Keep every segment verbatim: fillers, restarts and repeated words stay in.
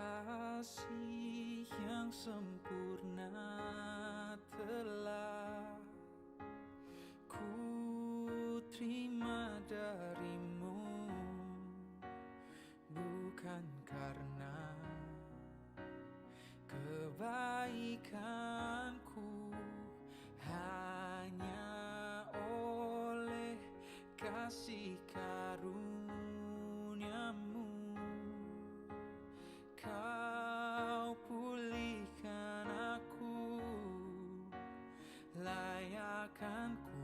Kasih yang sempurna telah ku terima darimu, bukan karena kebaikanku, hanya oleh kasih karuniamu. Kau pulihkan aku, layakkanku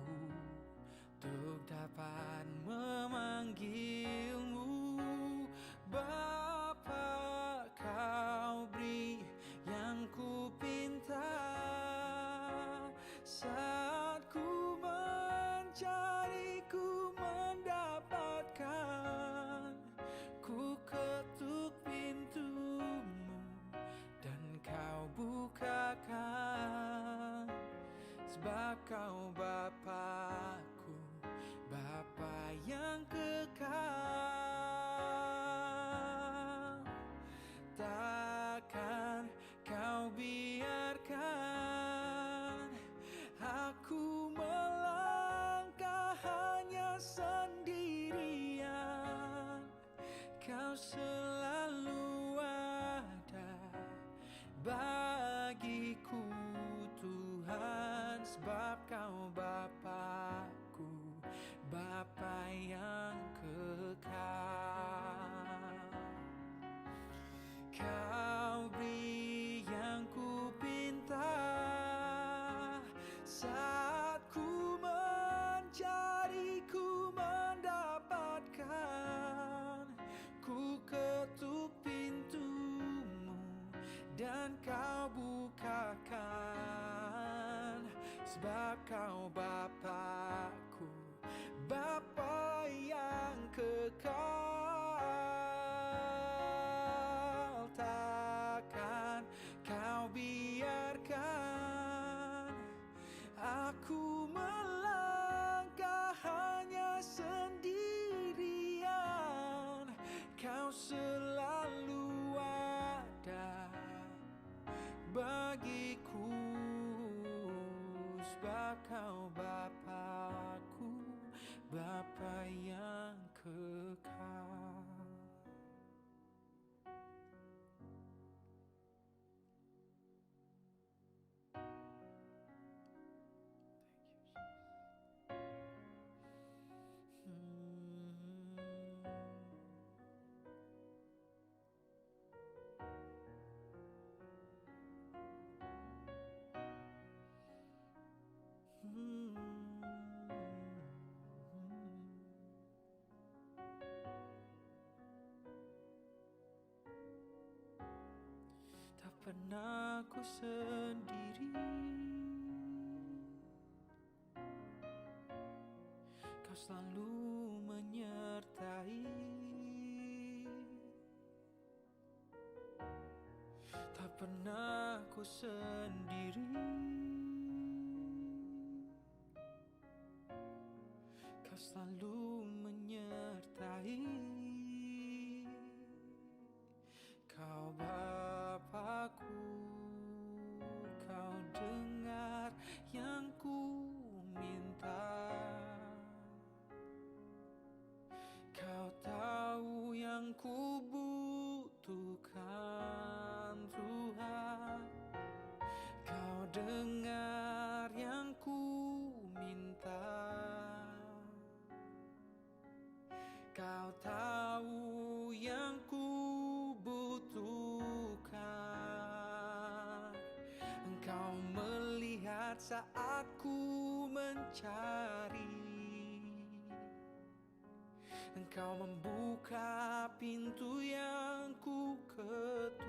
untuk dapat memanggilmu. Bapa, kau beri yang kupinta, saat ku mencari, ku mendapatkan. Ku ketuk pintumu dan kau bukakan, sebab kau Bapakku, Bapa yang kekal. Takkan kau biarkan aku melangkah hanya sendirian. Kau selalu ada bagiku, Tuhan, sebab kau Bapakku, Bapa yang kekal. Kau beri yang kupinta, saat ku mencari, ku mendapatkan. Ku ketuk pintumu dan kau bukakan, sebab kau Bapakku, Bapa yang kekal. Takkan kau biarkan aku melangkah hanya sendirian. Kau selalu ada bagiku, sebab kau Bapakku, Bapa yang kekal. Thank you, Jesus. Hmm. Hmm. Tak pernah ku sendiri, kau selalu menyertai. Tak pernah ku sendiri, kau selalu menyertai. Kau Bapakku, kau dengar yang ku minta. Kau tahu yang ku butuhkan, Tuhan. Kau dengar yang ku minta. Kau tahu yang ku butuhkan. Engkau melihat saat ku mencari. Engkau membuka pintu yang ku ketuk.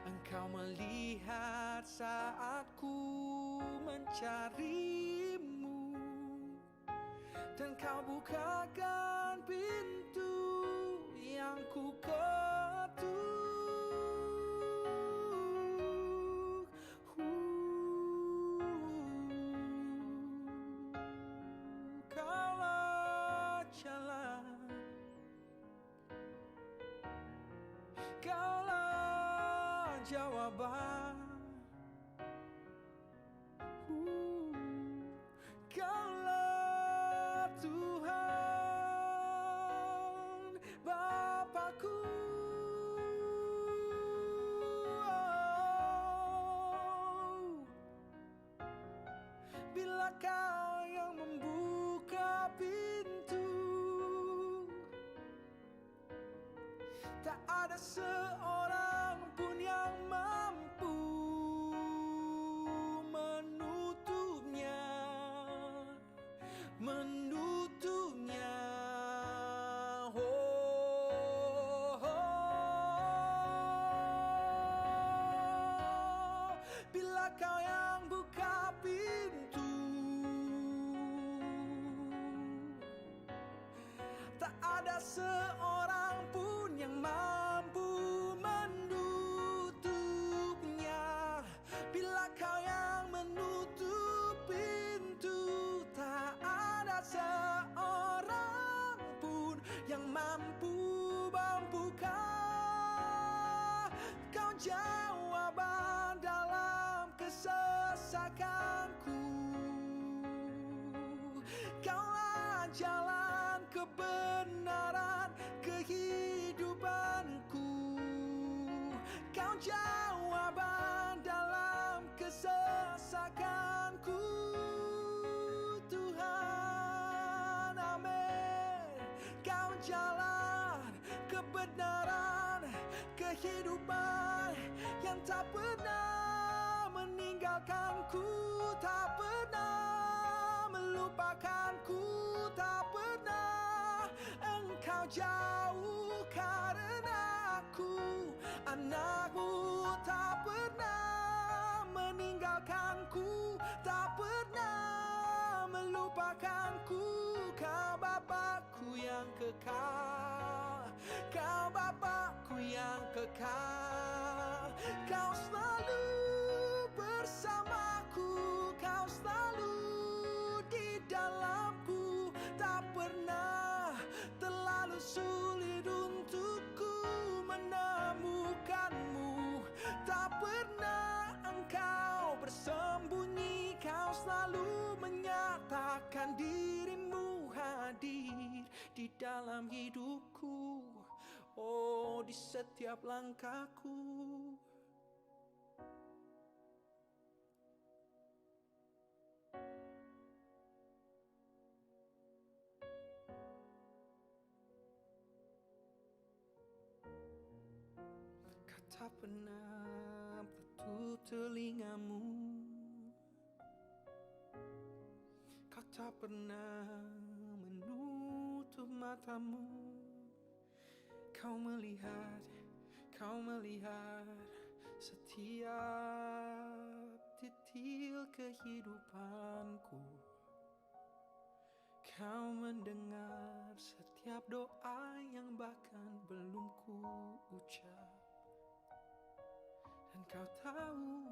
Engkau melihat saat ku mencarimu. Dan kau bukakan pintu yang ku ketuk. Hu, kaulah jalan. jawaban. Uh, Kaulah Tuhan Bapakku. Oh, bila Kau yang membuka pintu, tak ada seorang pun yang mampu menutupnya, menutupnya. Oh, oh, oh. Bila Kau yang buka pintu, tak ada seorang pun yang mampu menutupnya. Bila Kau yang menutup pintu, tak ada seorang pun yang mampu membuka. Kau jawaban dalam kesesakanku. Kaulah jalan kebenaran kehidupanku. Kau jawaban dalam kesesakanku, Tuhan. Amin. Kau jalan kebenaran, kehidupan yang tak pernah meninggalkanku, tak pernah melupakanku, tak pernah Engkau jauh karena aku anakmu, tak pernah meninggalkanku, tak pernah melupakanku. Kau Bapa ku yang kekal, Kau Bapakku yang kekal. Kau selalu bersamaku, Kau selalu di dalamku. Tak pernah terlalu sulit untukku menemukanmu. Tak pernah Engkau bersembunyi, Kau selalu menyatakan dirimu hadir di dalam hidupku, oh, di setiap langkahku. Kau tak pernah tutup telingamu. Kau tak pernah menutup matamu. Kau melihat, Kau melihat setiap detil kehidupanku. Kau mendengar setiap doa yang bahkan belum ku ucap. Dan Kau tahu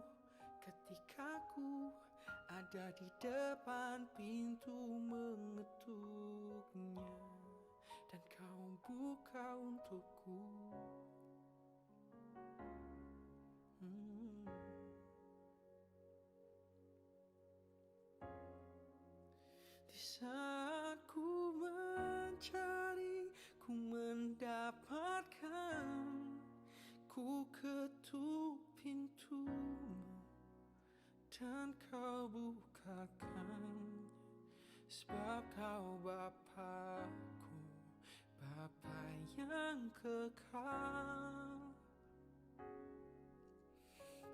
ketika ku ada di depan pintu mengetuknya, dan Kau buka untukku. Hmm. Di saat ku mencari, ku mendapatkan, ku ketuk pintumu, dan Kau bukakan, sebab Kau Bapakku, Bapa yang kekal.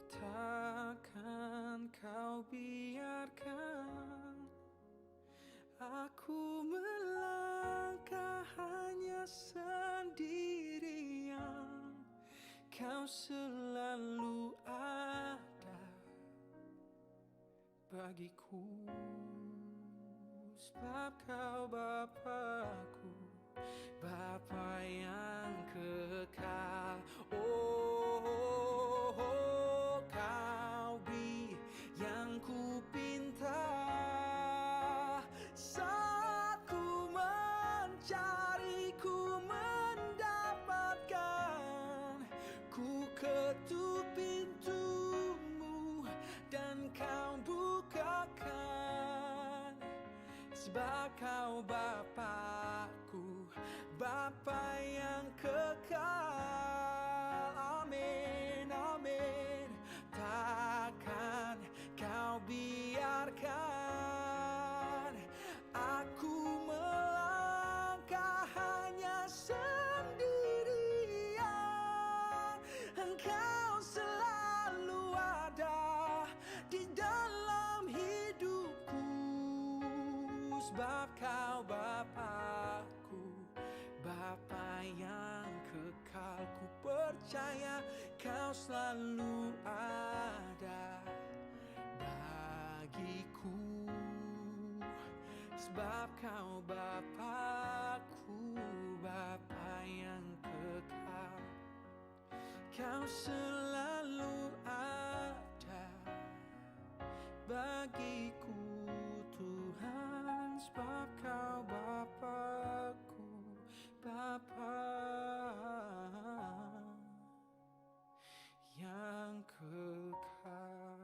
Takkan Kau biarkan aku melangkah hanya sendirian. Kau selalu ada bagiku, sebab Kau Bapakku, Bapa yang kekal. Oh, Kau beri yang kupinta. Saat ku mencari, ku mendapatkan, ku ketuk pintu Sebab Kau Bapakku, Bapa yang kekal. Amin, amin. Takkan Kau biarkan aku melangkah hanya sendirian. Engkau selalu ada di dalam hidupku, sebab Kau Bapakku, Bapa yang kekal. Ku percaya Kau selalu ada bagiku, sebab Kau Bapakku, Bapa yang kekal. Kau selalu ada bagiku, Tuhan, sebab Kau Bapakku, Bapa yang kekal.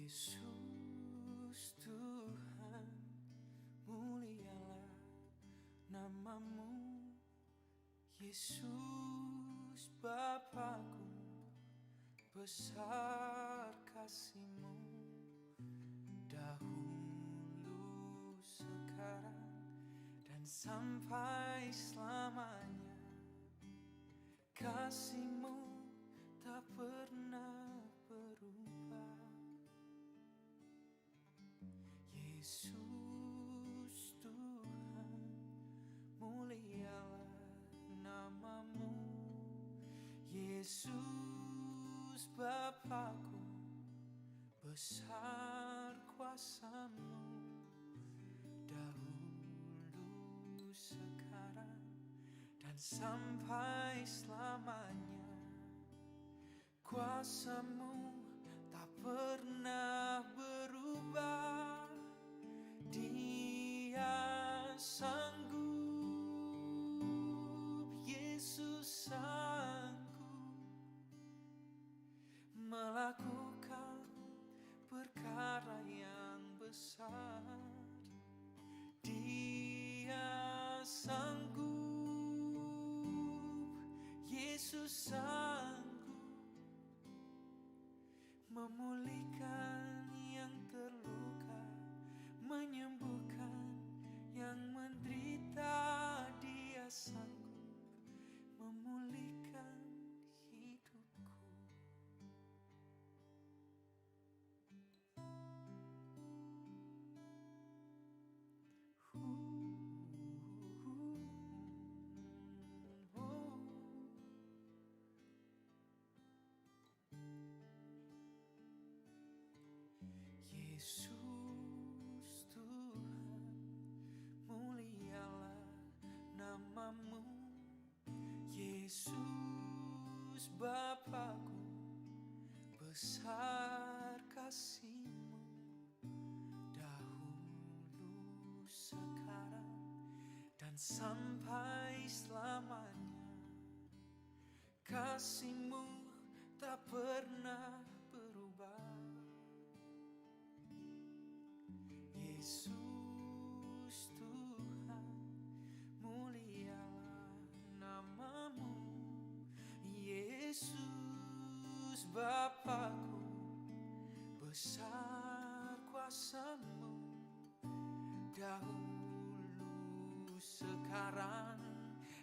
Yesus Tuhan, mulialah nama-Mu. Yesus Bapakku, besar kasih-Mu, dahulu, sekarang, dan sampai selamanya. Kasih-Mu tak pernah berubah. Yesus Tuhan, mulialah nama-Mu. Yesus Bapakku, besar kuasa-Mu, dahulu, sekarang, dan sampai selamanya. Kuasa-Mu tak pernah berubah. Dia sanggup, Yesus sanggup melakukan perkara yang besar. Dia sanggup, Yesus sanggup memulihkan yang terluka, Yang menderita, Dia sanggup memulihkan hidupku. Yesus Tuhan, mulialah nama-Mu. Yesus Bapa ku, besar kasih-Mu, dahulu, sekarang, dan sampai selamanya. Kasih-Mu tak pernah berubah. Yesus Tuhan, mulialah nama-Mu. Yesus Bapa ku, besar kuasa-Mu. Dahulu, sekarang,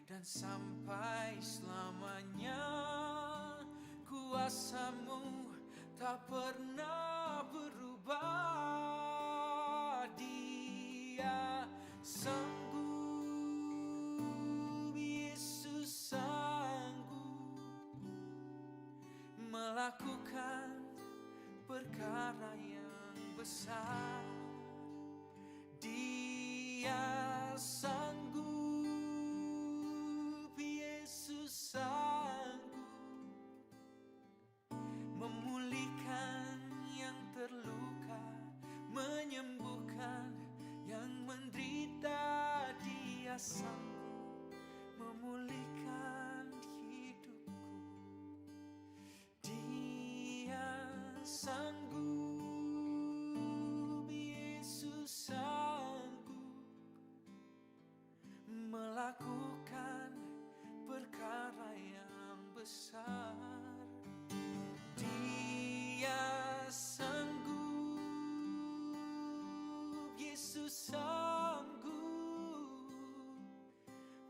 dan sampai selamanya, kuasa-Mu tak pernah berubah. Dia sanggup, Yesus sanggup melakukan perkara yang besar. Dia sanggup, Yesus sanggup memulihkan yang terluka, menyembuhkan yang menderita. Dia sanggup memulihkan hidupku. Dia sanggup, Yesus sanggup melakukan perkara yang besar. Dia sanggup, Yesus sanggup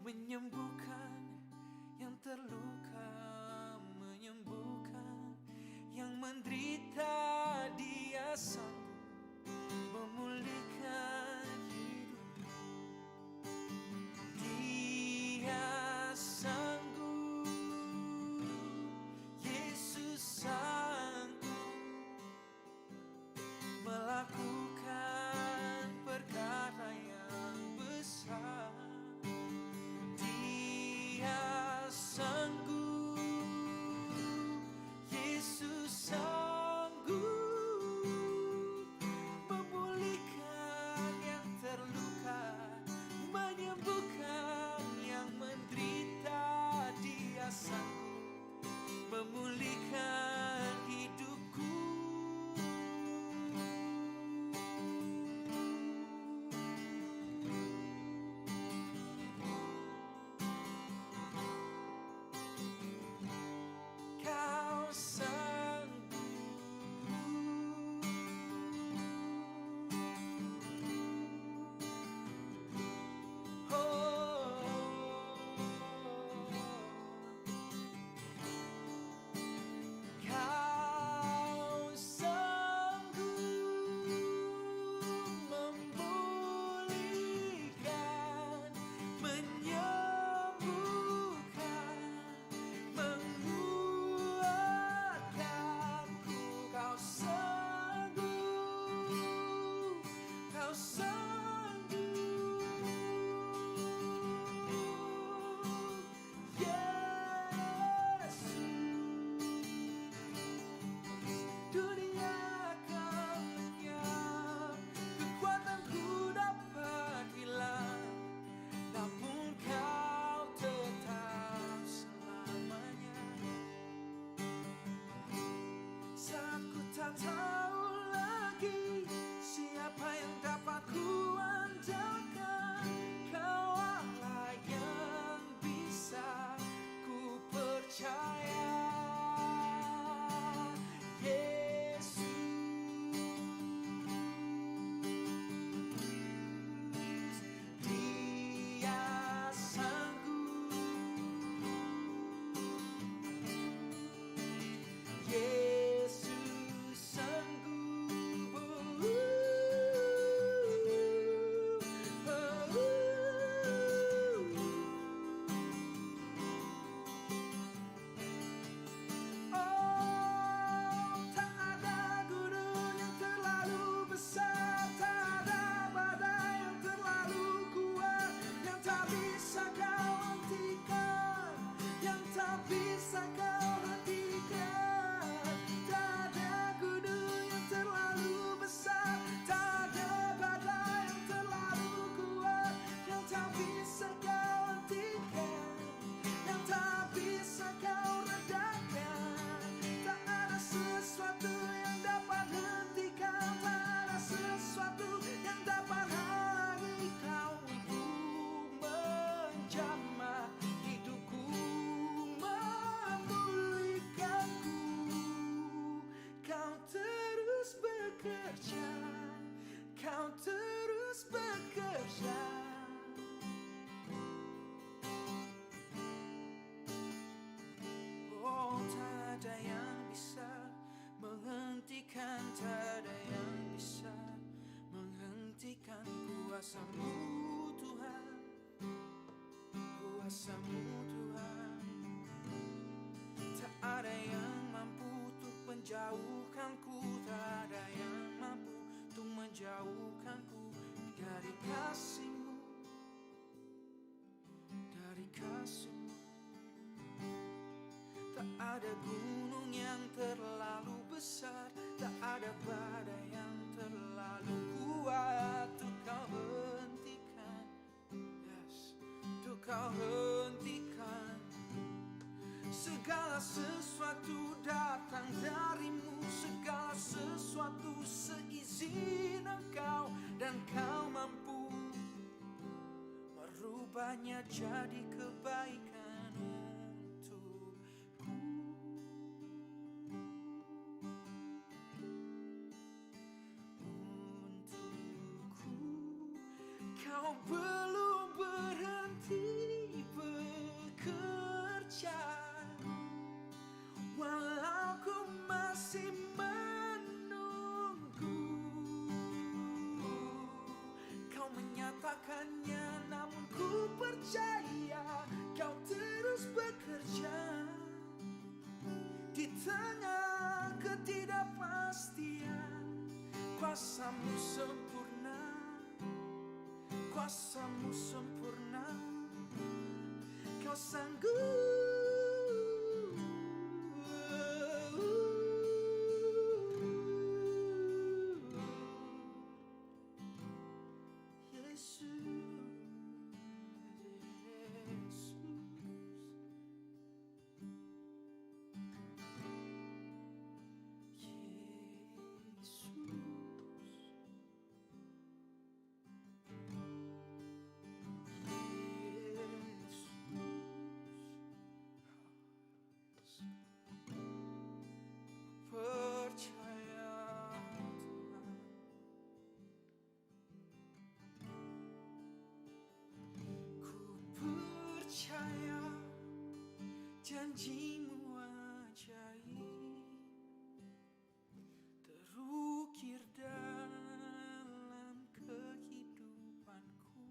menyembuhkan yang terluka, menyembuhkan yang menderita. Dia sanggup memulihkan hidupmu. Dia sanggup, Yesus sanggup melakukan perkara yang besar. Dia sanggup, Yesus sanggup memulihkan yang terluka, menyembuhkan yang menderita. Dia sanggup memulihkan hidupku. Kau sanggup. Oh. Kau sanggup memulihkan, menyembuhkan, menguatkanku. Kau sanggup, Kau sanggup. Yesus, dunia akan lenyap, kekuatanku dapat hilang, namun Kau tetap selamanya. Saat ku tak tahu lagi siapa yang dapat ku andalkan, Kau Allah yang bisa ku percaya. Yesus, Kerja, kau terus bekerja. Oh, tak ada yang bisa menghentikan, tak ada yang bisa menghentikan kuasa-Mu, Tuhan. Kuasa-Mu, Tuhan. Tak ada yang mampu untuk menjauhkanku, tak ada yang mampu untuk menjauhkanku dari kasih-Mu, dari kasih-Mu. Tak ada gunung yang terlalu besar, tak ada badai yang terlalu kuat untuk Kau hentikan. Yes, untuk Kau hentikan. Segala sesuatu datang dari-Mu, segala sesuatu seizin Engkau, dan Kau mampu merubahnya jadi kebaikan untukku. Untukku, Kau belum berhenti bekerja, walau ku masih menunggu. Kau menyatakannya, namun ku percaya Kau terus bekerja. Di tengah ketidakpastian, kuasa-Mu sempurna, kuasa-Mu sempurna, Kau sanggup. Yesus, Yesus. Yesus, Yesus, percaya Tuhan. Ku percaya janji-Mu ajaib terukir dalam kehidupanku.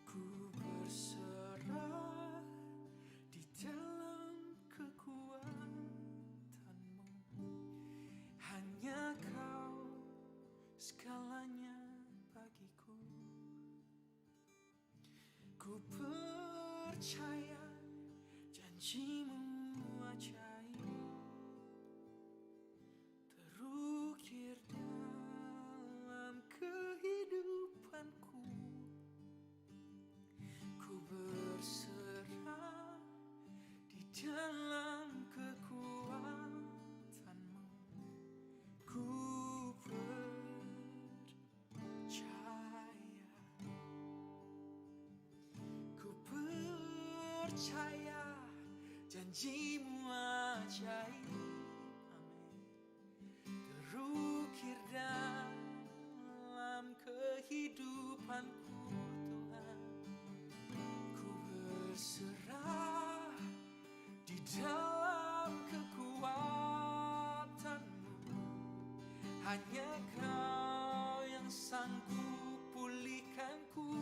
Ku berserah di dalam kekuatan-Mu. Hanya Kau segalanya bagiku. Ku percaya janji-Mu ajaib terukir dalam kehidupanku. Ku berserah di dalam kekuatan-Mu. Ku percaya, ku percaya janji-Mu ajaib. Amin. Terukir dalam kehidupanku, Tuhan. Ku berserah di dalam kekuatan-Mu. Hanya Kau yang sanggup pulihkanku.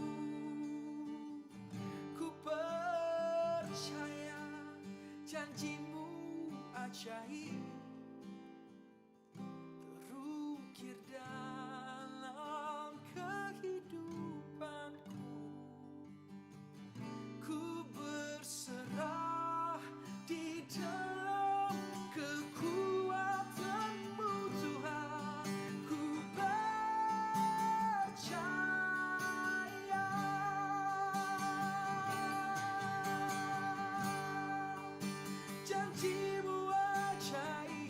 Ku percaya janji-Mu ajaib terukir dalam kehidupanku. Ku berserah di dalam kekuatan-Mu, Tuhan. Ku percaya janji-Mu ajaib.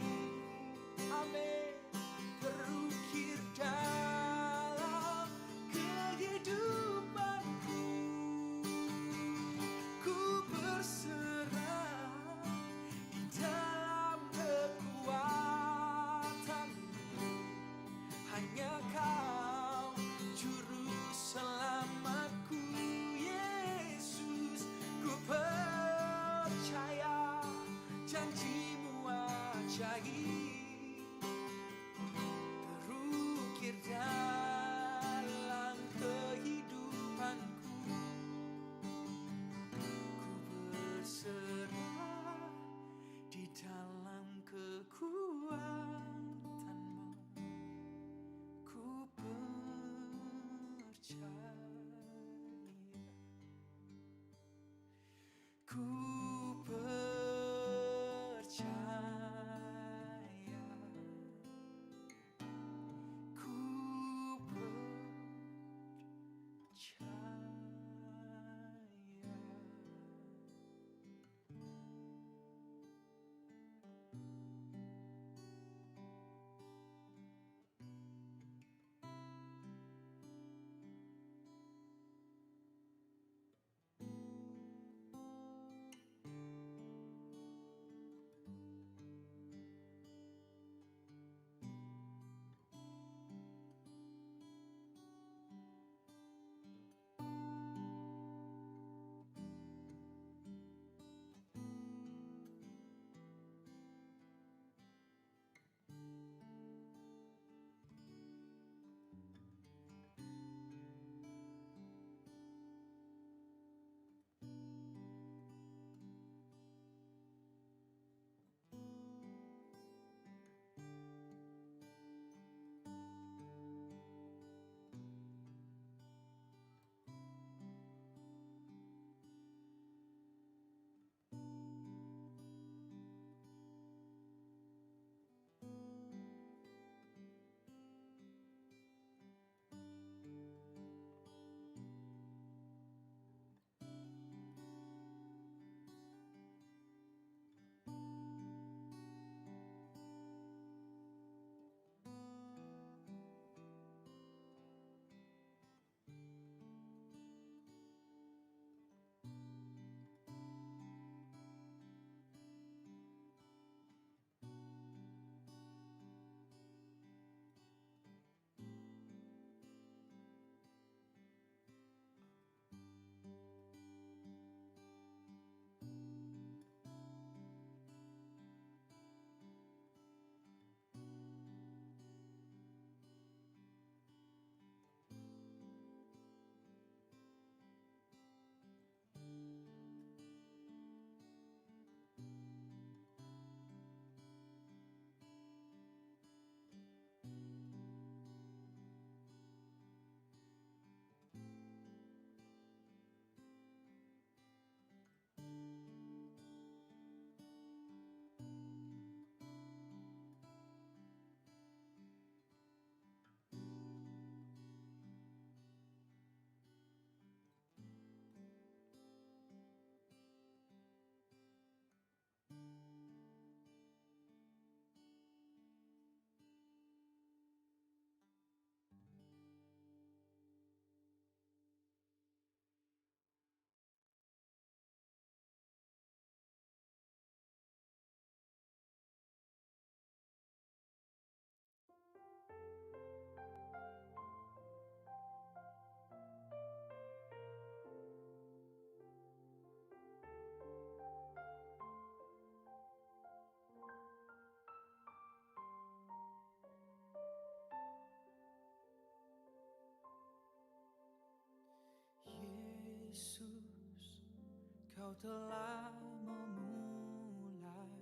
telah memulai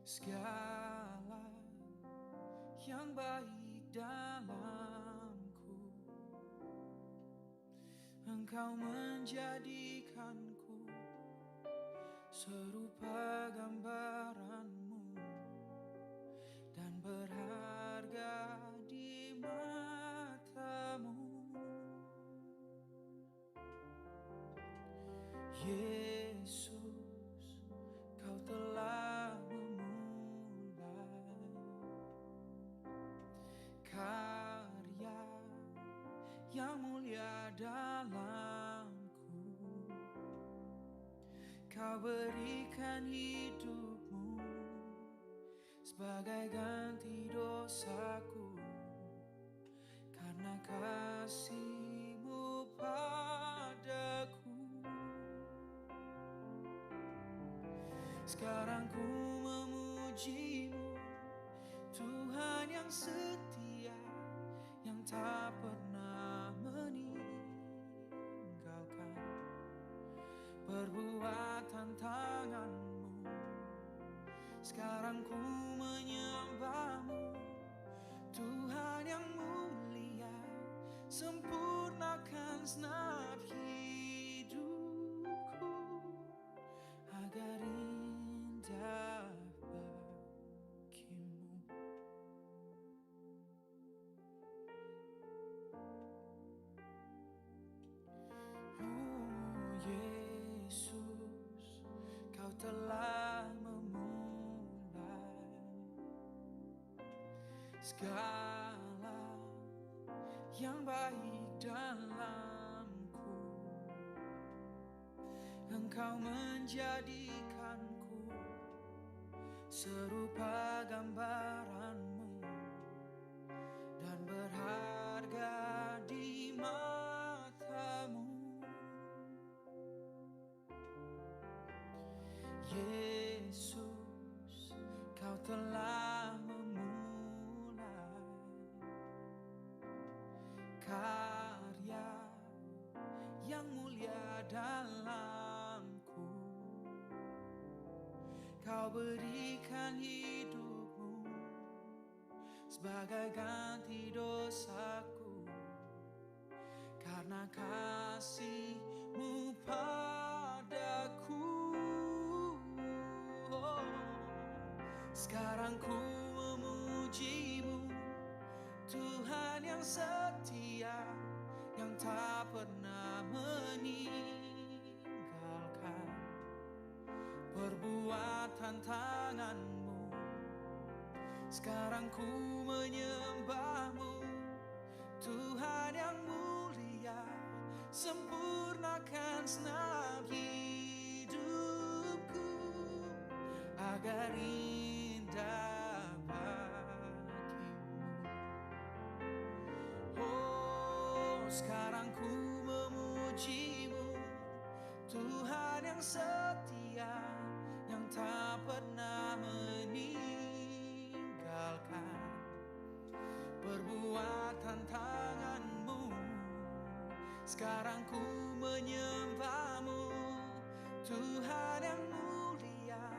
segala yang baik dalamku. Engkau menjadikanku serupa gambaranmu dan berharga di matamu. Yesus, kau telah memulai karya yang mulia dalamku. Kau berikan hidupmu sebagai ganti dosaku, karena kasihmu padaku. Sekarang ku memujimu, Tuhan yang setia, yang tak pernah meninggalkan perbuatan tanganmu. Sekarang ku menyembahmu, Tuhan yang mulia, sempurnakan senap hidupku agar indah bagimu. Oh Yesus, kau telah memulai segala yang baik dalamku. Engkau menjadikanku serupa gambaranmu dan berharga di matamu. Yesus, kau telah memulai karya yang mulia dalamku. Kau berikan hidupmu sebagai ganti dosaku, karena kasihmu padaku. Sekarang ku memujimu, Tuhan yang setia, yang tak pernah meninggalkan perbuatan tanganmu. Sekarang ku menyembahmu, Tuhan yang mulia, sempurnakan senap hidupku agar indah bagimu. Oh, sekarang ku memujimu, Tuhan yang setia, yang tak pernah meninggalkan perbuatan tanganmu. Sekarang ku menyembahmu, Tuhan yang mulia,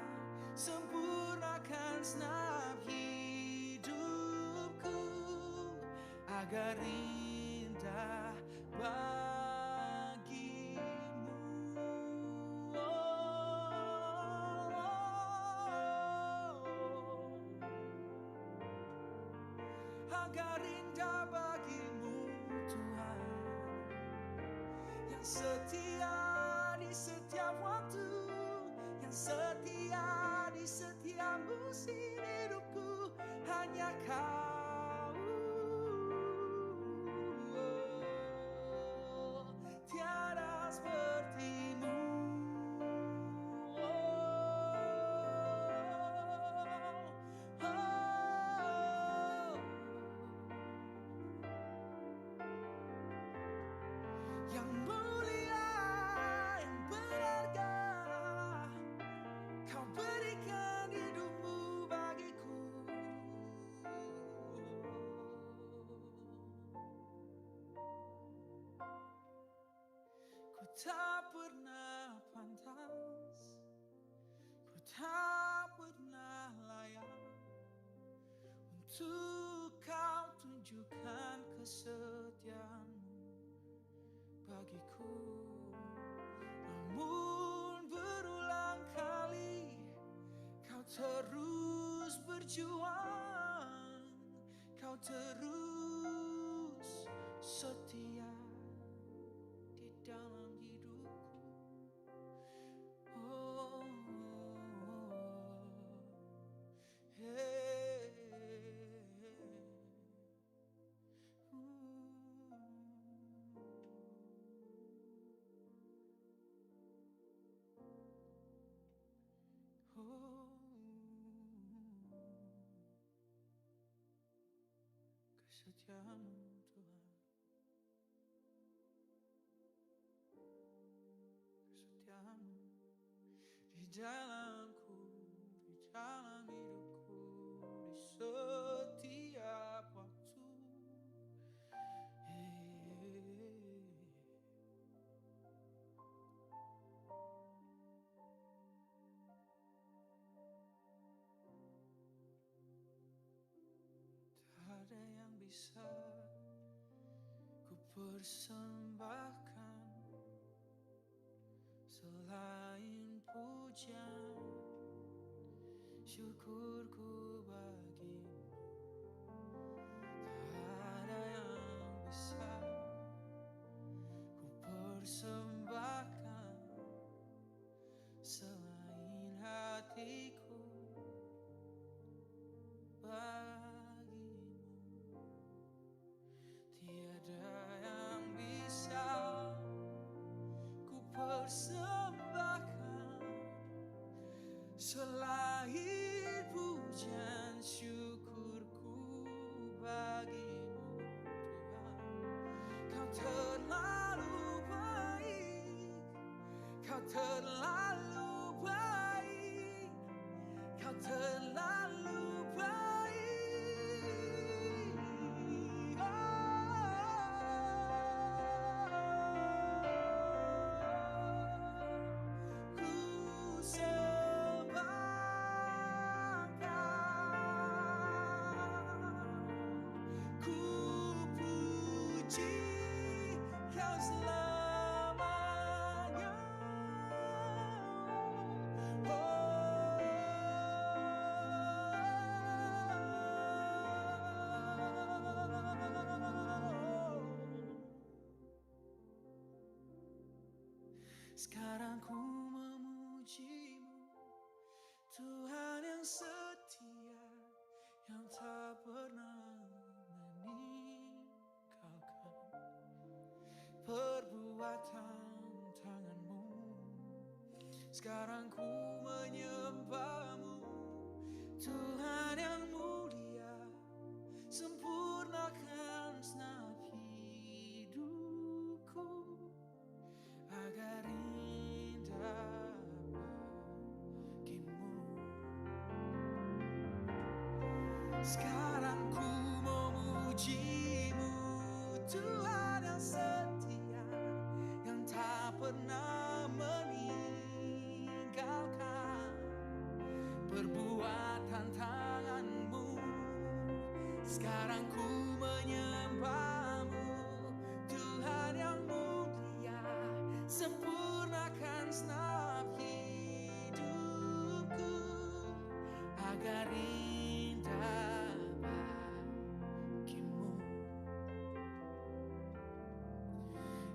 sempurnakan senap hidupku agar indah bagimu. Oh, agar indah bagimu, Tuhan, yang setia di setiap waktu, yang setia di setiap musim hidupku, hanya Kau. Tiada sepertimu. Oh, oh. Yang mulia, yang berharga, Kau berikan hidupmu bagiku. Ku tak tak pernah layap untuk kau tunjukkan kesetiaanmu bagiku. Namun berulang kali kau terus berjuang, kau terus setia di dalam hidupku. Oh, oh, oh, hey, hey. Uh. Oh, kesetiaanmu, Tuhan. Kesetiaanmu di dalamku, di dalam hidupku, di setiap waktu. Hey. Tak ada yang bisa kupersembahkan selain pujian syukurku bagimu. Tak ada yang bisa kupersembahkan selain hatiku bagimu. Tiada yang bisa kupersembahkan selain pujian syukurku bagimu, Tuhan. Kau terlalu baik, kau terlalu baik, kau terlalu baik. Oh, ku sembah Kau, ku puji Kau selamanya. Oh. Sekarang ku memujimu, Tuhan yang setia, yang tak pernah meninggalkan perbuatan tanganmu. Sekarang ku menyembahmu, Tuhan yang mulia, sempurnakan segenap hidupku agar indah bagimu. Sekarang ku memujimu, Tuhan yang setia, yang tak pernah meninggalkan perbuatan tanganmu. Sekarang ku menyembahmu, Tuhan yang mulia, sempurnakan segenap hidupku agar indah bagimu,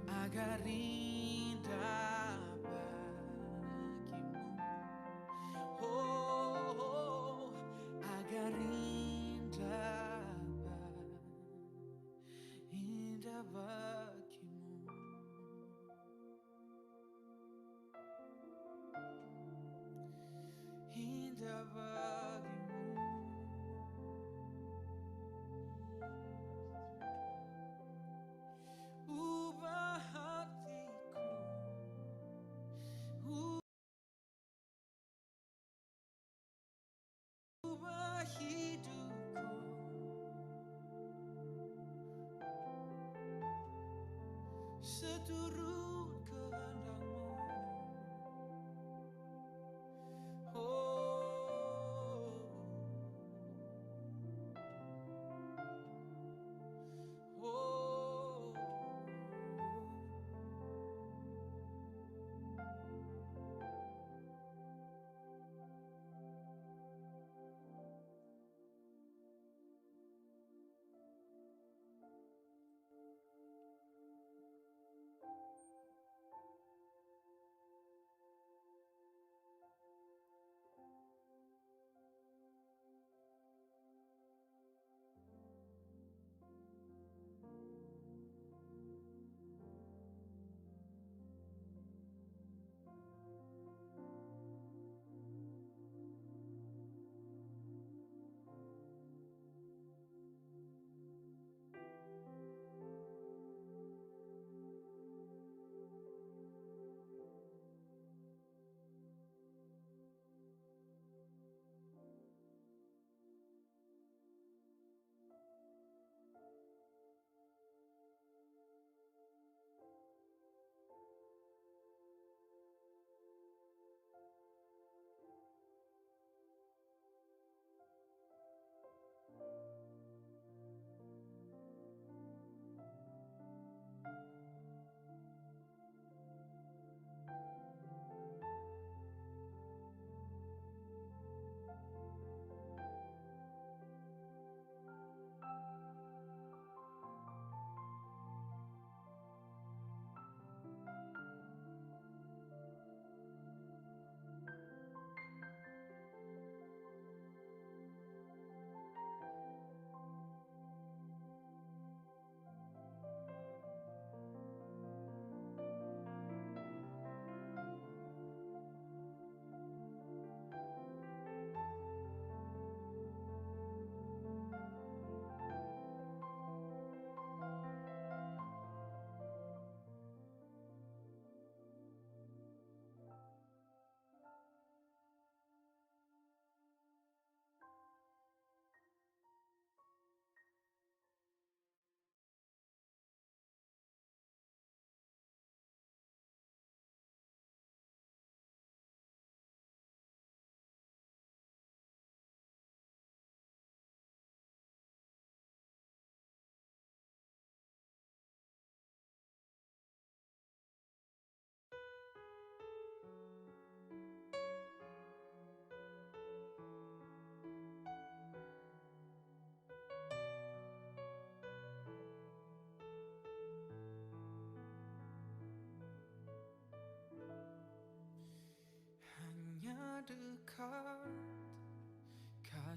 agar indah bagimu. Oh, agar indah bagimu. Indah bagimu, indah bagimu. Ubah hatiku, ubah hidupku seturut kehendak-Mu. Oh.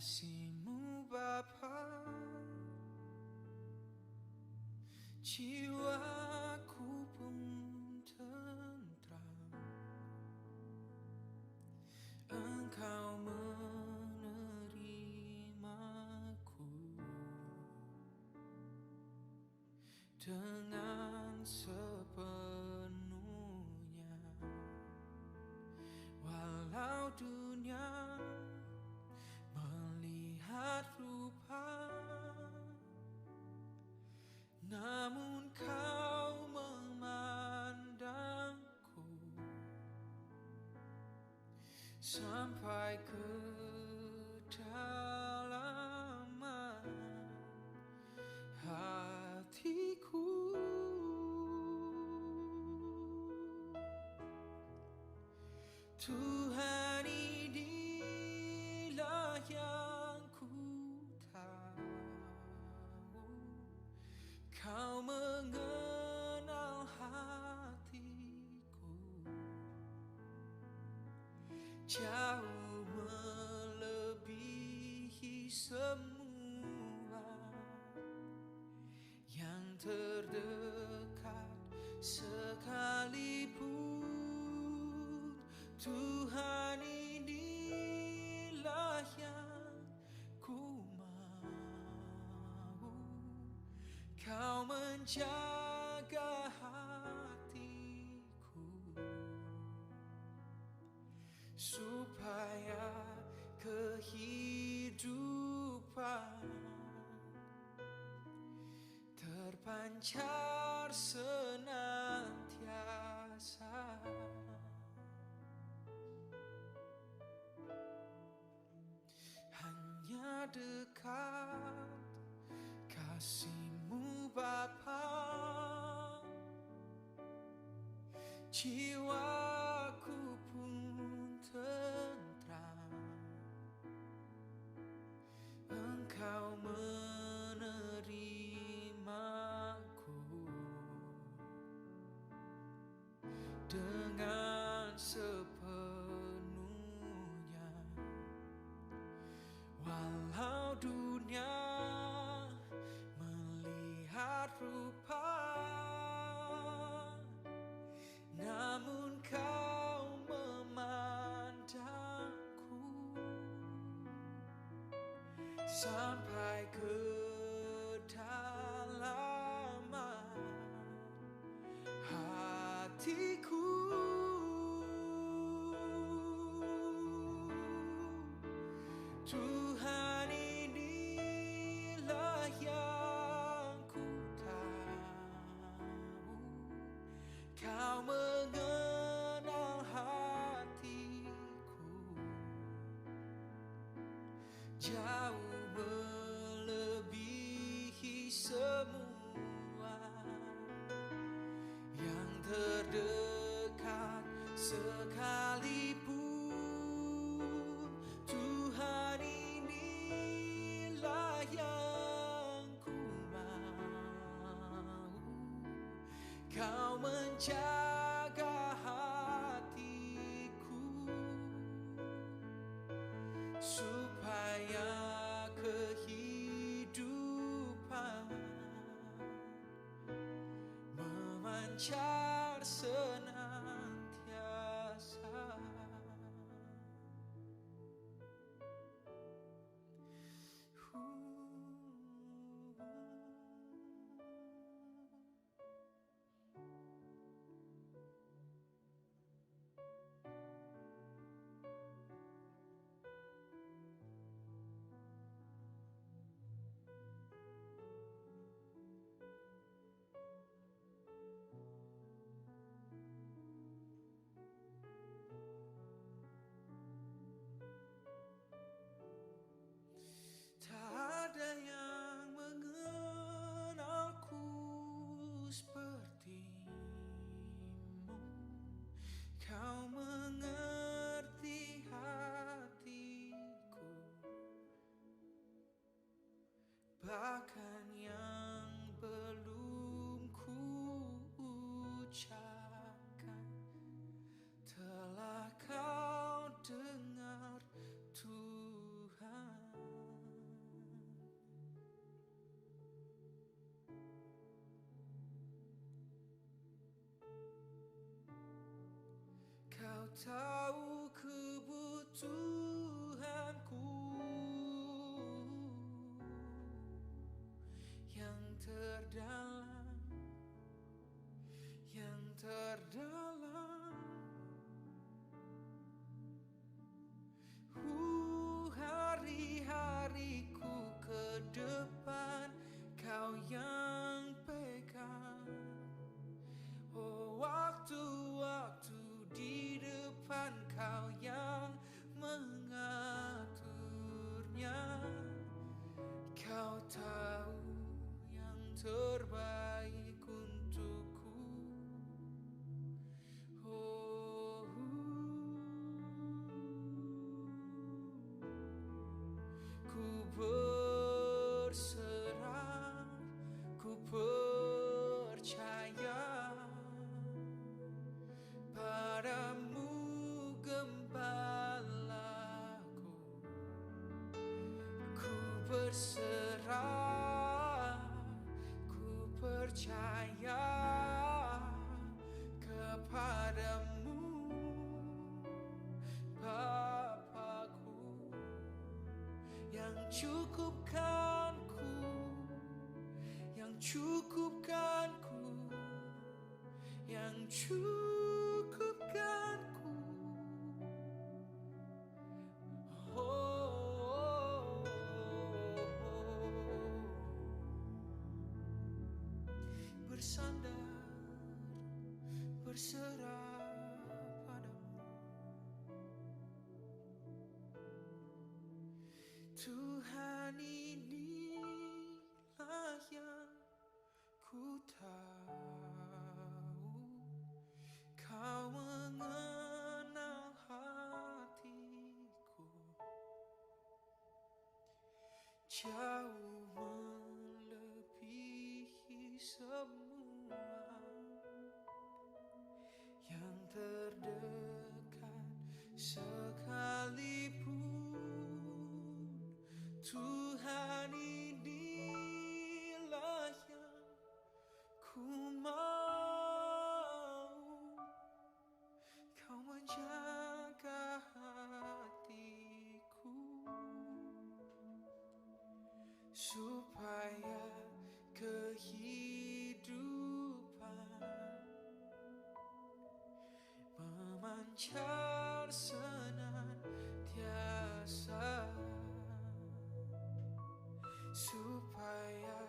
Kasih-Mu Bapa, jiwaku pun tentram. Engkau menerimaku dengan sepenuhnya. Walau dunia melihat rupa, namun Kau memandangku sampai kedalaman hatiku. Tuhan, inilah yang ku tahu, Kau mengenal hatiku jauh melebihi semua yang terdekat sekalipun. Tuhan, inilah yang ku mau, Kau menjaga hatiku supaya kehidupan terpancar senantiasa. Hanya dekat kasih-Mu Bapa, jiwaku pun tentram. Engkau menerimaku dengan sepenuhnya. Walau dunia melihat rupa, namun Kau memandangku sampai kedalaman hatiku. Tuhan, inilah yang ku tahu, Kau mengenal hatiku jauh melebihi semua yang terdekat sekalipun. Tuhan, inilah yang ku mau, Kau menjaga hatiku supaya kehidupan memancar senantiasa. Tahu kebutuhanku yang terdalam, yang terdalam. Ku hari-hariku ke depan, Kau yang pegang. Oh, waktu-waktu di depan, Kau yang mengaturnya. Kau tahu yang terbaik untukku. Oh, ku berserah, ku percaya padamu, Gembalaku. Ku berserah, ku percaya kepadamu, Bapakku, yang cukupkanku, yang cukupkanku, yang cukupkanku. Oh, bersandar, berserah padamu. Tuhan, inilah yang ku tahu, Kau mengenal hatiku jauh melebihi semua yang terdekat sekalipun. Tuhan, inilah yang ku mau, Kau menjaga hatiku, supaya kehidupan memancar senantiasa, supaya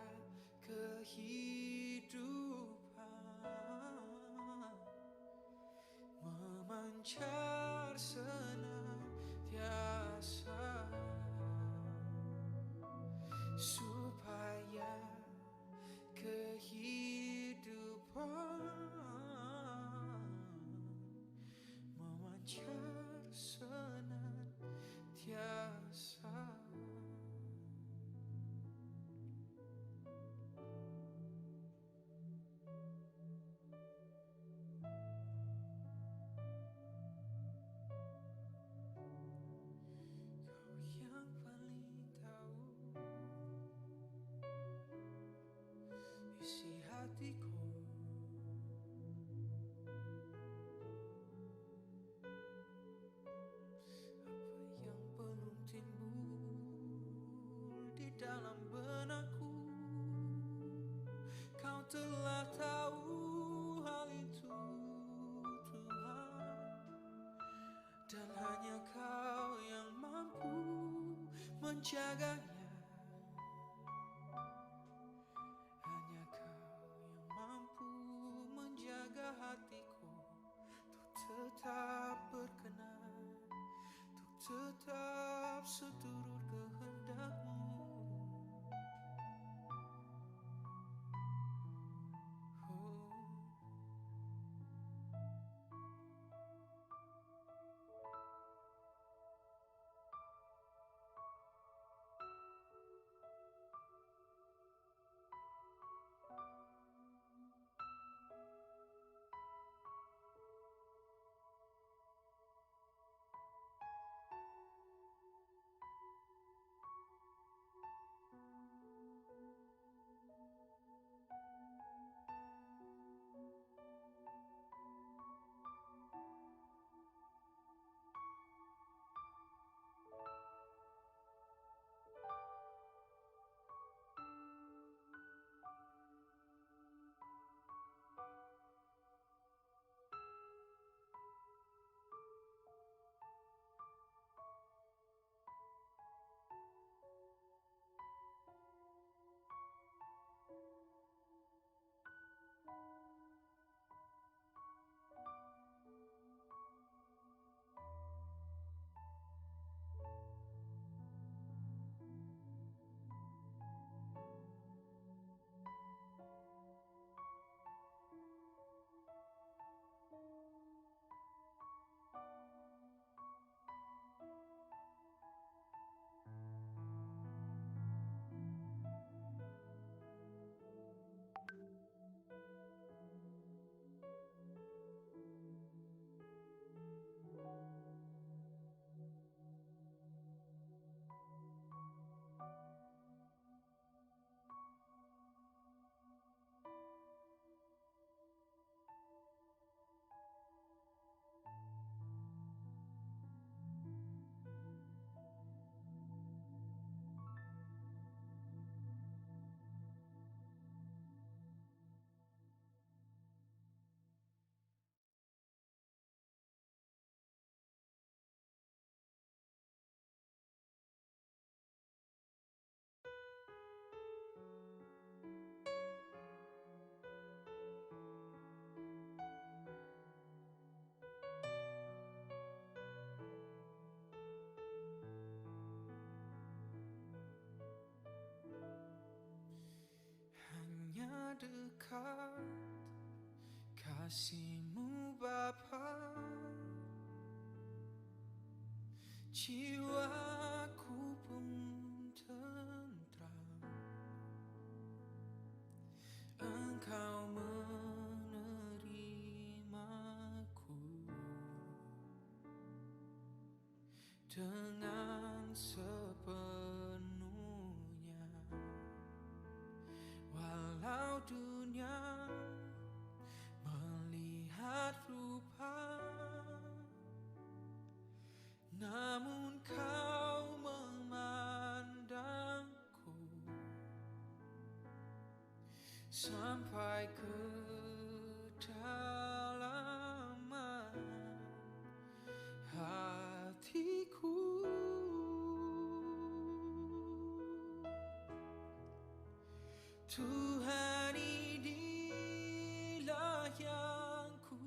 kehidupan memancar senantiasa, supaya kehidupan memancar senantiasa. Kau yang paling tahu isi hatiku. Apa yang belum timbul di dalam benakku, Kau telah tahu hal itu, Tuhan. Dan hanya Kau yang mampu menjaganya. Hanya Kau yang mampu menjaga hatiku untuk tetap berkenan, untuk tetap seturut kehendak-Mu. Oh. Hanya dekat kasih-Mu, Bapa, jiwaku pun tentram. Engkau menerimaku dengan sepenuhnya. Walau dunia melihat rupa, namun Kau memandangku sampai kedalaman hatiku. Tuhan, inilah yang ku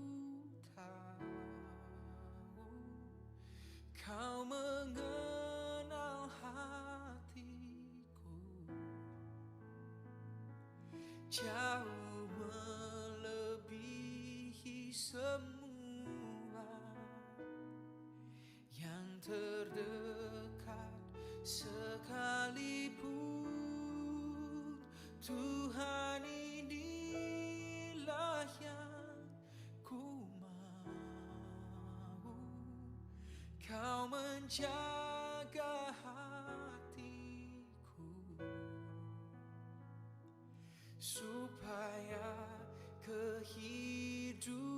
tahu, Kau mengenal hatiku jauh melebihi semua yang terdekat sekalipun. Tuhan, inilah yang ku mau, Kau menjaga hatiku, supaya kehidupan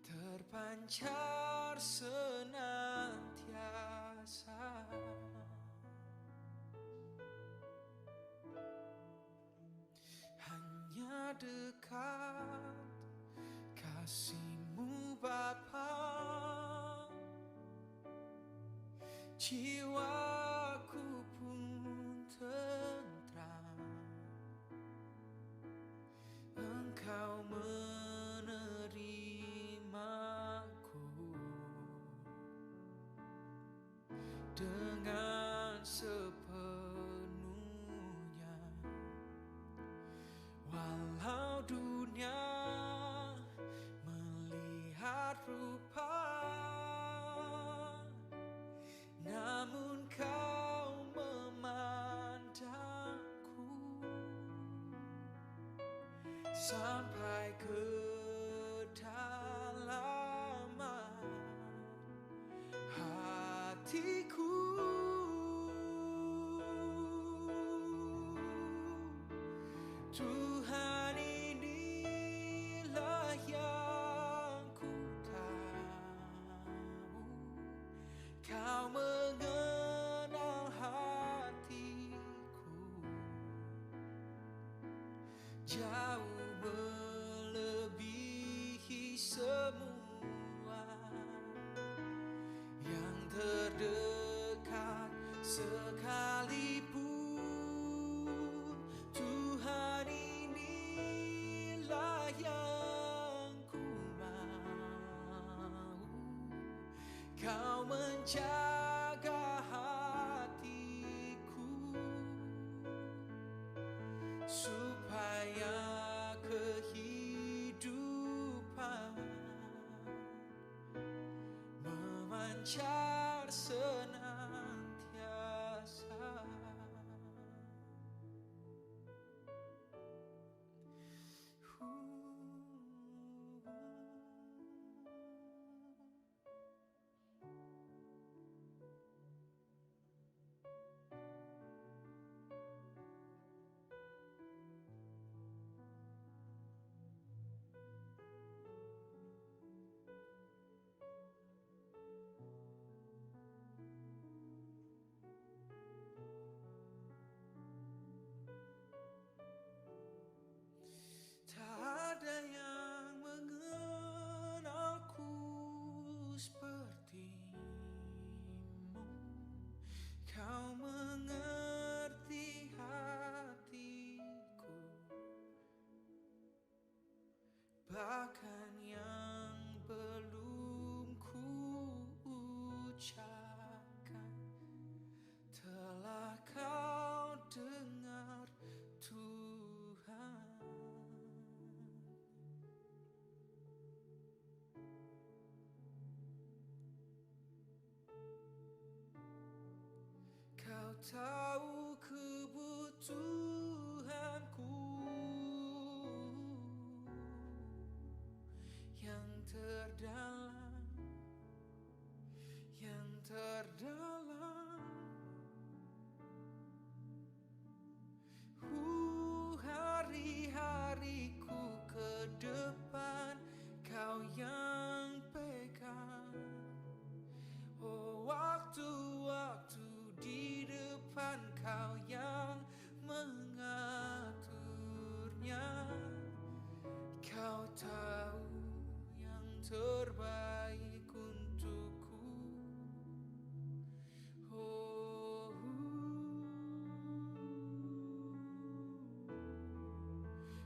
terpancar senantiasa. Hanya dekat kasih-Mu, Bapa, jiwaku pun tentram. Engkau menerimaku dengan sepenuhnya. Walau dunia melihat rupa, namun Kau memandangku sampai kedalaman hatiku. Tuhan, inilah yang ku tahu, Kau mengenal hatiku jauh melebihi semua yang terdekat sekalipun. Tuhan, inilah yang ku mau, Kau menjaga hatiku, supaya kehidupan memancar senantiasa. Tahu kebutuhanku yang terdalam, yang terdalam. Ku hari-hariku ke depan, Kau yang pegang. Oh, waktu-waktu di depan, Kau yang mengaturnya. Kau tahu yang terbaik untukku. Oh,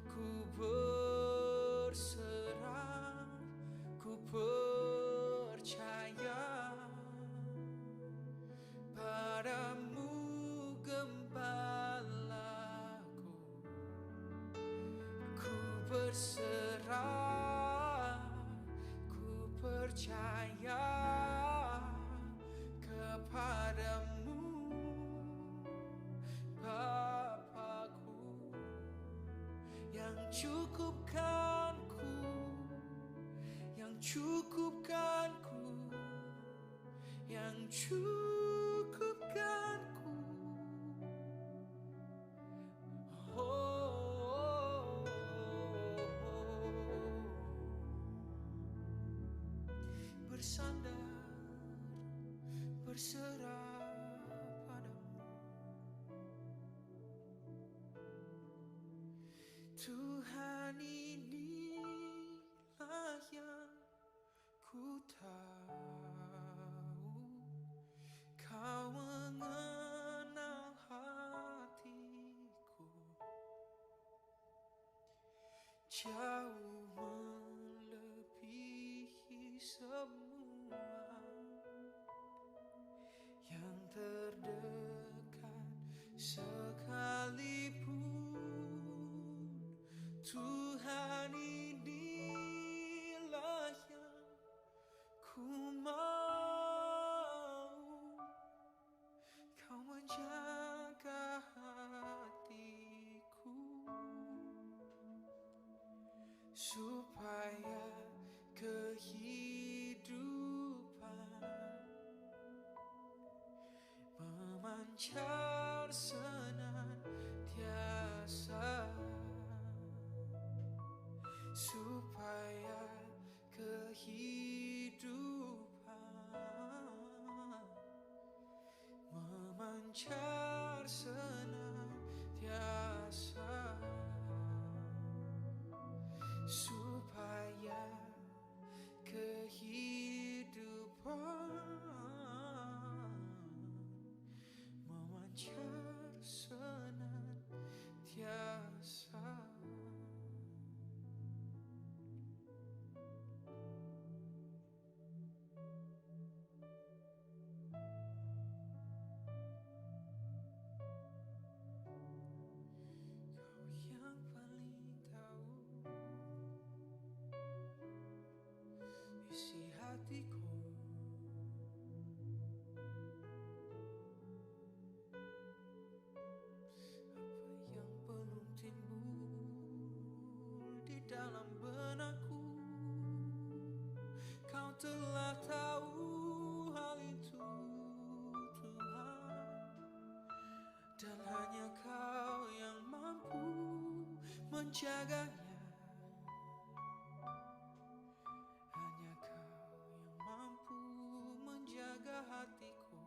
ku berserah, ku percaya padamu, Gembalaku. Ku berserah, ku percaya kepadamu, Bapakku, yang cukupkanku, yang cukupkanku, yang cukupkanku. Oh, bersandar, berserah padamu. Tuhan, inilah yang ku tahu, Kau mengenal hatiku jauh melebihi semua yang terdekat sekalipun. Tuhan, inilah yang ku mau, Kau menjaga hatiku, supaya kehidupan memancar senantiasa, supaya kehidupan memancar senantiasa, supaya kehidupan memancar senantiasa. Kau yang paling tahu isi hatiku. Apa yang belum timbul di dalam benakku, Kau telah tahu hal itu, Tuhan. Dan hanya Kau yang mampu menjaganya. Hanya Kau yang mampu menjaga hatiku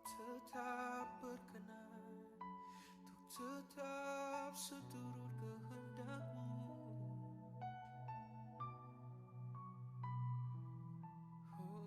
untuk tetap berkenan, untuk tetap seturut kehendak-Mu. Oh.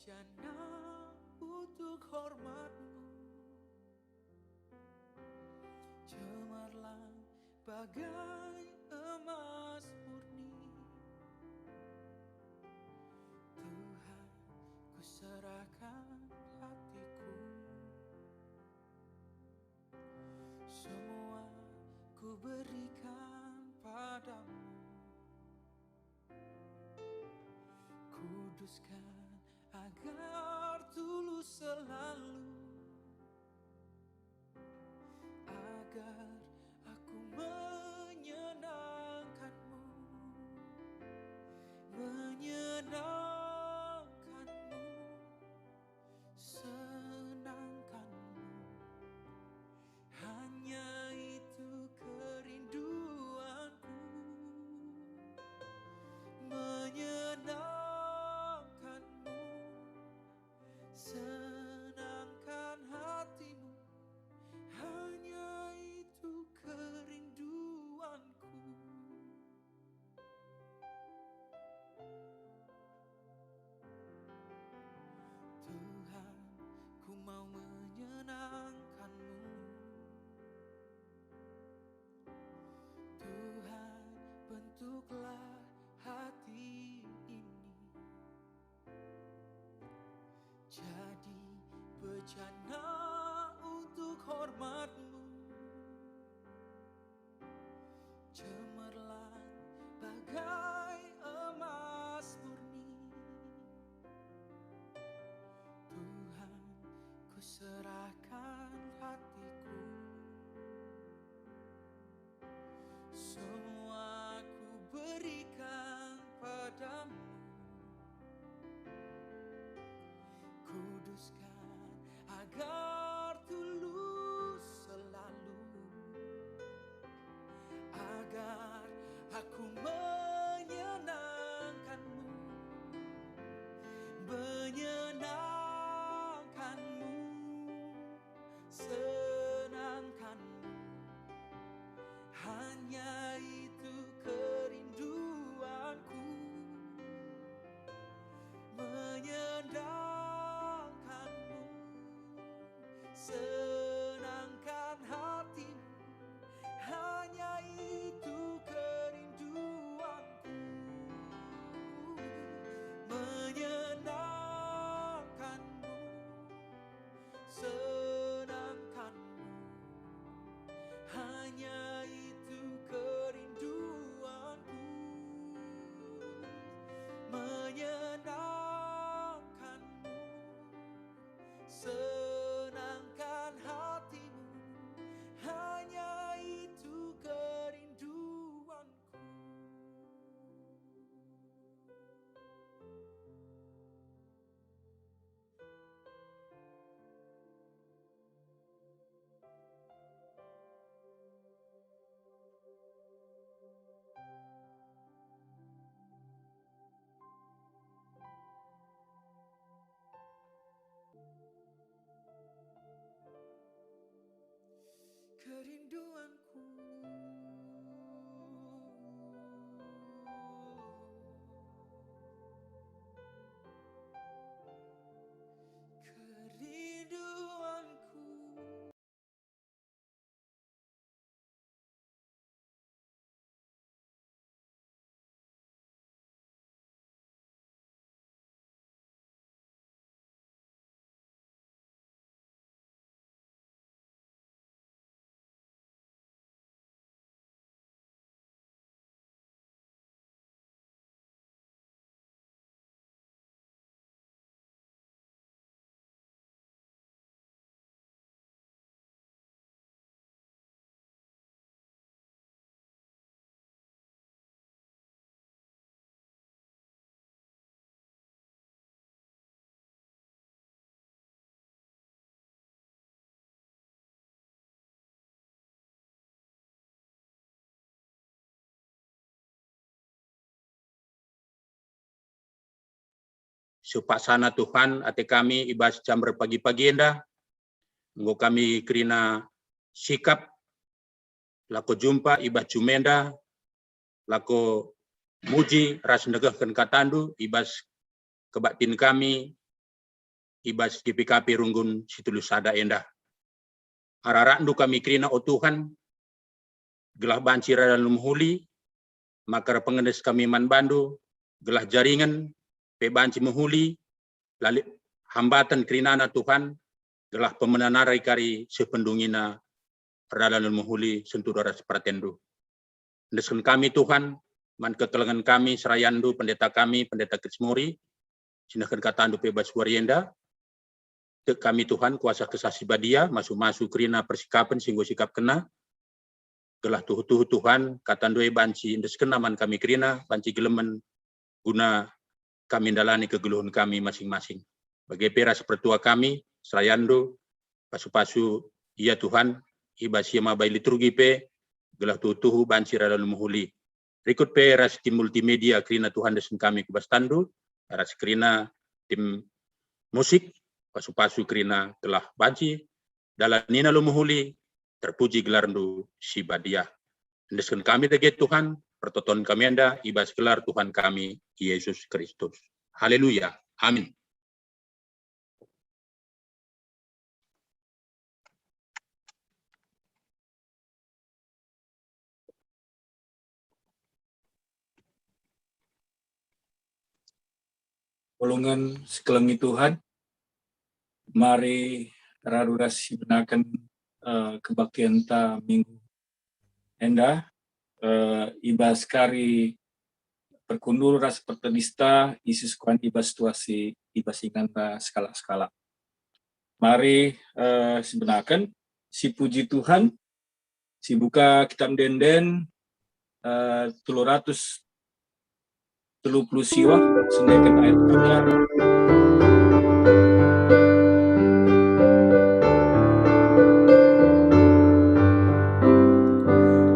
Jana untuk hormatmu, cemerlang bagai emas murni. Tuhan, kuserahkan hatiku, semua kuberikan padamu. Kuduskan agar tulus selalu, agar aku menyenangkanmu, menyenangkanmu, senangkanmu. Hanya itu kerinduanku, menyenangkanmu, senangkan hatimu. Hanya itu kerinduanku. Tuhan, ku mau menyenangkanmu. Tuhan, bentuklah hati ini jadi bejana untuk hormatmu. Cemerlang bagai emas murni. Tuhan, kuserahkan hatiku. Semua kuberikan padamu. Kuduskan agar tulus selalu, agar aku menyenangkanmu, menyenangkanmu, senangkanmu. Hanya itu kerinduanku, menyenangkanmu, senangkan hatimu. Hanya itu kerinduanku, menyenangkanmu, senangkanmu. Hanya itu kerinduanku, menyenangkanmu, senangkan hatimu. Hanya itu kerinduanku. Kerinduanku. Kerinduanku. Supaksana Tuhan ate kami i bas jam erpagi-pagi enda, enggo kami kerina sikap, lako jumpa i bas jumenda, lako muji ras negehken kataNdu i bas kebaktin kami, i bas G P K P Runggun Situlusada enda. Ararakndu kami kerina, o Tuhan, gelah banci rada mehuli, maka erpengendes kami man bandu, gelah jaringen pe banci mehuli, la lit hambaten kerinana, Tuhan, gelah pemena nari kari seh pendungina rada mehuli sentuda ras peratenndu. Endesken kami, Tuhan, man kekelengen kami, serayandu, pendeta kami, Pendeta Krismori, sinehken katandu pe bas wari enda. Tek kami, Tuhan, kuasa Kesah Si Badia, masu-masu kerina persikapen si enggo sikapkenna, gelah tuhu-tuhu, Tuhan, katandu e banci endeskenna man kami kerina, banci gelemen guna kami ndalani kegeluhen kami masing-masing. Bage pe ras pertua kami, serayandu, pasu-pasu ia, Tuhan, i bas ia maba i liturgi pe, gelah tuhu-tuhu banci rada mehuli. Rikut pe ras tim multimedia kerina, Tuhan, endesken kami ku bas tandu, ras kerina tim musik, pasu-pasu kerina gelah banci dalanina alu mehuli, terpuji gelarndu si badia. Endesken kami dage, Tuhan, pertoton kami enda i bas gelar Tuhan kami, Yesus Kristus. Haleluya. Amin. Perpulungen si kelengi Tuhan, mari radu ras ibenaken, eh, kebaktienta minggu enda, eh, i bas kari perkundul ras pertedista, isuskuan i bas situasi i bas inganta sekalak-sekalak. Mari, eh, sibenaken, sipuji Tuhan, sibuka Kitab Ende-enden, eh, telu ratus telu puluh siwah, sendeken ayat pertama.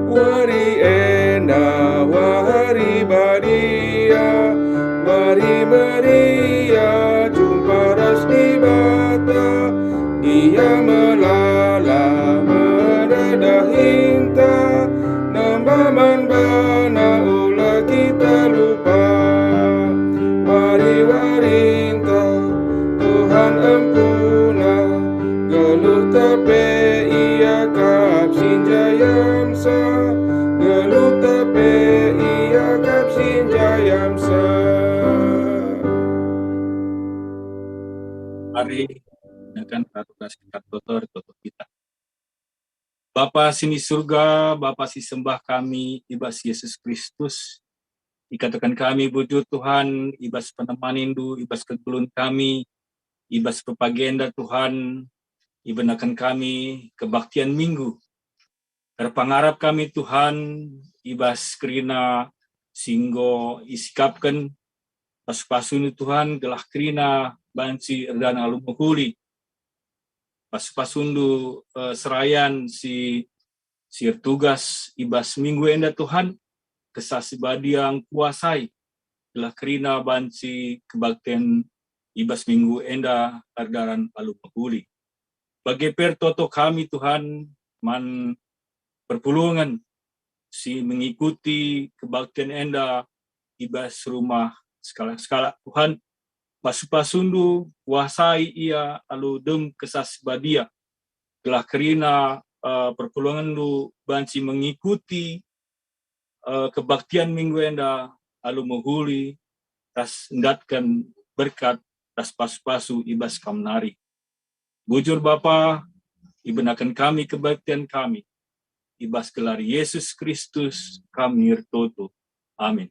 Wari enda wari badia, mari meriah jumpa ras Dibata. Ia melala merdahinta, nembah man baNa ola kita lupa. Wari-warinta Tuhan empuna, geluhta pe iakap si njai jamsa, geluhta pe iakap si njai jamsa. Mari, dengarkan peraturan sikap kotor, kotor kita. Bapa si ni Surga, Bapa si sembah kami i bas Yesus Kristus, ikataken kami bujur, Tuhan, i bas penemaninNdu, i bas kegeluhen kami, i bas pepagenda, Tuhan, ibenaken kami kebaktian Minggu. Erpengarap kami, Tuhan, i bas kerina si enggo isikapken, pasu-pasuNdu, Tuhan, gelah kerina banci erdalan alu mehuli. Pasu-pasuNdu, eh, serayan si, si ertugas i bas minggu enda, Tuhan, Kesah Si Badia engkuasai, gelah kerina banci kebakten i bas minggu enda erdalan alu mehuli. Bage pe ertoto kami, Tuhan, man perpulungen si mengikuti kebakten enda i bas rumah sekalak-sekalak. Tuhan, pasu-pasuNdu kuasai ia alu dem Kesah Si Badia, gelah kerina, eh, perpulungenNdu banci mengikuti, eh, kebaktian minggu enda alu mehuli ras ndatken berkat ras pasu-pasu i bas Kam nari. Bujur Bapa, ibenaken kami kebaktian kami, i bas gelar Yesus Kristus kami ertoto. Amin.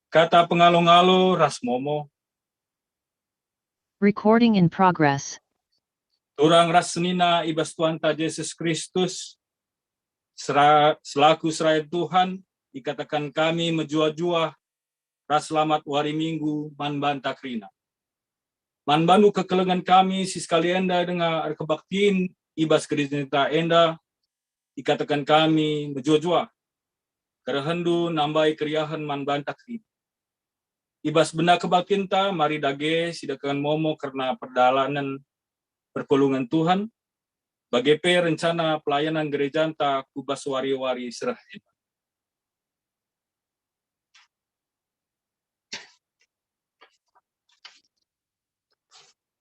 Kata pengalo-ngalo ras momo. Recording in progress. Turang ras senina i bas Tuhanta Jesus Kristus, sera-, selaku serayan Tuhan, ikataken kami mejuah-juah ras selamat wari Minggu man banta kerina. Man bandu kekelengen kami si sekali enda denga erkebaktin i bas gerejanta enda, ikataken kami mejuah-juah. KerehenNdu nambai keriahen man banta kerina. I bas bena kebaktinta, mari dage sidaken momo kerna perdalanen perpulungen Tuhan, bage pe rencana pelayanan gerejanta ku bas wari-wari si reh enda.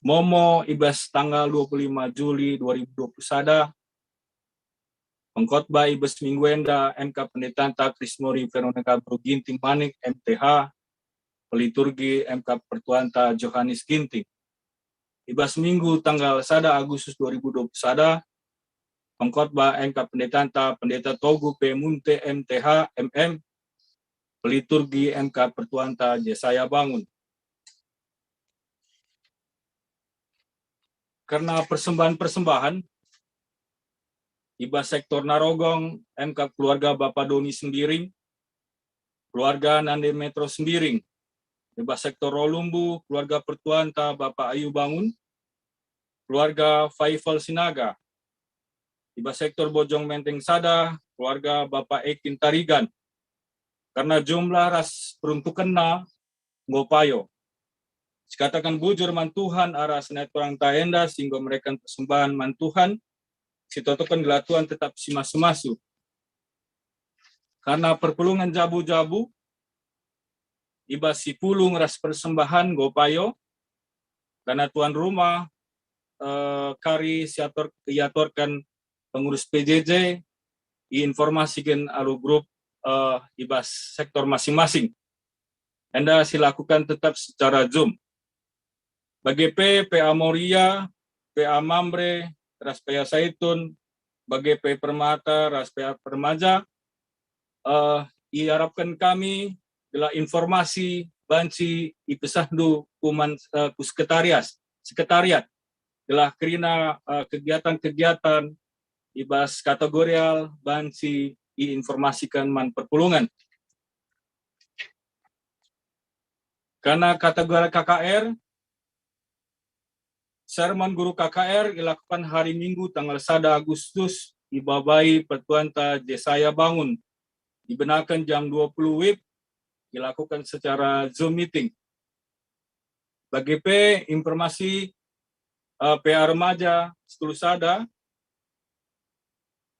Momo i bas tanggal dua puluh lima Juli dua ribu dua puluh sada, pengkhotbah i bas minggu enda M K Pendetanta Krismori Veronika Bro Ginting Manik, M T H, peliturgi M K Pertuanta Johanes Ginting. I bas minggu tanggal sada Agustus dua ribu dua puluh sada, pengkhotbah M K Pendetanta Pendeta Togu P Munte, M T H, M M, peliturgi M K Pertuanta Jesaya Bangun. Kerna persembahan-persembahan, i bas sektor Narogong, M K keluarga Bapa Doni Sembiring, keluarga Nande Metro Sembiring, i bas sektor Rolumbu, keluarga Pertuanta Bapa Ayu Bangun, keluarga Faifal Sinaga, i bas sektor Bojong Menteng sada, keluarga Bapa Ekin Tarigan. Kerna jumlah ras peruntukenna enggo payo. Sikataken bujur man Tuhan arah senina turangta enda si enggo mereken persembahan man Tuhan, sitotoken gelah Tuhan tetap simasu-masu. Kerna perpulungen jabu-jabu, i bas sipulung ras persembahan enggo payo, kerna tuan rumah, eh, kari siator, iatorken pengurus P J J, iinformasiken alu grup, eh, i bas sektor masing-masing. Enda silakuken tetap secara Zoom. Bage pe P A Moria, P A Mamre, ras P A Saitun, bage pe Permata, ras P A Permaja, eh, iarapken kami gelah informasi banci ipesahndu ku man, eh, ku sekretariat, sekretariat, gelah kerina, eh, kegiatan-kegiatan i bas kategorial banci iinformasiken man perpulungen. Kerna kategorial K K R, sermon guru K K R ilakuken hari Minggu tanggal sada Agustus ibabai Pertuanta Jesaya Bangun, ibenaken jam dua puluh wib, ilakuken secara Zoom meeting. Bage pe informasi, eh, P A Remaja sepuluh sada,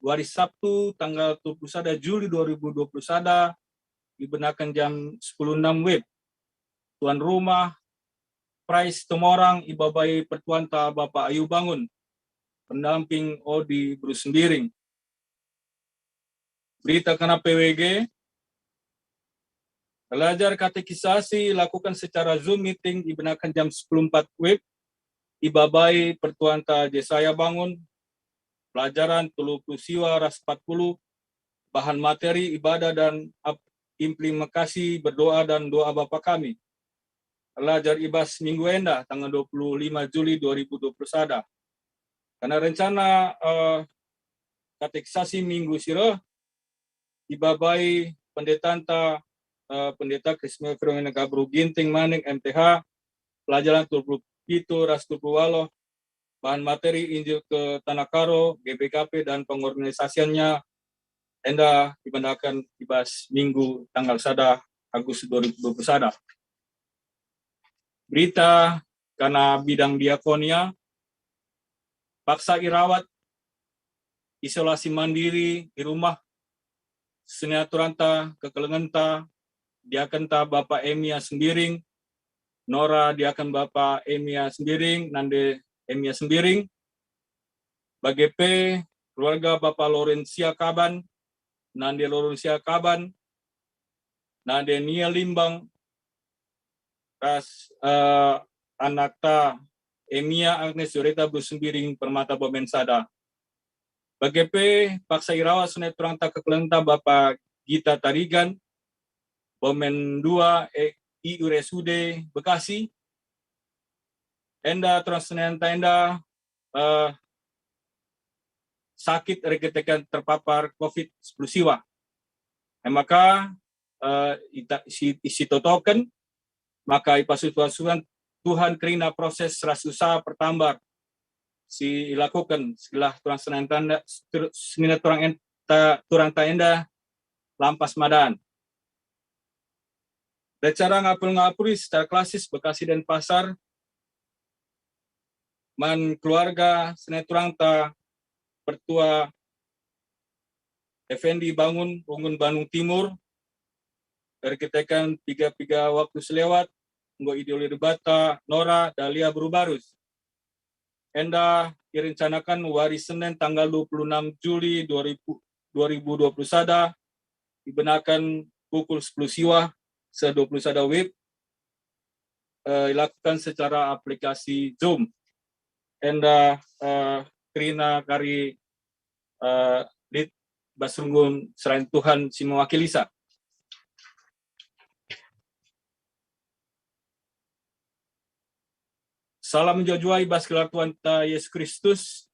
wari Sabtu tanggal dua puluh sada Juli dua ribu dua puluh sada, ibenaken jam sepuluh enam wib. Tuan rumah, Prais Temorang ibabai Pertuanta Bapa Ayu Bangun, pendamping Odi Bru Sembiring. Berita kerna P W G, pelajar katekisasi lakukan secara Zoom meeting ibenaken jam sepuluh empat wib, ibabai Pertuanta Jesaya Bangun, pelajaran telu puluh siwa ras empat puluh, bahan materi ibadah dan ap-, implementasi berdoa dan doa Bapa Kami. Pelajar i bas minggu enda, tanggal dua puluh lima Juli dua ribu dua puluh sada. Kerna rencana, eh, katekisasi minggu si reh, ibabai pendetanta, eh, Pendeta Krismil Veronika Bru Ginting Manik, M T H, pelajaran dua puluh pitu ras dua puluh waluh, bahan materi Injil ke Tanah Karo, G B K P, dan pengorganisasiannya enda ibenaken i bas Minggu tanggal sada Agustus dua ribu dua puluh sada. Berita kerna bidang diakonia, paksa irawat, isolasi mandiri i rumah, senina turanta, kekelengenta, diakenta Bapa Emia Sembiring, Nora diaken Bapa Emia Sembiring, Nande Emia Sembiring, bage pe keluarga Bapa Lorensia Kaban, Nande Lorensia Kaban, Nande Nia Limbang, ras, eh, anakta Emia Agnes Joreta Bru Sembiring Permata Bomen sada. Bage pe paksa irawat senina turanta kekelengenta Bapa Gita Tarigan, Bomen dua, eh, i R S U D Bekasi. Enda turang seninanta enda, eh, sakit erkiteken terpapar covid sepuluh siwa. E maka, eh, ita-, si, sitotoken maka ipasuh-pasuhen Tuhan kerina proses ras usaha pertambar si ilakuken segelah turang senina turanta, senina turang enta, turanta enda lampas madan. Rencana ngapul-ngapuli secara klasis Bekasi Denpasar man keluarga senina turanta Pertua Effendi Bangun, Runggun Bandung Timur, erkiteken piga-piga waktu selewat, enggo idioli Dibata Nora Dalia Bru Barus. Enda irencanakan wari Senin tanggal dua puluh enam Juli dua ribu, dua ribu dua puluh sada, ibenaken pukul sepuluh siwah seh dua puluh sada wib, eh, ilakukan secara aplikasi Zoom. Enda, eh, kerina kari, eh, lit bas runggun serayan Tuhan si mewakilisa. Salam mejuah-juah i bas gelar Tuhanta Yesus Kristus.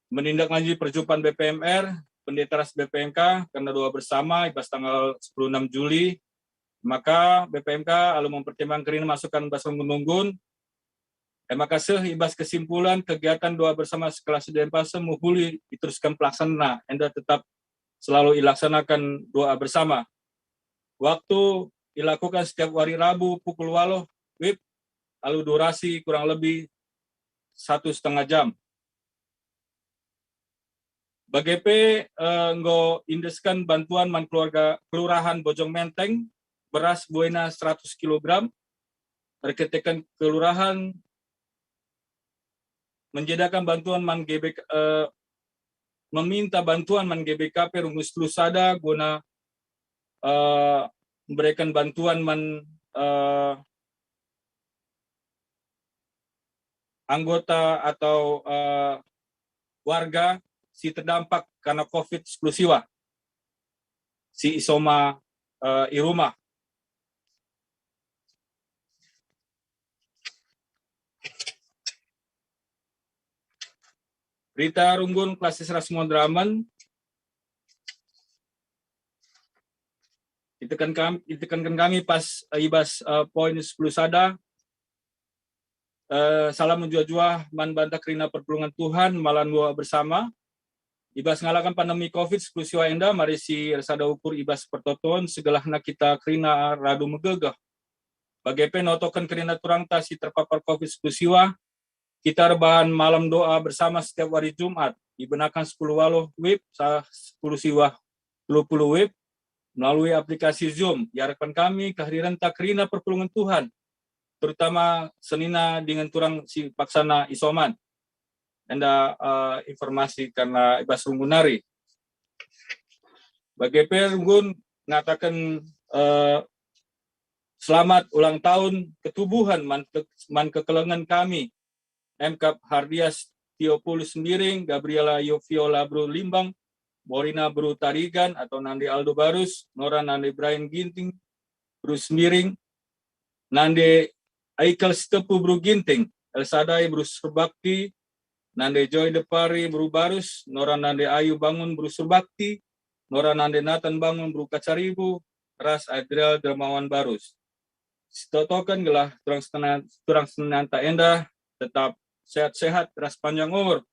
Menindak lanjuti perjumpaan B P M R, pendeta ras B P M K, kerna doa bersama i bas tanggal sepuluh enam Juli. Maka B P M K alu mempertimbangkan kerina masukan bas runggun-runggun, e maka seh i bas kesimpulan kegiatan doa bersama sekelas D M Pasem mehuli diteruskan pelaksanana, enda tetap selalu ilaksanakan doa bersama. Waktu ilakukan setiap wari Rabu pukul waluh wib, alu durasi kurang lebih satu setengah jam. Bage pe, eh, enggo iendesken bantuan man keluarga Kelurahan Bojong Menteng, beras buena seratus kilogram, erkiteken kelurahan menjedakan bantuan man G B K, eh, meminta bantuan man G B K P Runggun sepuluh sada guna, eh, memberikan bantuan man, eh, anggota atau, eh, warga si terdampak karena covid sepuluh siwah si isoma, eh, i rumah. Berita runggun klasis ras moderamen. Itekan kam-, itekanken kami pas, eh, i bas, eh, poin sepuluh sada. Eh, salam mejuah-juah man banta kerina perpulungen Tuhan, malam doa bersama. I bas ngalaken pandemi covid sepuluh siwah enda, mari si ersada ukur i bas pertoton, segelahna kita kerina radu megegeh. Bage pe notoken kerina turangta si terpapar covid sepuluh siwah, kita erbahan malam doa bersama setiap wari Jumat, ibenaken sepuluh waluh wib seh sepuluh siwah telu puluh wib melalui aplikasi Zoom. Iarapken kami kehadiren ta kerina perpulungen Tuhan, terutama senina dingen turang si paksana isoman. Enda, eh, informasi kerna i bas runggun nari. Bage pe runggun ngataken, eh, selamat ulang tahun ketubuhen man ke-, man kekelengen kami, M K Hardias Theopulus Sembiring, Gabriela Yoviola Bru Limbang, Morina Bru Tarigan atau nande Aldo Barus, Nora nande Brian Ginting Bru Sembiring, nande Aikel Sitepu Bru Ginting, Elsadai Bru Surbakti, nande Joy Depari Bru Barus, Nora nande Ayu Bangun Bru Surbakti, Nora nande Nathan Bangun Bru Kacaribu, ras Adriel Dermawan Barus. Sitotoken gelah turang senina-, turang seninanta enda tetap sehat-sehat ras panjang umur.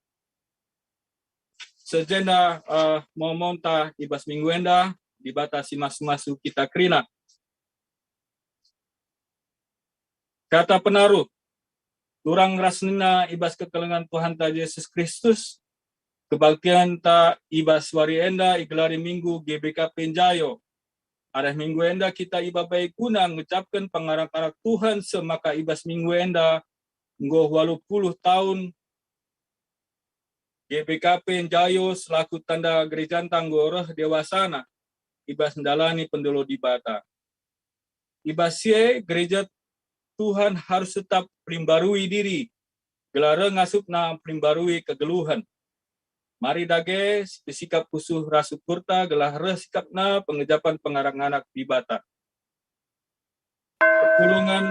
Sejenda, eh, momonta i bas minggu enda, Dibata si masu-masu kita kerina. Kata penaruh, turang ras senina i bas kekelengen Tuhanta Jesus Kristus, kebaktienta i bas wari enda igelari Minggu G B K P Njayo. Arah minggu enda kita ibabai guna ngucapken pengarak-arak Tuhan, semaka i bas minggu enda enggo waluh puluh tahun G B K P Njayo selaku tanda gerejanta enggo reh dewasana i bas ndalani pendolo Dibata. I bas si e, gereja Tuhan harus tetap pelimbarui diri, gelah reh ngasupna pelimbarui kegeluhen. Mari dage sipesikap pusuh ras ukurta gelah reh sikapna pengejapen pengarak-arak Dibata. Perpulungen,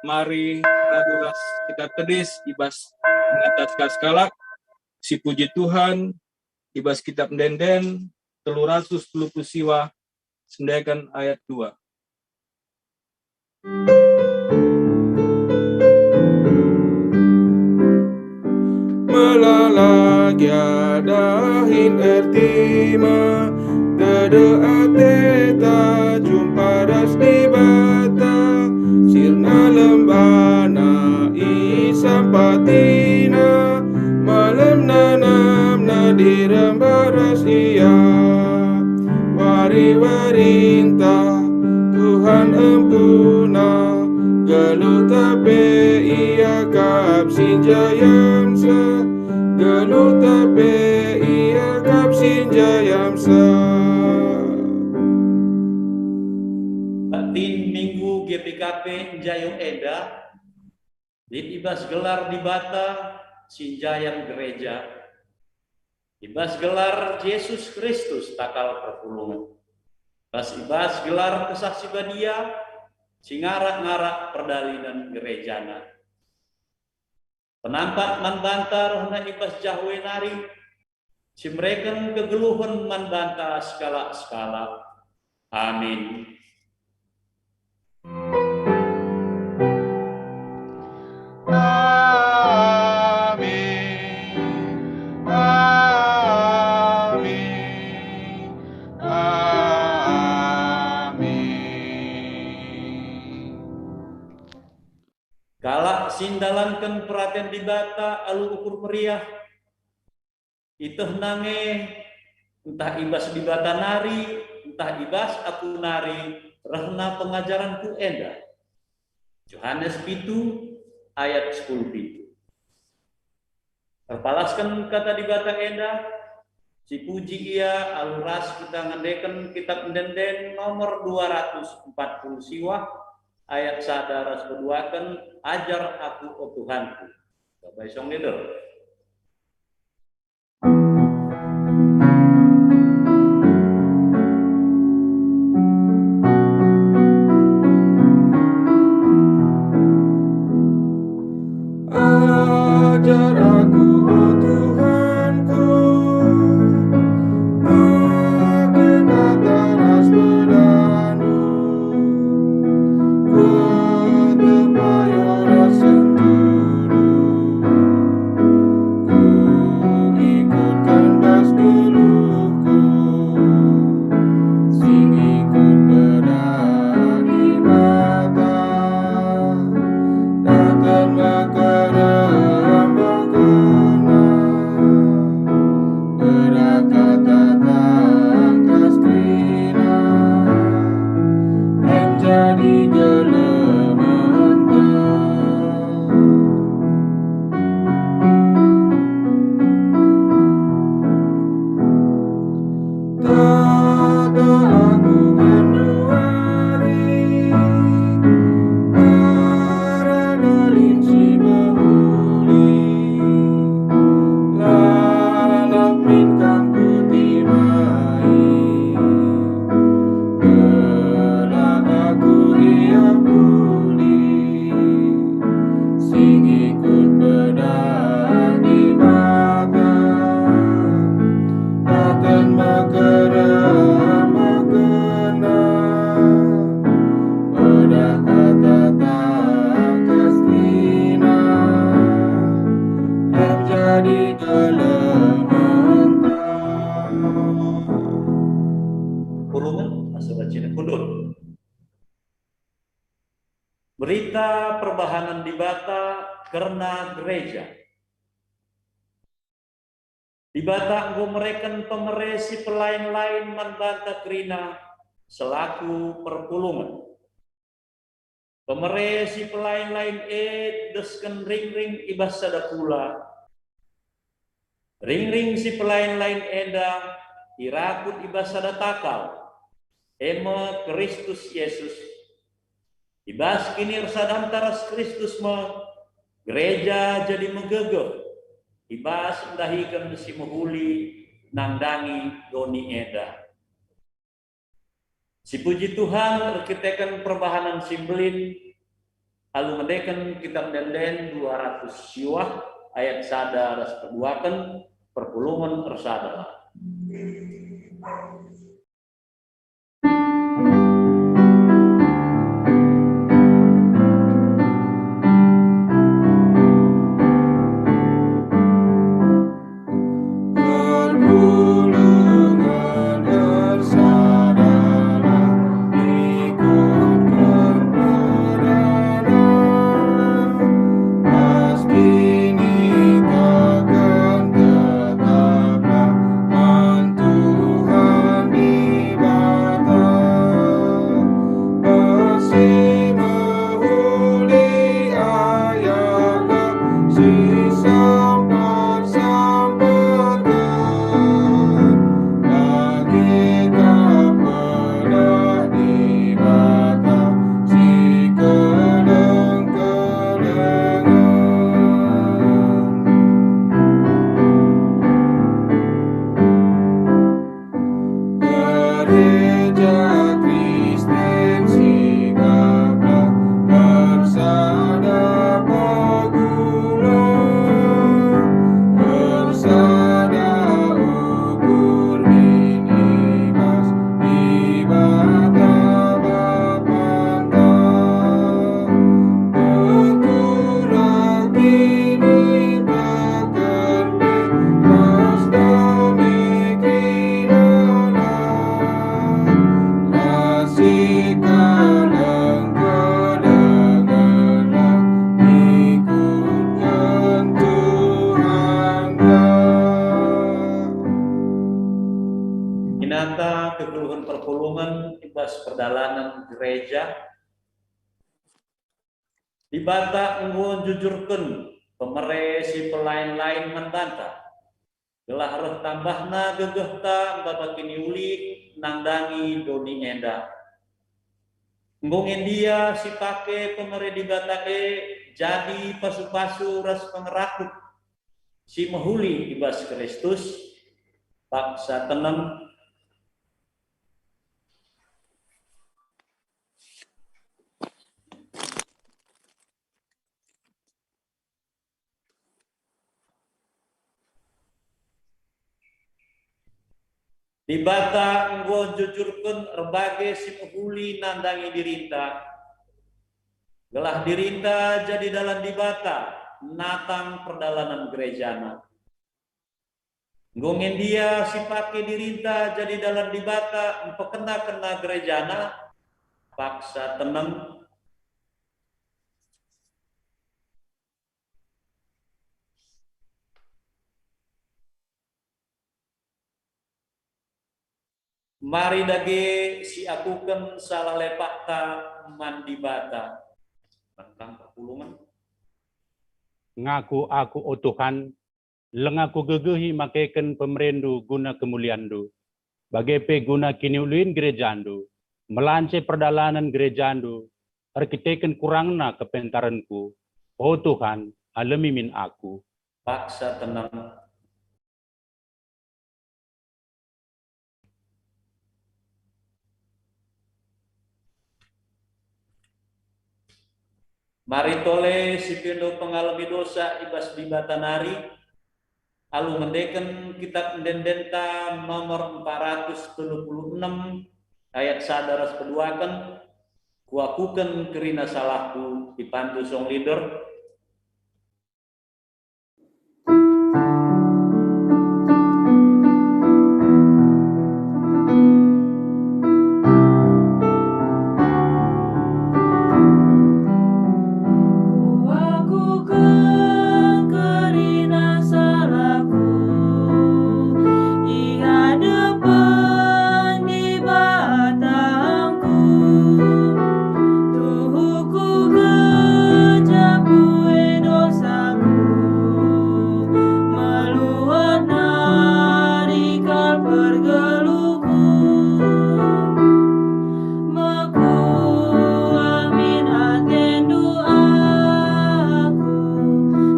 mari radu ras kita tedis i bas ngata sekalak-sekalak, si puji Tuhan, i bas Kitap Ende-enden telu ratus telu puluh siwah, sendaken ayat dua. Melala gia dahin ertima, dede ateta jumpa ras Dibata, sirna lembana isampatina, malem nanamna direm baras Ia. Wari-warinta Tuhan empuna, geluhta pe iakap si Jayamsa, geluhta pe iakap si njayamsa. Baktin Minggu G P K P njayung enda lit i bas gelar Dibata si njayang gereja, i bas gelar Jesus Kristus takal perpulungen, ras i bas gelar Kesah Si Badia si ngarak-ngarak perdalinen gerejana. Penampat man banta rehna i bas Jahwe nari, si mereken kegeluhen man banta sekalak-sekalak. Amin. Amin. Amin. Kalak si ndalanken peraten Dibata alu ukur meriah, ietehna nge, ntah i bas Dibata nari, ntah i bas aku nari, rehna pengajaranku enda. Johanes pitu ayat sepuluh pitu. Erpalasken kata Dibata enda, sipuji Ia alu ras kita ngendeken Kitap Ende-enden nomor dua ratus empat puluh siwah, ayat sada ras peduaken, "Ajar Aku, o Tuhanku." Babai song leader. Ajar aku, o Tuhanku, bage kata ras pedanNdu, kutepai oras sentudu, kuikutkan bas geluhku, sing ikut peda Dibata. Datang me kerina, bage kata tangkas kerina, em jadi gelementa. Tata aku genduari, arah dalan si mehuli, lalap min kam kutimbai, gelah aku ia pulih. Sing ikut peda Dibata, datang me kerina, bage kata tangkas kerina, em jadi gelementa. Pulungen, asa bacina kundul. Berita perbahanen Dibata kerna gereja. Dibata enggo mereken pemere si pelain-lain man banta kerina selaku perpulungen. Pemere si pelain-lain e desken ringring i bas sada kula. Ringring si pelain-lain enda irakut i bas sada takal, e me Kristus Jesus. I bas kiniersadanta ras Kristus me gereja jadi megegeh i bas ndahiken si mehuli nandangi doni enda. Sipuji Tuhan, erkiteken perbahanen si mbelin, alu ngendeken Kitap Ende-enden dua ratus siwah ayat sada ras peduaken, perpulungen ersadalah. perpulungen i bas perdalanen gereja. Dibata enggo njujurken pemere si pelain-lain man banta, gelah reh tambahna gegehta maba kiniulin nandangi doni enda. Enggo nge ndia si pake pemere Dibata e jadi pasu-pasu ras pengerakup si mehuli i bas Kristus, paksa teneng. Dibata enggo njujurken erbage si mehuli nandangi dirinta, gelah dirinta jadi dalan Dibata natang perdalanen gerejana. Enggo nge ndia si pake dirinta jadi dalan Dibata mpekena-kena gerejana, paksa teneng. Mari dage siakuken salah lepakta man Dibata. Tentang perpulungen. Ngaku aku, o Tuhan, langa kugegehi makeken pemereNdu guna kemulianNdu, bage pe guna kiniulin gerejaNdu, melance perdalanen gerejaNdu, erkiteken kurangna kepentarenku. O Tuhan, alemi min aku. Paksa teneng. Mari tole sipindo pengalemi dosa i bas Dibata nari, alu ngendeken Kitap Ende-endenta nomor empat ratus telu puluh enem ayat sada ras peduaken, "Kuakuken kerina salahku," ipandu song leader. Kuakuken kerina salahku i hadepen Dibatangku. Tuhu kugejap kue dosaku, meluat nari kal pergeluhku. Mekuah min atendu aku,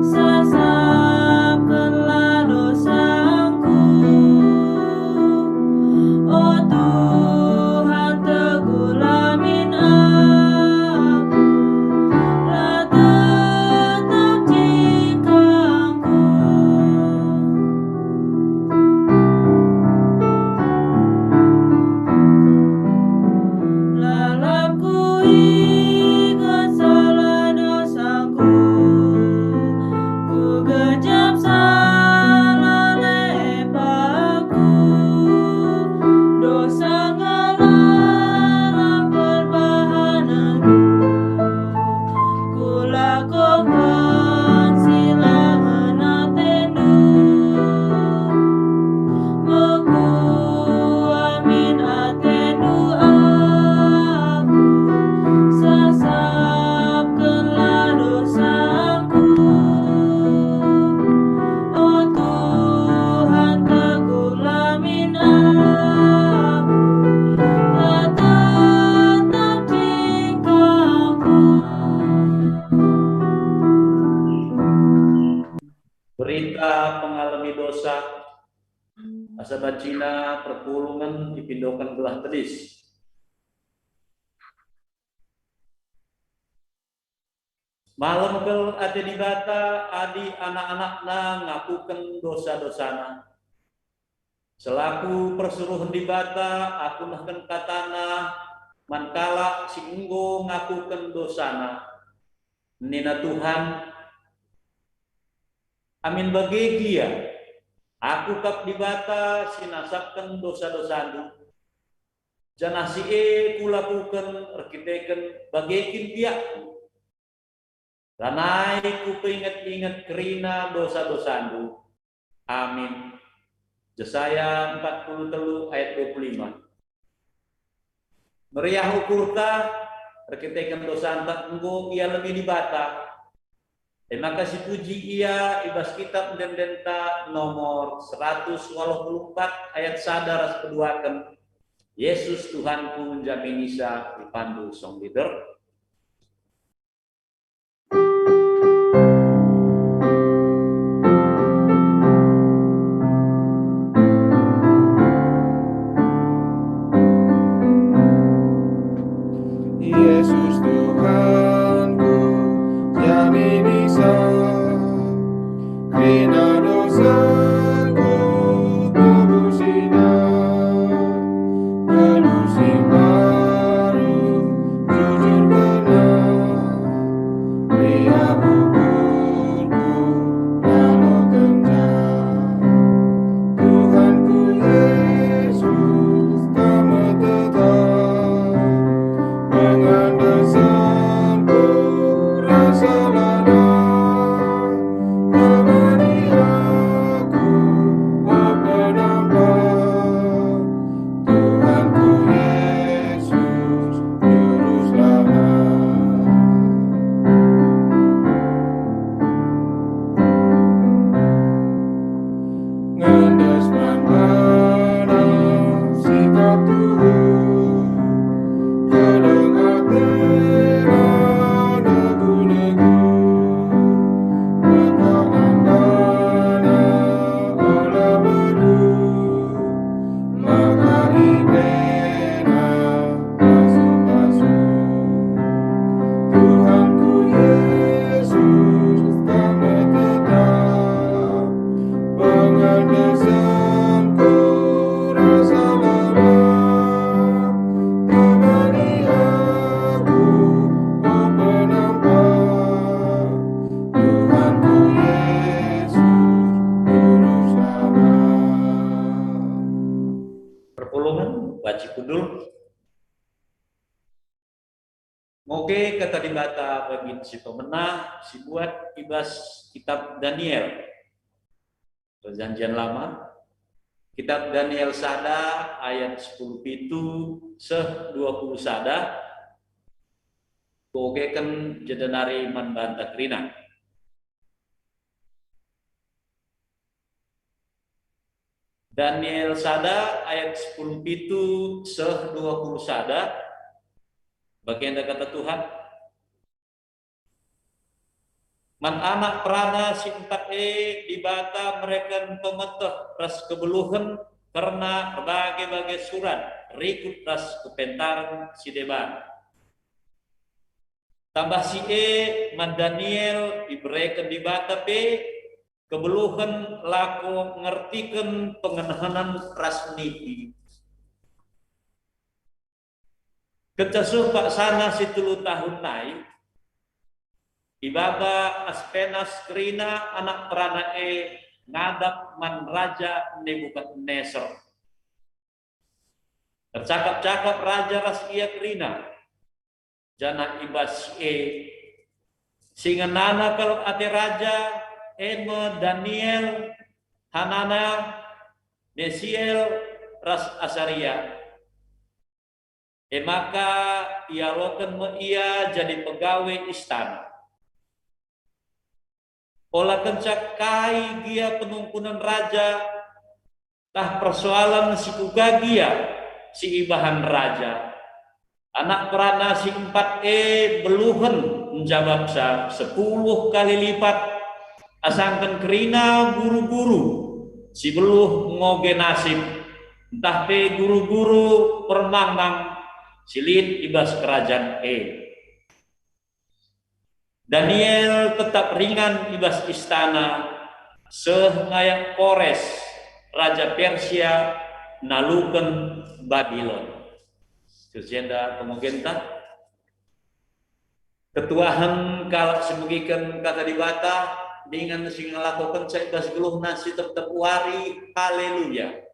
sasapkenlah dosangku. O Tuhan, tegurlah min aku, la tetap jingkangku. Lalap kuinget salah dosangku, kugejap salah lepakku. Dosa ngelalah perbahanenku, kulakoken si la ngena atendu. Mekuah min atendu aku, sasapkenlah dosangku. O Tuhan, tegurlah min aku, la tetap jingkangku. Berita pengalemi dosa, asa bancina perpulungen ipindoken gelah tedis. Malem kal ate Dibata adi anak-anakNa ngakuken dosa-dosana. Selaku persuruhen Dibata, aku nehken kataNa man kalak si enggo ngakuken dosana. Nina Tuhan, "Amin bage gia, Aku kap Dibata si nasapken dosa-dosandu, janah si e kulakuken erkiteken bage kin biakku. Lanai kupeinget-inget kerina dosa-dosandu." Amin. Jesaya empat puluh telu ayat dua puluh lima. Meriah ukurta, erkiteken dosanta enggo ialemi Dibata. E maka sipuji Ia i bas Kitap Ende-endenta nomor seratus waluh puluh empat ayat sada ras peduaken, "Yesus Tuhanku, njaminisa ipandu song leader." Yesus Tuhanku, jaminisa, kerina dosaku tebusina, geluh si mbaru jujur kena, meriah ukurku lalo kenca. Tuhanku Yesus, Kam me tetap pengandesenku, rasa lalap temani aku, o penampat. Tuhanku Yesus, Juru Selamat. Ngendes man bana sikap tuhu, keleng atena negu-negu, mekah andana ola beru, maka iberena pasu-pasu. Tuhanku Yesus, Kam me tetap pengandesenku, rasa lalap temani aku, o penampat. Tuhanku Yesus, Juru Selamat. Perpulungen, banci kundul. Ngoge Kata Dibata bagi si pemena, si buat i bas Kitap Daniel, Perjanjian Lama, Kitap Daniel sada ayat sepuluh pitu seh dua puluh sada, kuogeken jenari man banta kerina. Daniel sada ayat sepuluh pitu seh dua puluh sada, bagenda Kata Tuhan, "Man anak perana si empat e Dibata mereken pemeteh ras kebeluhen kerna erbage-bage surat rikut ras kepentaren si deban." Tambah si e, man Daniel ibereken Dibata pe kebeluhen lako ngertiken pengenehenen ras nipi. Kenca seh paksana si telu tahun nai, ibaba Aspenas kerina anak perana e ngadap man Raja Nebukadnesar. Ercakap-cakap raja ras ia kerina, janah i bas si e, si ngenana kal ate raja, e me Daniel, Hanana, Misiel, ras Asaria. E maka ialoken me ia jadi pegawe istana. Ola kenca kai gia penungkunen raja, tah persoalen si kuga gia si ibahan raja, anak perana si empat e beluhen njabapsa sepuluh kali lipat, asangken kerina guru-guru si beluh ngoge nasib, ntah pe guru-guru permangmang si lit i bas kerajan e. Daniel tetap ringan i bas istana, seh ngayak Kores, raja Persia, naluken Babilon. Terus enda pemegenta, ketuahen kalak si megiken Kata Dibata, dingen si ngelakokenca i bas geluhna si tep-tep wari. Haleluya!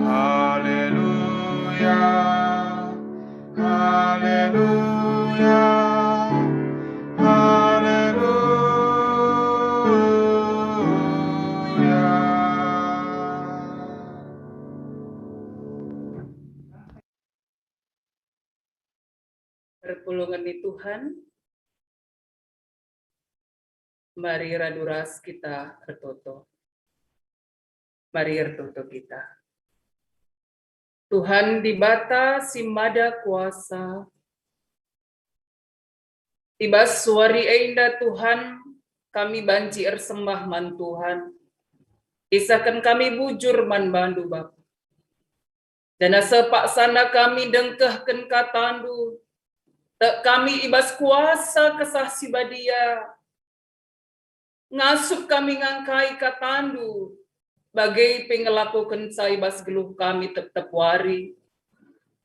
Haleluya, haleluya, haleluya. Ngeni Tuhan, mari radu ras kita ertoto. Mari ertoto kita. Tuhan Dibata si mada kuasa, i bas wari enda Tuhan, kami banci ersembah man Tuhan. Isehken kami bujur man bandu, Bapa. Janah sepaksana kami ndengkehken katandu, tek kami i bas kuasa Kesah Si Badia. Ngasup kami ngangkai katandu, bage pe ngelakokenca i bas geluh kami tep-tep wari.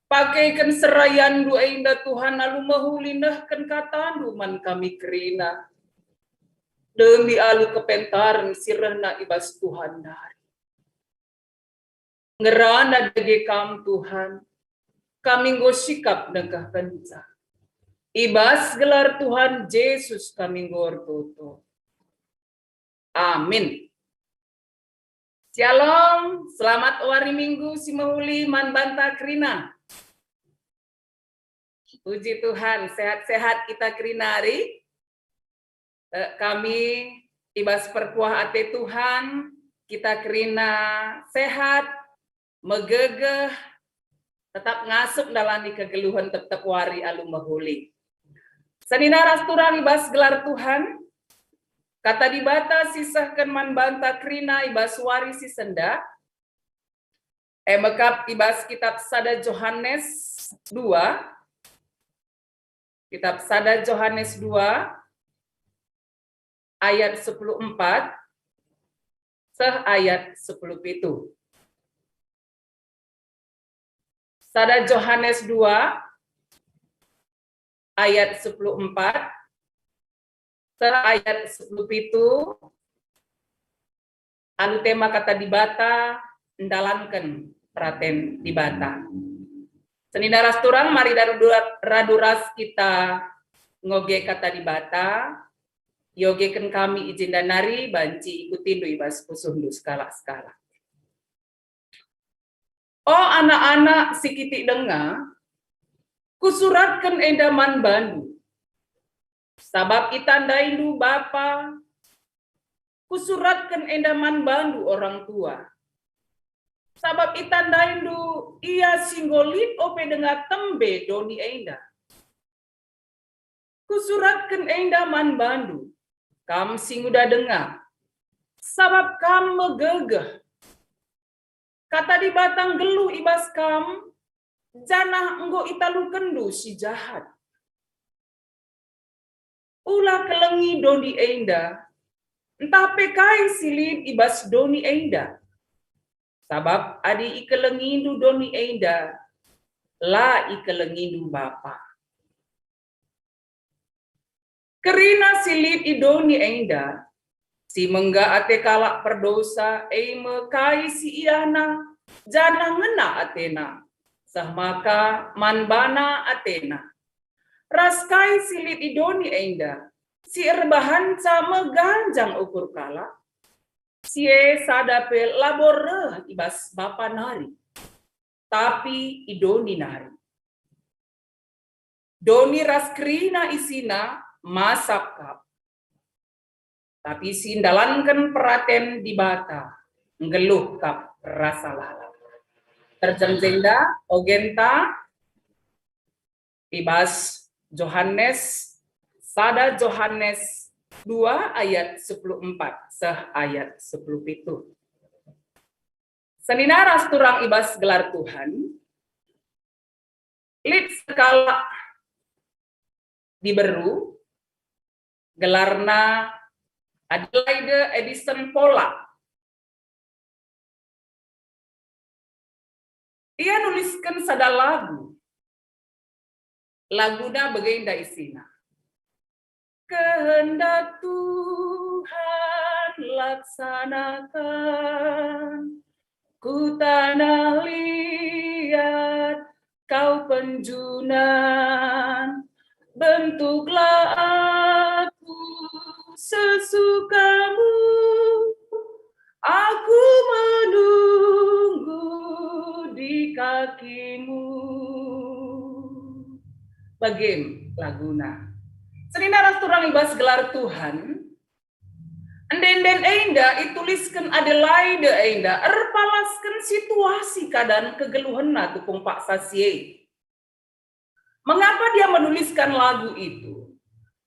Pakeken serayanndu enda Tuhan alu mehuli nehken katandu man kami kerina. Demi alu kepentaren si rehna i bas Tuhan nari. Ngerana dage Kam, Tuhan, kami enggo sikap nengkehkenca. I bas gelar Tuhan Jesus kami enggo ertoto. Amin. Shalom, selamat wari Minggu si mehuli man banta kerina. Puji Tuhan, sehat-sehat kita kerina ari. Eh, kami i bas perkuah ate Tuhan, kita kerina sehat, megegeh, tetap ngasup ndalani kegeluhen tep-tep wari alu mehuli. Senina ras turang i bas gelar Tuhan, Kata Dibata si isehken man banta kerina i bas wari si sendah, e mekap i bas kitab sada Johanes dua, kitab sada Johanes dua ayat sepuluh empat seh ayat sepuluh pitu. Sada Johanes dua ayat sepuluh empat seh ayat sepuluh pitu, alu tema Kata Dibata, ndalanken peraten Dibata. Senina ras turang, mari radu, radu ras kita ngoge Kata Dibata, iogeken kami i jenda nari banci ikutindu i bas pusuhndu sekalak-sekalak. O anak-anak si kitik denga, kusuratken enda man bandu, sabap itandaindu bapa, kusuratken enda man bandu orang tua, sabap itandaindu ia si enggo lit ope denga tembe doni enda. Kusuratken enda man bandu, kam si nguda denga, sabap kam megegeh. Kata Dibata nggeluh i bas kam, janah enggo italukenndu si jahat. Ula kelengi doni enda, ntah pe kai si lit i bas doni enda. Sabap adi ikelengindu doni enda, la ikelengindu Bapa. Kerina si lit i doni enda, si mengga ate kalak perdosa, e me kai si iahna, janah ngena atena, seh maka man bana atena. Ras kai si lit i doni enda, si erbahanca meganjang ukur kalak, si e sada pe labo reh i bas Bapa nari, tapi i doni nari. Doni ras kerina isina masap kap. Tapi si ndalanken peraten Dibata nggeluh kap rasa lalap. Terjeng jenda, ogenta, i bas Johanes, sada Johanes dua ayat sepuluh empat seh ayat sepuluh pitu. Senina ras turang i bas gelar Tuhan, lit sekalak diberu, gelarna Adelaide Edison Polak. Ia nulisken sada lagu. Laguna bagenda isina. Kehendak Tuhan laksanakan, ku tanah liat kau penjunan, bentuklah aku sesukamu, aku menunggu di kakimu. Bagem, laguna. Senina ras turang i bas gelar Tuhan, ende-enden enda itulisken Adelaide enda erpalasken situasi keadaan kegeluhenna tupung paksa si e. Mengapa dia menuliskan lagu itu?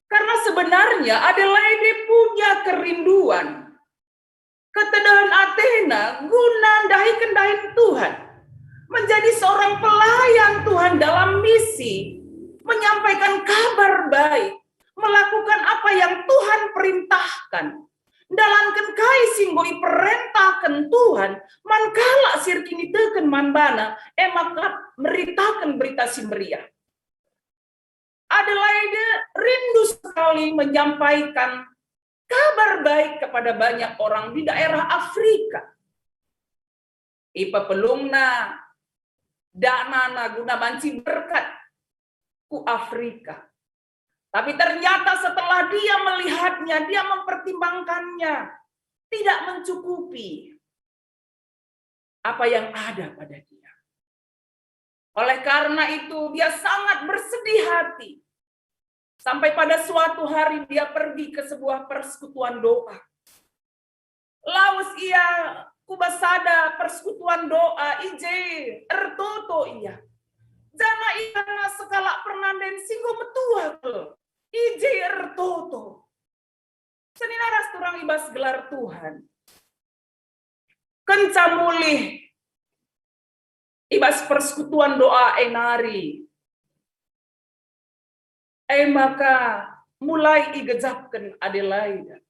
Karena sebenarnya Adelaide punya kerinduan, ketedehen atena guna ndahiken dahin Tuhan, menjadi seorang pelayan Tuhan dalam misi, menyampaikan Kabar Baik, melakukan apa yang Tuhan perintahkan, ndalanken kai si enggo iperentahken Tuhan man kalak si erkiniteken man bana, e maka meritaken Berita Si Meriah. Adelaide rindu sekali menyampaikan Kabar Baik kepada banyak orang di daerah Afrika. Ipepelungna danana guna banci berkat ku Afrika. Tapi ternyata setelah dia melihatnya, dia mempertimbangkannya, tidak mencukupi apa yang ada pada dia. Oleh karena itu, dia sangat bersedih hati. Sampai pada suatu hari dia pergi ke sebuah persekutuan doa. Lawes ia ku bas sada persekutuan doa, i je ertoto ia. Janah ia nina sekalak pernanden si enggo metua kal, i je ertoto. Senina ras turang i bas gelar Tuhan. Kenca mulih i bas persekutuan doa e nari, e maka mulai igejapken Adelaide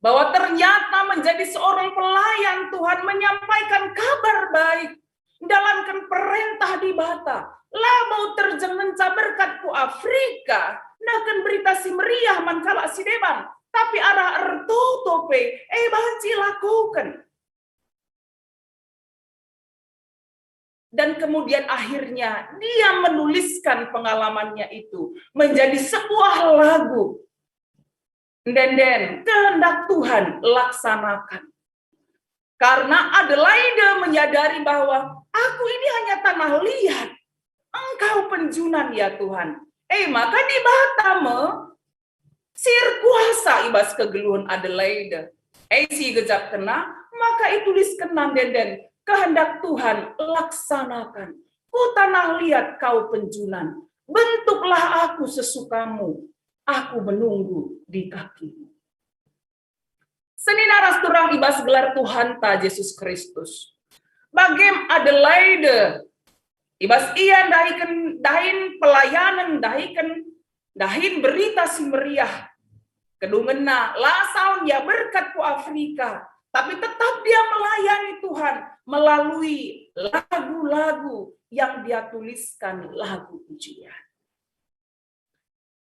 bahwa ternyata menjadi seorang pelayan Tuhan, menyampaikan Kabar Baik, ndalanken perentah Dibata, labo terjeng ngenca berkat ku Afrika, nehken Berita Si Meriah man kalak si deban, tapi arah ertoto pe e banci ilakoken. Dan kemudian akhirnya dia menuliskan pengalamannya itu menjadi sebuah lagu. Ende-enden, kehendak Tuhan laksanakan. Karena Adelaide menyadari bahwa, "Aku ini hanya tanah liat, Engkau penjunan, ya Tuhan." E maka Dibata me si erkuasa i bas kegeluhen Adelaide. E si igejapkenna, maka ituliskenna ende-enden, "Kehendak Tuhan laksanakan. Ku tanah liat kau penjunan. Bentuklah aku sesukamu. Aku menunggu di kakimu." Senina ras turang i bas gelar Tuhanta Jesus Kristus. Bagem Adelaide, i bas ia ndahiken dahin pelayanen, ndahiken dahin Berita Si Meriah. Kedungenna la saun ia berkat ku Afrika, tapi tetap dia melayani Tuhan melalui lagu-lagu yang dia tuliskan, lagu pujian.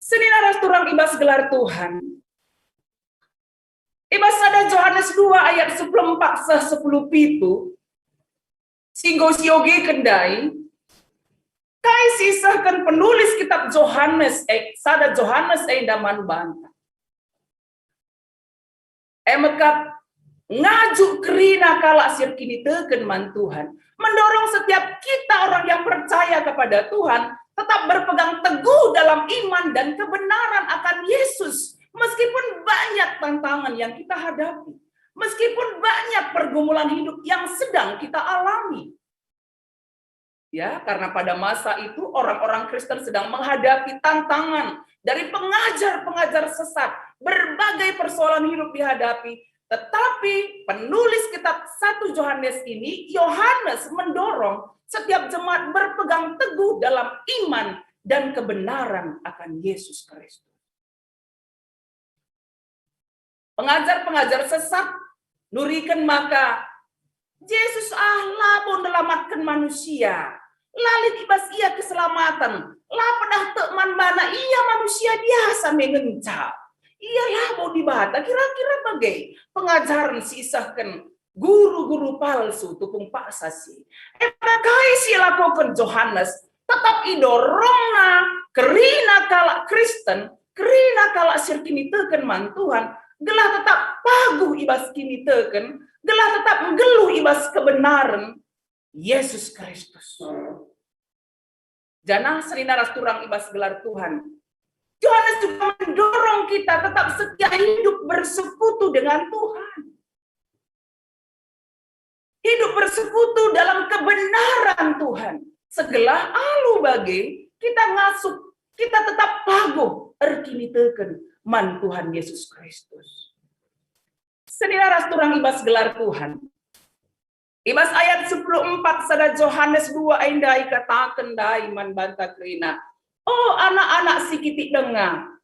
Senina ras turang i bas gelar Tuhan. I bas sada Johanes dua ayat sepuluh empat seh sepuluh pitu, si enggo siogeken ndai, kai si isehken penulis kitab Johanes, eh, sada Johanes enda man banta? E mekap ngajuk kerina kalak si erkiniteken man Tuhan, mendorong setiap kita orang yang percaya kepada Tuhan tetap berpegang teguh dalam iman dan kebenaran akan Yesus, meskipun banyak tantangan yang kita hadapi, meskipun banyak pergumulan hidup yang sedang kita alami. Ya, karena pada masa itu orang-orang Kristen sedang menghadapi tantangan dari pengajar-pengajar sesat, berbagai persoalan hidup dihadapi, tetapi penulis kitab satu Johanes ini, Yohanes, mendorong setiap jemaat berpegang teguh dalam iman dan kebenaran akan Yesus Kristus. Pengajar-pengajar sesat nuriken maka Jesus ah labo nelamatken manusia, la lit i bas ia keselamaten, la pedah tek man bana ia manusia biasa me ngenca. Ia labo Dibata, kira-kira bage pengajaren si isehken guru-guru palsu tupung paksa si. E maka kai si ilakoken Johanes? Tetap idorongna kerina kalak Kristen, kerina kalak si erkiniteken man Tuhan, gelah tetap paguh i bas kiniteken, gelah tetap nggeluh i bas kebenaren Yesus Kristus. Janah senina ras turang i bas gelar Tuhan. Johanes juga mendorong kita tetap setia hidup bersekutu dengan Tuhan. Hidup bersekutu dalam kebenaran Tuhan. Segelah alu bage kita ngasup, kita tetap paguh erkiniteken man Tuhan Yesus Kristus. Senina ras turang i bas gelar Tuhan. I bas ayat sepuluh empat sada Johanes dua enda ikataken ndai man banta kerina, "O anak-anak si kitik denga,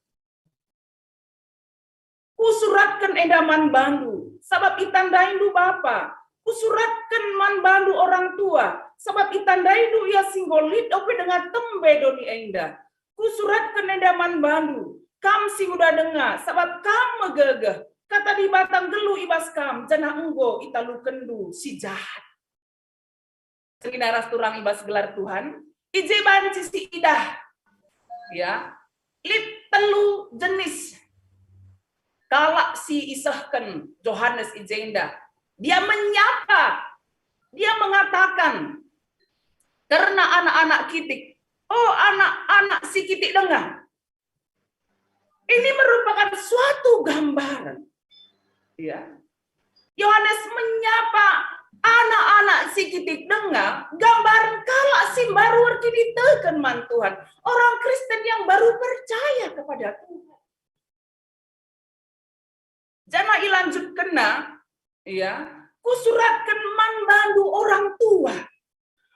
kusuratken enda man bandu, sabap itandaindu Bapa. Kusuratken man bandu orang tua, sabap itandaindu ia si enggo lit ope denga tembe doni enda. Kusuratken enda man bandu, kam si nguda denga, sabap kam megegeh. Kata Dibata nggeluh i bas kam, janah enggo italukenndu si jahat." Senina ras turang i bas gelar Tuhan, i je banci si idah, ya, lit telu jenis kalak si isehken Johanes i jenda. Dia menyapa, dia mengatakan kerna anak-anak kitik, "O anak-anak si kitik denga." Ini merupakan suatu gambaran. Ya. Johanes menyapa anak-anak si kitik denga, gambaran kalak si baru erkiniteken man Tuhan, orang Kristen yang baru percaya kepada Tuhan. Janah ilanjutkenna, ya, "Kusuratken man bandu orang tua."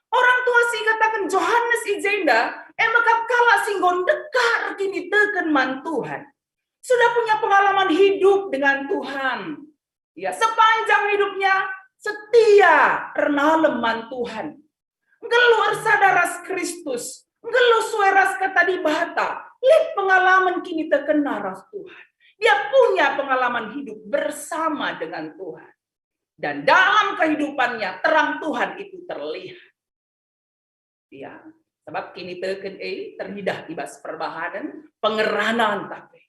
Orang tua si ikataken Johanes i jenda, e me kap kalak si enggo ndekah erkiniteken man Tuhan. Sudah punya pengalaman hidup dengan Tuhan. Ya, sepanjang hidupnya setia ernalem man Tuhan. Nggeluh ersada ras Kristus, nggeluh sue ras Kata Dibata, lit pengalaman kinitekenna ras Tuhan. Dia punya pengalaman hidup bersama dengan Tuhan. Dan dalam kehidupannya, terang Tuhan itu terlihat. Ya, sebab kiniteken e teridah i bas perbahanen pengeranan tapi.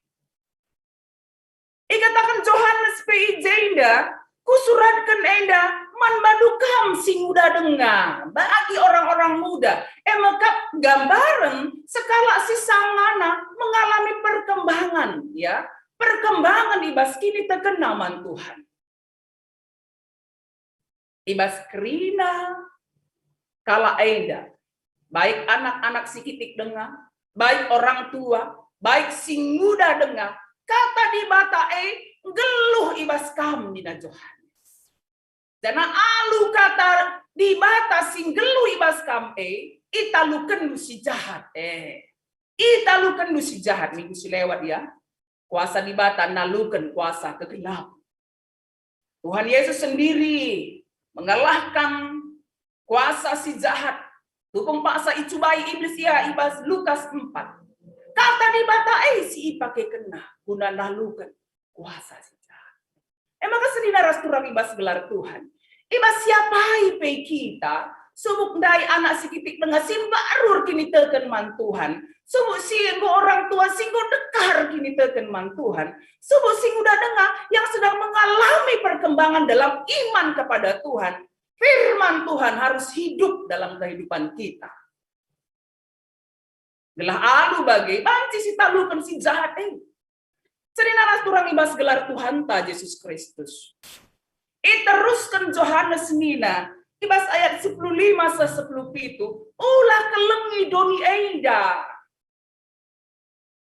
Ikataken Johanes pe i jenda, "Kusuratken enda man bandu kam si nguda denga, bagi orang-orang muda." E me kap gambaren sekalak si sangana mengalami perkembangan, ya, perkembangan i bas kinitekenna man Tuhan. I bas kerina kalak enda, baik anak-anak si kitik denga, baik orang tua, baik si nguda denga, Kata Dibata e nggeluh i bas kam, nina Johanes. Janah alu Kata Dibata si nggeluh i bas kam e, italukenndu si jahat e. Italukenndu si jahat minggu si lewat, ya. Kuasa Dibata naluken kuasa kegelapen. Tuhan Yesus sendiri mengalahkan kuasa si jahat. Tupung paksa icubai Iblis ia i bas Lukas empat. Kata Dibata e si ipakekenna guna naluken kuasa si jahat. E maka senina ras turang i bas gelar Tuhan. I bas siapai pe kita, subuk ndai anak si kitik denga si mbaru erkiniteken man Tuhan, subuk si enggo orang tua si enggo dekah erkiniteken man Tuhan, subuk si nguda denga yang sedang mengalami perkembangan dalam iman kepada Tuhan, firman Tuhan harus hidup dalam kehidupan kita. Gelah alu bage banci sitaluken si jahat e. Senina ras turang i bas gelar Tuhanta Jesus Kristus. Iterusken Johanes nina, i bas ayat sepuluh lima seh sepuluh pitu, "Ula kelengi doni enda."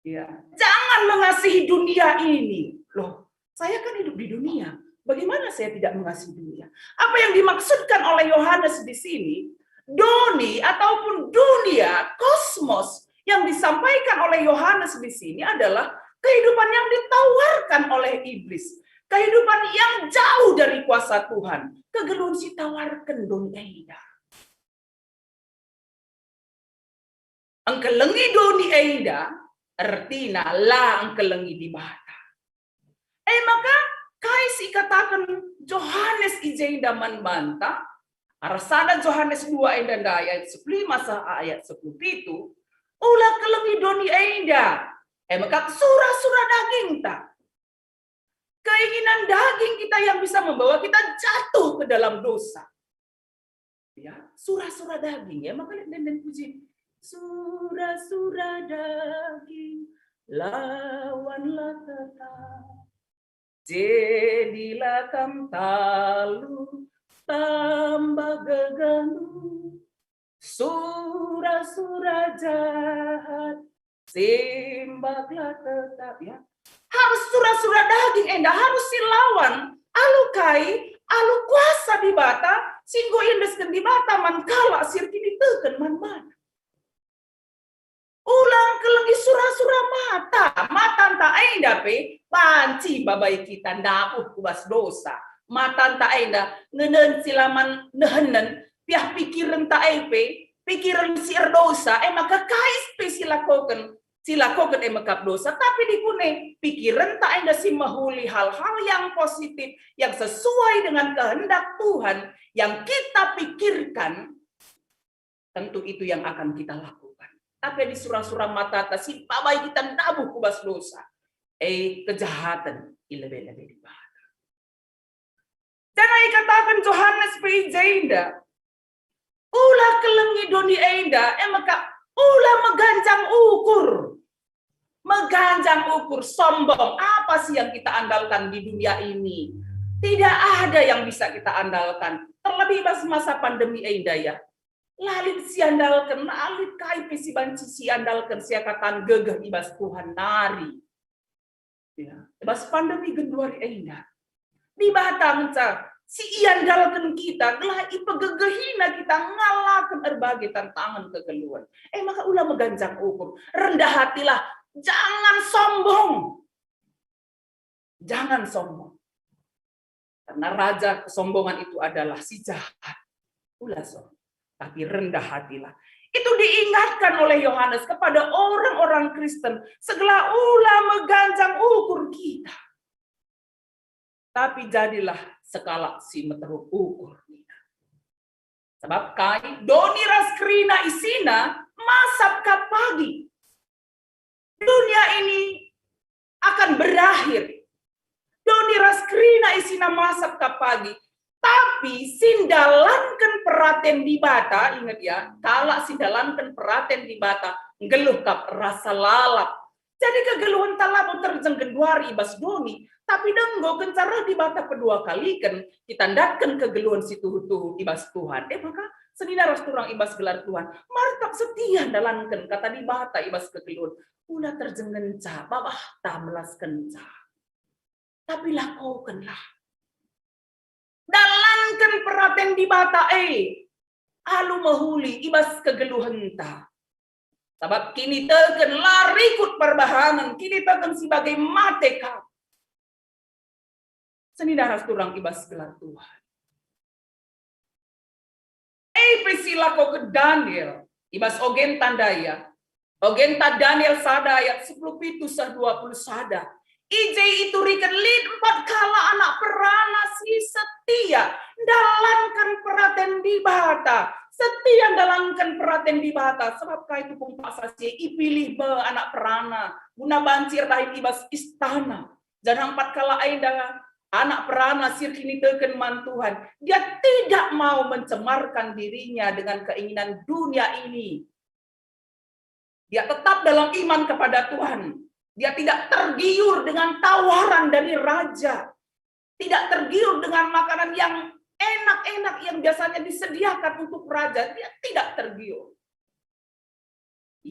Ya, jangan mengasihi dunia ini. Loh, saya kan hidup di dunia. Bagaimana saya tidak mengasihi dunia? Apa yang dimaksudkan oleh Yohanes di sini, doni ataupun dunia, kosmos yang disampaikan oleh Yohanes di sini adalah kehidupan yang ditawarkan oleh iblis. Kehidupan yang jauh dari kuasa Tuhan. Kegeluhen si tawarken doni enda. Engkelengi doni enda, ertina la engkelengi Dibata. E maka, kai si ikataken Johanes i jenda man banta? Arah sada Johanes dua enda ndai ayat sepuluh lima seh ayat sepuluh pitu, "Ula kelengi doni enda." E maka sura-sura dagingta. Keinginan daging kita yang bisa membawa kita jatuh ke dalam dosa. Ya, sura-sura daging, ya, maka lihat denden puji. Sura-sura daging, lawanlah tetap. Jadilah kam talu tambah gegandu, sura-sura jahat, simbaklah tetap, ya. Harus sura-sura daging enda harus silawan, alu kai, alu kuasa Dibata, si enggo iendesken Dibata man kalak si erkiniteken man bana. Ulang kelengi sura-sura mata, matanta enda pe banci mbabai kita ndabuh ku bas dosa. Matanta enda ngenen si la man nehenen, piah pikirenta e pe, pikiren si erdosa, e maka kai pe si lakoken, si lakoken e mekap dosa. Tapi dikune pikirenta enda si mehuli hal-hal yang positif, yang sesuai dengan kehendak Tuhan, yang kita pikirkan, tentu itu yang akan kita lakukan. Tapi di sura-sura matata si mbabai kita ndabuh ku bas dosa, e kejahaten i lebe-lebe Dibata. Janah ikataken Johanes pe i jenda, ula kelengi doni enda, e maka ula meganjang ukur. Meganjang ukur, sombong. Apa sih yang kita andalkan di dunia ini? Tidak ada yang bisa kita andalkan. Terlebih bas masa pandemi enda, ya. La lit siandalken, la lit kai pe si banci siandalken, siakatan gegeh i bas Tuhan nari. Ya, i bas pandemi genduari enda. Dibata ngenca si iandalken kita, gelah ipegegehina kita ngalaken erbage tantangen kegeluhen. E maka ula meganjang ukur, rendah hatilah, jangan sombong. Jangan sombong. Karena raja kesombongan itu adalah si jahat. Ula sombong, tapi rendah hatilah. Itu diingatkan oleh Yohanes kepada orang-orang Kristen, segala ula meganjang ukur kita. Tapi jadilah sekalak si meteruk ukur. Sabap kai? Doni ras kerina isina masap kap pagi. Dunia ini akan berakhir. Doni ras kerina isina masap kap pagi. Tapi si ndalanken peraten Dibata, inget ya, kalak si ndalanken peraten Dibata nggeluh kap rasa lalap. Jadi kegeluhenta labo terjeng genduari i bas doni, tapi denggo kenca reh Dibata pedua kaliken, kita ndatken kegeluhen si tuhu-tuhu i bas Tuhan. E maka, senina ras turang i bas gelar Tuhan, mari tetap setia ndalanken kata Dibata i bas kegeluhen. Ula terjeng ngenca, babahta melaskenca. Tapi lakokenlah. Dalanken peraten Dibata e, alu mehuli i bas kegeluhenta. Sabap kiniteken la rikut perbahanen, kiniteken si bage mate kap. Senina ras turang i bas gelar Tuhan. E pe si lakoken Daniel i bas ogenta ndai, ya. Ogenta Daniel sada ayat sepuluh pitu seh dua puluh sada. I je ituriken lit empat kalak anak perana si setia ndalanken peraten Dibata. Setia ndalanken peraten Dibata. Sabap kai tupung paksa si e ipilih me anak perana guna banci erdahin i bas istana. Janah empat kalak enda anak perana si erkiniteken man Tuhan. Dia tidak mau mencemarkan dirinya dengan keinginan dunia ini. Dia tetap dalam iman kepada Tuhan. Dia tidak tergiur dengan tawaran dari raja. Tidak tergiur dengan makanan yang enak-enak yang biasanya disediakan untuk raja. Dia tidak tergiur.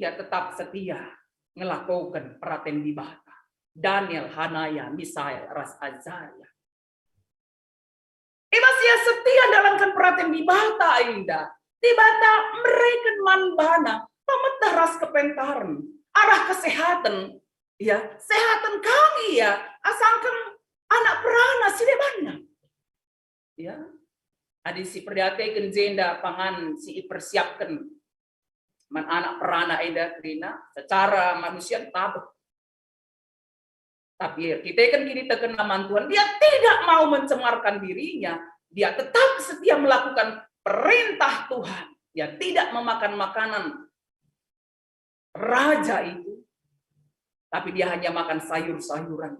Ia tetap setia ngelakoken peraten Dibata. Daniel, Hanaya, Misael, ras Azaria. I bas ia setia ndalanken peraten Dibata enda, Dibata mereken man bana pemeteh ras kepentaren, arah kesehaten, ya, sehaten kami, ya, asangken anak perana si debanna. Ya. Adi si perdiateken jenda pangan si ipersiapken man anak perana enda kerina secara manusia tabeh. Tapi erkiteken kinitekenna man Tuhan, dia tidak mau mencemarkan dirinya. Dia tetap setia melakukan perintah Tuhan. Dia tidak memakan makanan raja itu, tapi dia hanya makan sayur-sayuran.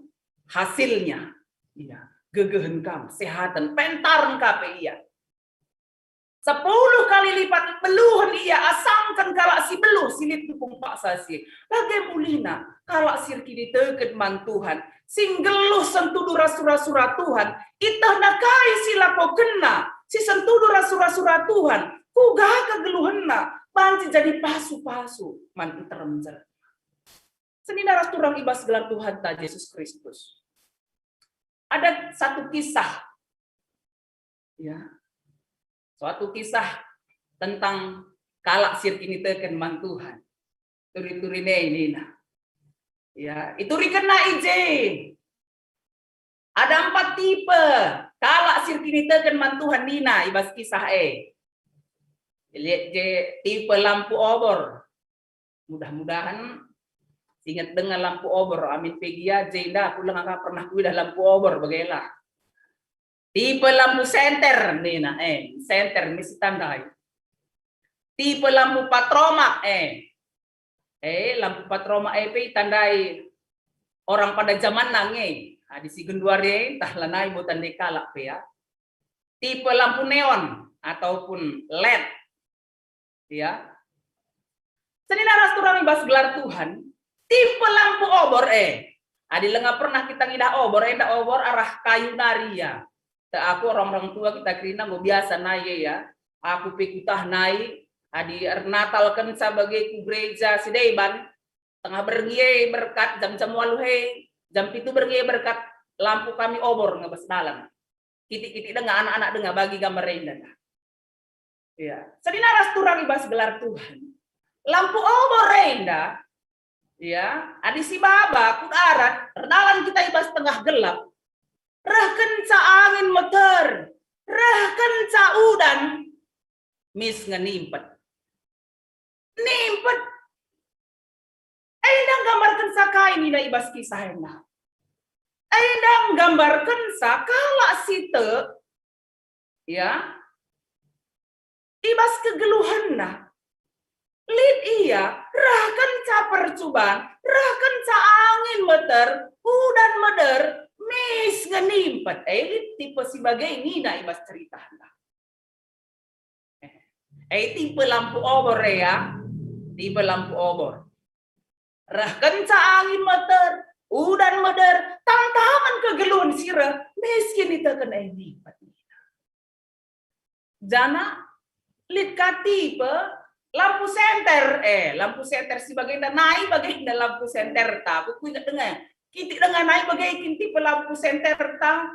Hasilnya, ya, gegehen kam, sehaten, pentaren ka pe ia. Sepuluh kali lipat beluhen ia asangken kalak si beluh si lit tupung paksa si e. Bage mulihna kalak si erkiniteken man Tuhan, si nggeluh sentudu ras sura-sura Tuhan, ietehna kai si ilakokenna, si sentudu ras sura-sura Tuhan, kuga kegeluhenna, banci jadi pasu-pasu man nterem jelma. Senina ras turang i bas gelar Tuhanta Jesus Kristus. Ada satu kisah, ya, suatu kisah tentang kalak si erkiniteken man Tuhan. Turi-turi e nina. Ya, iturikenna i je. Ada empat tipe kalak si erkiniteken man Tuhan nina i bas kisah e. Lihat je tipe lampu obor. Mudah-mudahan inget denga lampu obor, amin pe gia je enda aku langa pernah kuidah lampu obor, bagailah. Tipe lampu senter nina, eh, senter misi tandai. Tipe lampu patromak, eh. Eh, lampu patromak e pe itandai orang pada zaman nge. Adi si genduari e, ntah lanai bo tandai kalak pe ya. Tipe lampu neon ataupun led. Ya. Senina ras turang i bas gelar Tuhan, tipe lampu obor e. Adi langa pernah kita ngidah obor, enda obor arah kayu nari ya. Te aku orang-orang tua kita kerina enggo biasa nai e ya. Aku pe kutah nai, adi ernatalkenca bage ku gereja si deban, tengah berngi e berkat jam-jam waluh e, jam pitu berngi e berkat lampu kami obor nge bas dalan. Kitik-kitik denga, anak-anak denga, bagi gambar enda. Ya, senina ras turang i bas gelar Tuhan. Lampu obor enda, ya, adi si baba ku darat, erdalan kita i bas tengah gelap, rehkenca angin meter, rehkenca udan, mis nge nimpet. Nimpet. Enda nggambarkenca kai nina i bas kisah enda? Enda nggambarkenca kalak si tek, ya, i bas kegeluhenna. Lit ia, rehkenca percuban, rehkenca angin meter, udan meder, mis nge nimpet. Eh, lit tipe si bage nina i bas ceritana. Eh, tipe lampu obor e ya, tipe lampu obor. Rehkenca angin meter, udan meder, tangtangen kegeluhen si reh, mis nge niteken e nimpet. Janah lit ka tipe lampu senter, eh, lampu senter si bagenda nai bagenda lampu senter ta, aku kuinget denga. Kitik denga nai bage kin tipe lampu senter ta.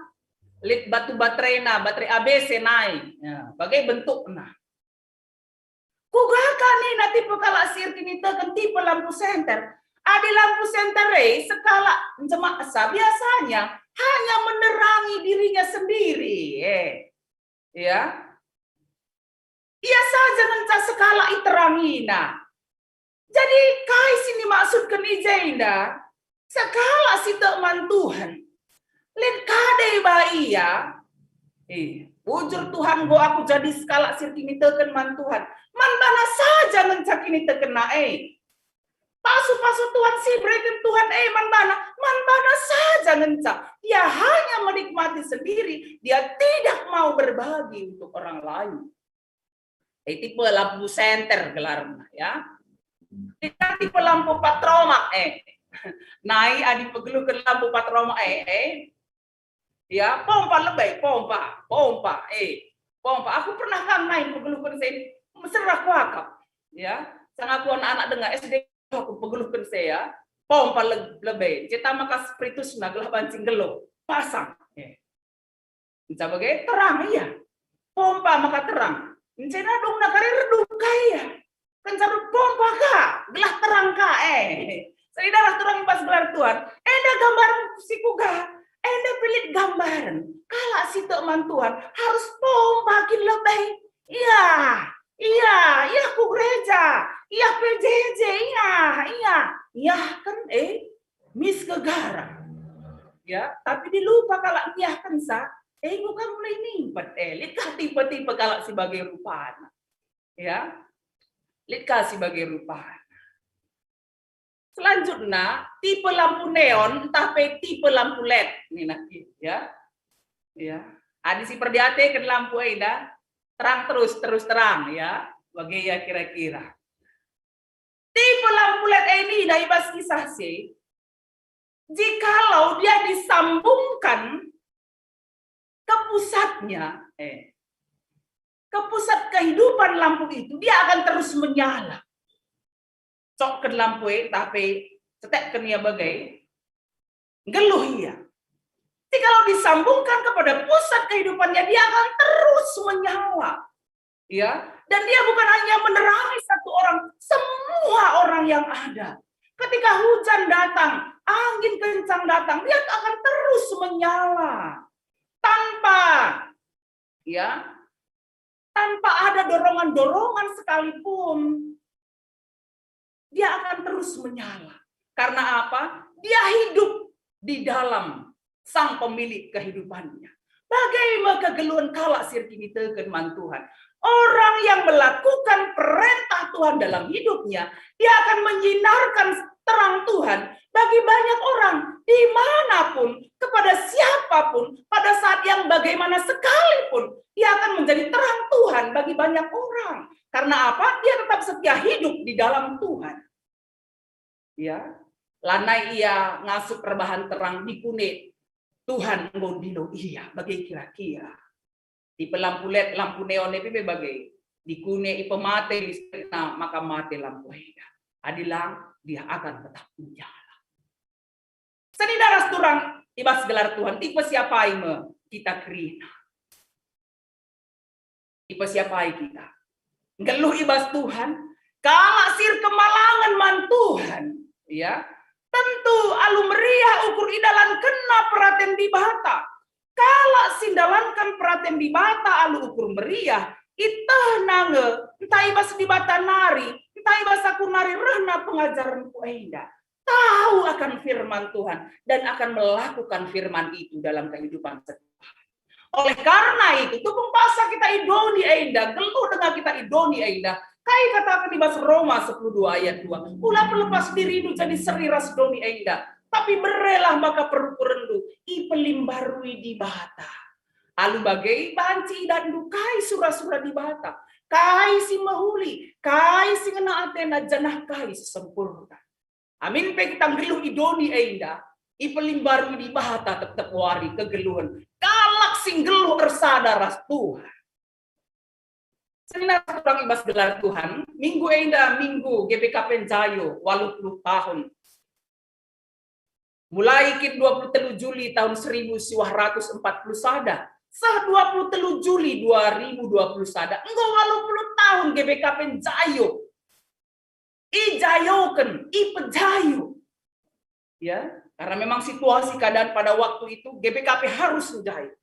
Lit batu baterena, baterai A B C nai. Ya, bage bentukna. Kuga ka nina tipe kalak si erkiniteken tipe lampu senter? Adi lampu senter e sekalak njemaksa biasanya hanya menerangi dirinya sendiri. Eh. Ya. Ia saja ngenca sekalak iterangina. Jadi, kai si nimaksudken i jenda? Sekalak si tek man Tuhan. Lit ka deba ia. Eh, bujur Tuhan, enggo aku jadi sekalak si erkiniteken man Tuhan. Man bana saja ngenca kinitekenna e. Pasu-pasu Tuhan si ibereken Tuhan e man bana, man bana saja ngenca. Ia hanya menikmati sendiri, dia tidak mau berbagi untuk orang lain. Eh, tipe lampu senter gelarna, ya. Kita tipe lampu patromak, eh. Nai adi pegeluhken lampu patromak, eh, eh. Ya, pompa lebe, pompa, pompa, eh. Pompa, aku pernah kan nai pegeluhken sen, mesera kuakap. Ya, sang aku anak-anak denga S D aku pegeluhken se, ya. Pompa le-, lebe, cetama kas spiritusna gelah banci nggeluh, pasang. Eh. Nca bage terang ia. Pompa maka terang. Encena dungna kari redup ka ia. Kenca redup pompa ka, gelah terang ka, eh. Senina ras turang i bas gelar Tuhan. Enda gambaren si kuga. Enda pe lit gambaren. Kalak si tek man Tuhan harus pompa kin lebe. Ia, ia, ia ku gereja. Ia P J J, ia, ia. Ia kan, eh, mis gegara. Ya, tapi dilupa kalak ngiahkenca, eh, enggo ka mulai nimpet, eh, lit ka tipe-tipe kalak si bage rupana. Ya, lit ka si bage rupana. Selanjutna, tipe lampu neon, ntah pe tipe lampu led, nina, ya. Ya. Adi si perdiateken lampu enda, terang terus, terus terang, ya. Bage ia kira-kira. Tipe lampu LED e nina i bas kisah si, jikalau dia disambungkan ke pusatnya, eh, ke pusat kehidupan lampu itu, dia akan terus menyala. Cokken lampu e, tapi cetekken ia bage, nggeluh ia. Jikalau disambungkan kepada pusat kehidupannya, dia akan terus menyala. Ya, dan dia bukan hanya menerangi satu orang, semua orang yang ada. Ketika hujan datang, angin kencang datang, dia akan terus menyala. Tanpa, ya, tanpa ada dorongan-dorongan sekalipun, dia akan terus menyala. Karena apa? Dia hidup di dalam Sang Pemilik kehidupannya. Bage me kegeluhen kalak si erkiniteken man Tuhan. Orang yang melakukan perintah Tuhan dalam hidupnya, dia akan menyinarkan terang Tuhan bagi banyak orang, dimanapun, kepada siapapun, pada saat yang bagaimana sekalipun, dia akan menjadi terang Tuhan bagi banyak orang. Karena apa? Dia tetap setia hidup di dalam Tuhan. Ya, lanai ia ngasup erbahan terang, dikune Tuhan enggo ndilo ia, bage kira-kira. Tipe lampu LED, lampu neon e pe bage, dikune ipemate listrikna, maka mate lampu enda. Adi lang, dia akan tetap menyala. Senina ras turang i bas gelar Tuhan, tipe si apai me kita kerina? Ipersiapai kita. Nggeluh i bas Tuhan, kalak si erkemalangen man Tuhan, ya, tentu alu meriah ukur idalankenna peraten Dibata. Kalak si ndalanken peraten Dibata alu ukur meriah, itehna nge ntah i bas Dibata nari, ntah i bas aku nari rehna pengajarenku enda. Tahu akan firman Tuhan dan akan melakukan firman itu dalam kehidupan setiap hari. Oleh karena itu, tupung paksa kita i doni enda, geluh denga kita i doni enda, kai kataken i bas Roma sepuluh dua ayat dua, "Ula pelepas dirindu jadi seri ras doni enda, tapi berelah maka perukurenndu ipelimbarui Dibata." Alu bage banci idatndu kai sura-sura Dibata, kai si mehuli, kai si ngena atena, janah kai si sempurna. Amin pe kita nggeluh i doni enda, ipelimbarui Dibata tep-tep wari kegeluhen kalak si nggeluh ersada ras Tuhan. Senina turang i bas gelar Tuhan, minggu enda minggu G B K P Njayo waluh puluh tahun. Mulai kin dua puluh telu Juli tahun seribu siwah ratus empat puluh sada, seh dua puluh telu Juli dua ribu dua puluh sada, enggo waluh puluh tahun G B K P Njayo. Ijayoken, ipejayo. Ya, karena memang situasi keadaan pada waktu itu G B K P harus njayo.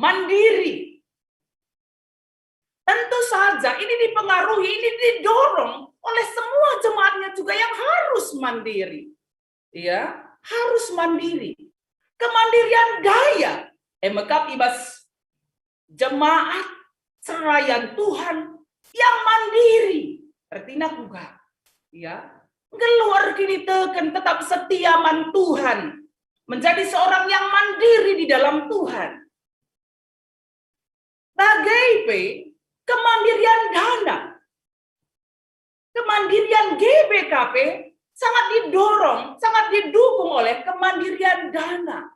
Mandiri. Tentu saja ini dipengaruhi, ini didorong oleh semua jemaatnya juga yang harus mandiri. Ya, harus mandiri. Kemandirian daya, eh, mekap i bas jemaat serayan Tuhan yang mandiri. Ertina kuga? Ya, nggeluh erkiniteken, tetap setia man Tuhan, menjadi seorang yang mandiri di dalam Tuhan. Bage pe kemandirian dana. Kemandirian G B K P sangat didorong, sangat didukung oleh kemandirian dana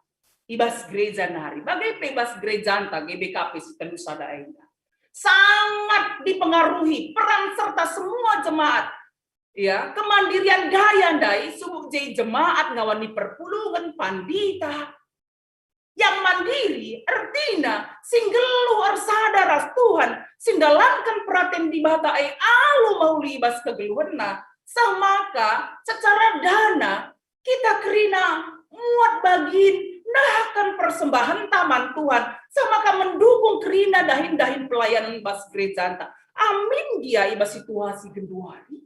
i bas gereja nari. Bage pe i bas gerejanta G B K P si telu sada enda. Sangat dipengaruhi peran serta semua jemaat. Ya, kemandirian daya ndai subuk je i jemaat ngawan ni perpulungen, pandita. Yang mandiri ertina si nggeluh ersada ras Tuhan, si ndalanken peraten Dibata e alu mehuli i bas kegeluhenna, seh maka secara dana kita kerina muat bagin ndahaken persembahenta man Tuhan, seh maka mendukung kerina dahin-dahin pelayanen bas gerejanta. Amin gia i bas situasi genduari,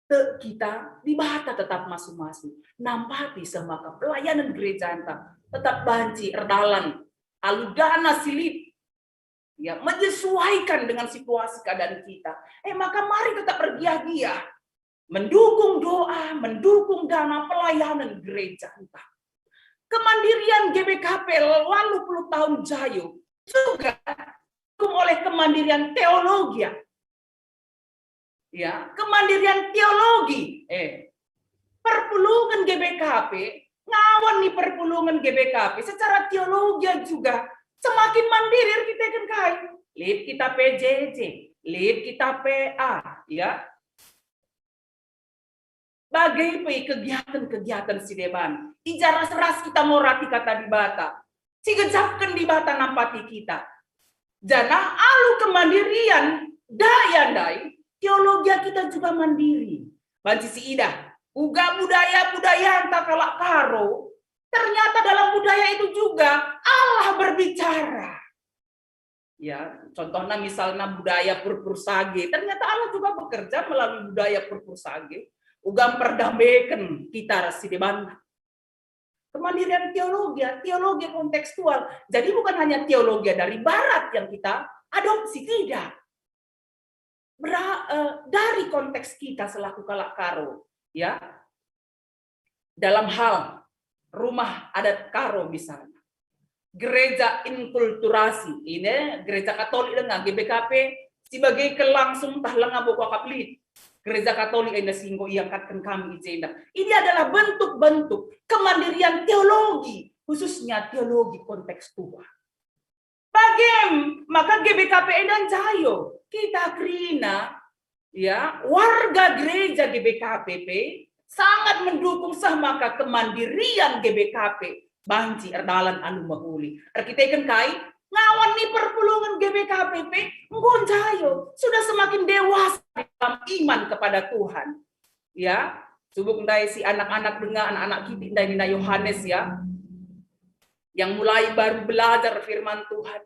tek kita, Dibata tetap masu-masu, nampati seh maka pelayanen gerejanta tetap banci erdalan alu dana si lit, ya, menyesuaikan dengan situasi keadaan kita. Eh, maka mari tetap ergiah-giah mendukung doa, mendukung dana pelayanan gerejanta. Kemandirian G B K P waluh puluh tahun Njayo juga didukung oleh kemandirian teologia. Ya, kemandirian teologi. Eh, perpulungen G B K P, ngawan ni perpulungen G B K P secara teologia juga semakin mandiri erkiteken kai. Lit kita P J J, lit kita P A, ya. Bage pe kegiaten-kegiaten si deban, i ja ras-ras kita ngorati Kata Dibata, si gejapken Dibata nampati kita. Janah alu kemandirian daya ndai, teologia kita juga mandiri. Banci siidah, uga budaya-budayanta kalak Karo, ternyata dalam budaya itu juga Allah berbicara. Ya, contohna misalna budaya purpur sage. Ternyata Allah juga bekerja melalui budaya purpur sage, uga mperdameken kita ras si debanna. Kemandirian teologi, ya, teologi kontekstual. Jadi bukan hanya teologi dari barat yang kita adopsi, tidak. Bera-, eh, dari konteks kita selaku kalak Karo, ya. Dalam hal rumah adat Karo misalnya. Gereja inkulturasi, ini gereja Katolik denga, G B K P, si bage ke langsung tah lenga boko akap lit. Gereja Katolik enda si enggo iangkatken kami i jenda. Ini adalah bentuk-bentuk kemandirian teologi, khususnya teologi kontekstual. Bagem maka G B K P enda njayo, kita kerina, ya, warga gereja G B K P pe sangat mendukung seh maka kemandirian G B K P banci erdalan alu mehuli. Erkiteken kai? Ngawan ni perpulungen G B K P pe enggo njayo, sudah semakin dewasa dalam iman kepada Tuhan. Ya, subuk ndai si anak-anak denga, anak-anak kitik ndai nina Yohanes, ya, yang mulai baru belajar firman Tuhan,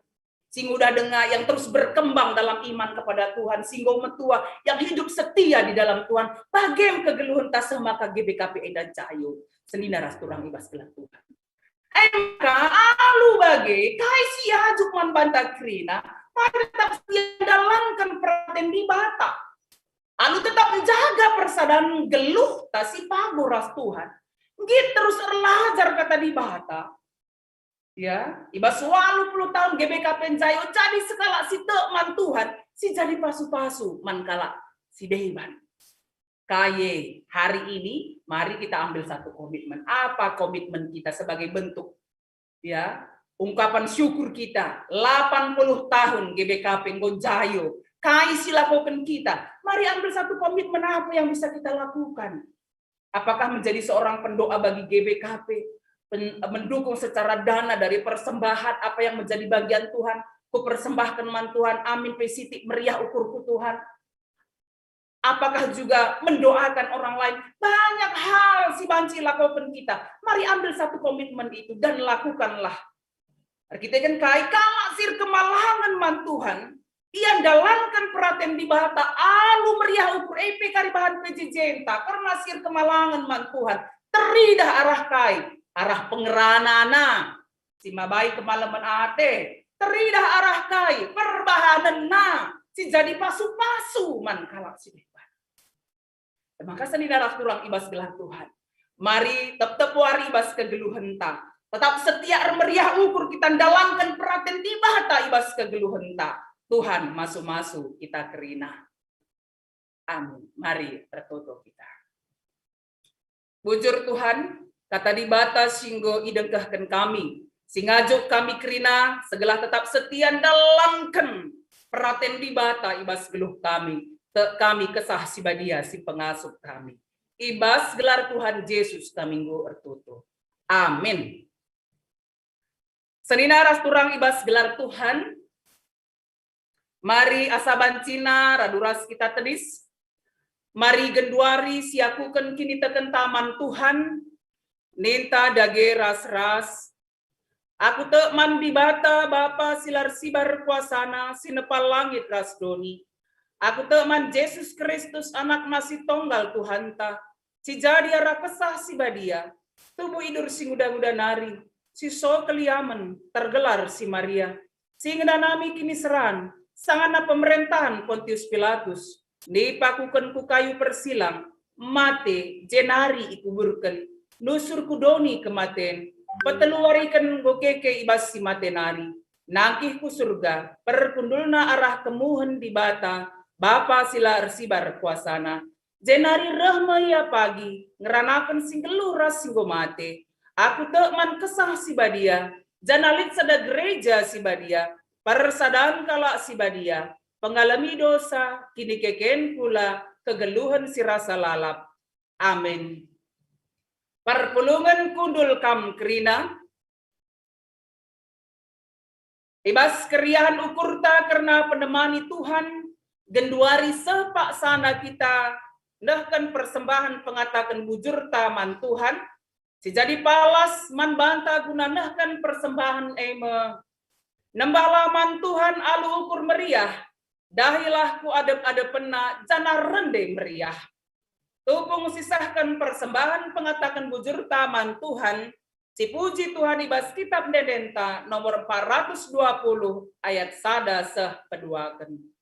si ngudah denga, yang terus berkembang dalam iman kepada Tuhan, si enggo metua, yang hidup setia di dalam Tuhan, bagem kegeluhenta seh maka G B K P enda njayo, senina ras turang i bas gelar Tuhan. E maka alu bage, kai si ajuk man banta kerina, mari tetap setia ndalanken peraten Dibata. Alu tetap njaga persadan geluhta si pago ras Tuhan. Nggit terus erlajar Kata Dibata. Ya, i bas waluh puluh tahun G B K P njayo jadi sekalak si tek man Tuhan, si jadi pasu-pasu man kalak si deban. Kaye, hari ini mari kita ambil satu komitmen. Apa komitmen kita sebagai bentuk, ya, ungkapan syukur kita, lapan puluh tahun G B K P enggo njayo, kai si lakoken kita? Mari ambil satu komitmen, apa yang bisa kita lakukan? Apakah menjadi seorang pendoa bagi G B K P, pen-, mendukung secara dana dari persembahan apa yang menjadi bagian Tuhan, kupersembahken man Tuhan, amin pe sitik meriah ukurku Tuhan? Apakah juga mendoakan orang lain? Banyak hal si banci lakoken kita. Mari ambil satu komitmen itu dan lakukanlah. Erkiteken kai? Kalak si erkemalangen man Tuhan, ia ndalanken peraten Dibata alu meriah ukur, e pe kari bahan P J J-nta, kerna si erkemalangen man Tuhan. Teridah arah kai? Arah pengeranana, si mabai kemalemen ate. Teridah arah kai? Perbahanenna, si jadi pasu-pasu man kalak si deban. Maka senina ras turang i bas gelar Tuhan. Mari tep-tep wari i bas kegeluhenta. Tetap setia ermeriah ukur kita ndalanken peraten Dibata i bas kegeluhenta. Tuhan masu-masu kita kerina. Amin. Mari ertoto kita. Bujur Tuhan, Kata Dibata si enggo idengkehken kami, si ngajuk kami kerina segelah tetap setia ndalanken peraten Dibata i bas geluh kami, tek kami Kesah Si Badia si pengasup kami. I bas gelar Tuhan Jesus kami enggo ertoto. Amin. Senina ras turang i bas gelar Tuhan, mari asa bancina radu ras kita tedis. Mari genduari siakuken kinitekenta man Tuhan, ninta dage ras-ras. Aku tek man Dibata, Bapa si la ersibar kuasana, si nepa langit ras doni. Aku tek man Jesus Kristus, AnakNa si tonggal Tuhanta, si jadi arah Kesah Si Badia, tubuh idur si nguda-nguda nari, si so keliamen, tergelar si Maria, si ngenanami kiniseran, sangana pemerentahen Pontius Pilatus, dipakuken ku kayu persilang, mate, jenari ikuburken, nusur ku doni kematen, petelu wariken enggo keke i bas si mate nari, nangkih ku Surga, perkundulna arah kemuhen Dibata, Bapa si la ersibar kuasaNa. Jenari reh me Ia pagi, ngeranaken si nggeluh ras si enggo mate. Aku tek man Kesah Si Badia, janah lit sada gereja si badia, persadan kalak si badia, pengalemi dosa, kinikeken kula, kegeluhen si rasa lalap. Amin. Perpulungen kundul kam kerina. I bas keriahen ukurta kerna penemani Tuhan, genduari seh paksana kita nehken persembahen pengataken bujurta man Tuhan, si jadi palas man banta guna nehken persembahen e me: Nembahlah man Tuhan alu ukur meriah, dahilah ku adep-adepenNa janah rende meriah. Tupung sisehken persembahen pengataken bujurta man Tuhan, sipuji Tuhan i bas Kitab Ende-Endenta nomor empat ratus dua puluh ayat sada seh peduaken.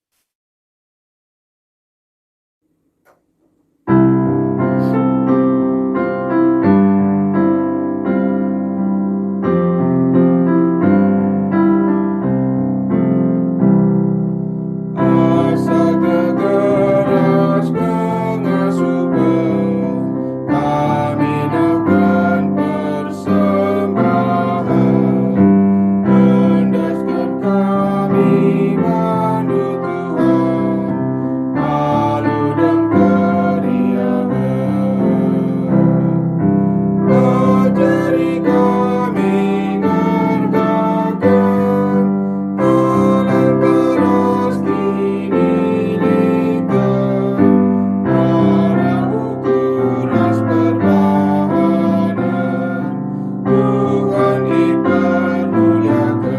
Asa gegeras pengasupen kami nehken persembahen, endesken kami bandu Tuhan, alu dem keriahen. Pejari kami ngergaken talenta ras kiniliten, arah ukur ras perbahanen Tuhan ipermuliaken.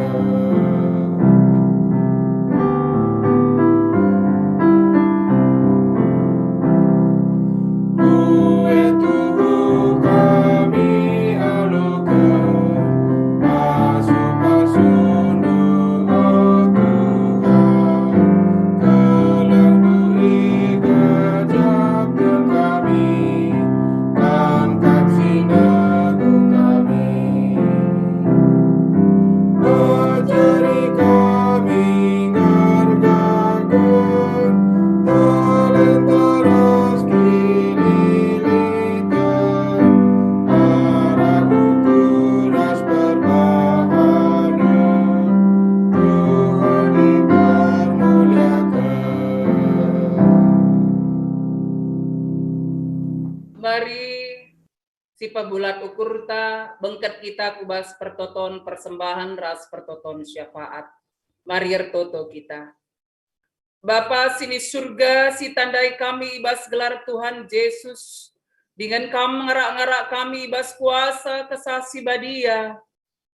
Kue tuhu kami aloken pasu-pasundu, o Tuhan, kelengNdu igejapken kami, Kam kap si neguh kami. Pejari kami ngergaken talenta ras kiniliten, arah ukur ras perbahanen Tuhan ipermuliaken. Mari sipebulat ukurta, bengket kita ku bas pertoton persembahen ras pertoton syafaat. Mari ertoto kita. Bapa si ni Surga, sitandai kami i bas gelar Tuhan Jesus, dingen Kam ngarak-ngarak kami i bas kuasa Kesah Si Badia.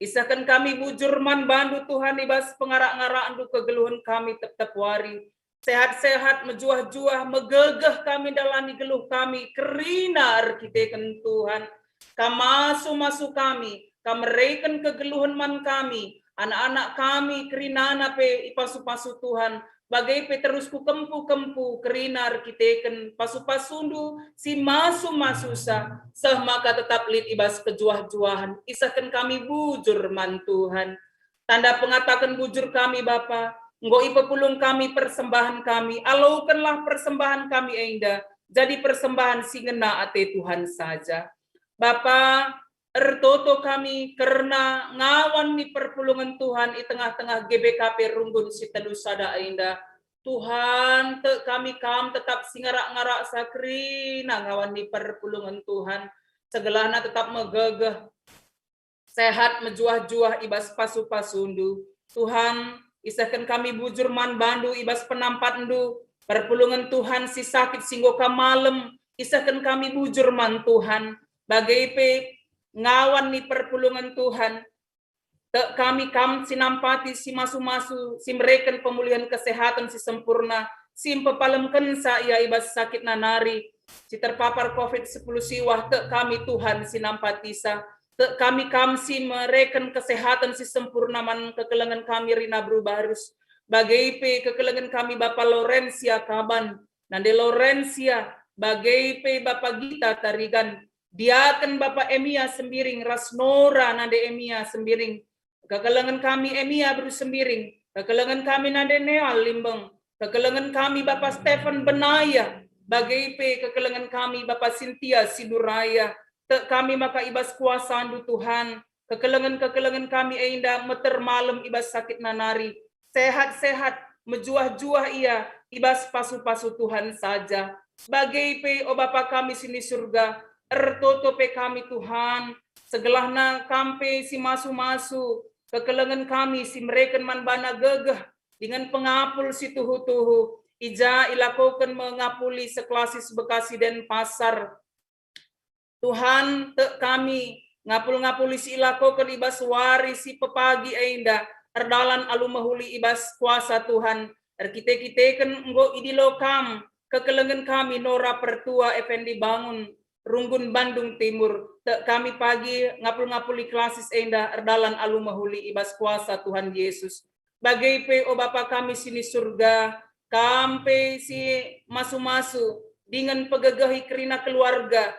Isehken kami bujur man bandu, Tuhan, i bas pengarak-ngarakndu kegeluhen kami tep-tep wari. Sehat-sehat, mejuah-juah, megegeh kami ndalani geluh kami kerina erkiteken Tuhan. Kam masu-masu kami, Kam mereken kegeluhen man kami, anak-anak kami kerinana pe ipasu-pasu Tuhan, bage pe terus ku kempu-kempu kerina erkiteken pasu-pasundu si masu-masusa, seh maka tetap lit i bas kejuah-juahen, isehken kami bujur man Tuhan. Tanda pengataken bujur kami, Bapa, enggo ipepulung kami persembahen kami, alokenlah persembahen kami enda jadi persembahen si ngena ate Tuhan saja. Bapa, ertoto kami kerna ngawan ni perpulungen Tuhan i tengah-tengah G B K P Runggun si telu sada enda. Tuhan, tek kami Kam tetap si ngarak-ngaraksa kerina ngawan ni perpulungen Tuhan, segelahna tetap megegeh, sehat, mejuah-juah i bas pasu-pasundu. Tuhan, isehken kami bujur man bandu i bas penampatndu, perpulungen Tuhan si sakit si enggo ka malem, isehken kami bujur man Tuhan, bage pe ngawan ni perpulungen Tuhan. Tek kami Kam si nampati, si masu-masu, si mereken pemulihen kesehatan si sempurna, si mpepalemkenca ia i bas sakitna nari, si terpapar covid sepuluh siwah, tek kami Tuhan si nampatisa, tek kami Kam si mereken kesehatan si sempurna man kekelengen kami Rina Beru Barus, bage pe kekelengen kami Bapa Lorensia Kaban, nande Lorensia, bage pe Bapa Gita Tarigan, diaken Bapa Emia Sembiring ras Nora nande Emia Sembiring, kekelengen kami Emia beru Sembiring, kekelengen kami nande Neal Limbeng, kekelengen kami Bapa Stefan Benaya, bage pe kekelengen kami Bapa Sintia Siduraya. Tek kami maka i bas kuasaNdu Tuhan, kekelengen-kekelengen kami enda meter malem i bas sakitna nari. Sehat-sehat, mejuah-juah ia i bas pasu-pasu Tuhan saja. Bage pe, o Bapa kami si ni Surga, ertoto pe kami Tuhan, segelahna Kam pe si masu-masu, kekelengen kami si mereken man bana gegeh dingen pengapul si tuhu-tuhu, i ja ilakoken me ngapuli seklasis Bekasi Denpasar. Tuhan, tek kami, ngapul-ngapuli si ilakoken i bas wari si pepagi enda erdalan alu mehuli i bas kuasa Tuhan, erkite-kiteken enggo idilo Kam kekelengen kami Nora Pertua Effendi Bangun, Runggun Bandung Timur, tek kami pagi ngapul-ngapuli klasis enda erdalan alu mehuli i bas kuasa Tuhan Yesus. Bage pe, o Bapa kami si ni Surga, Kam pe si masu-masu dingen pegegehi kerina keluarga,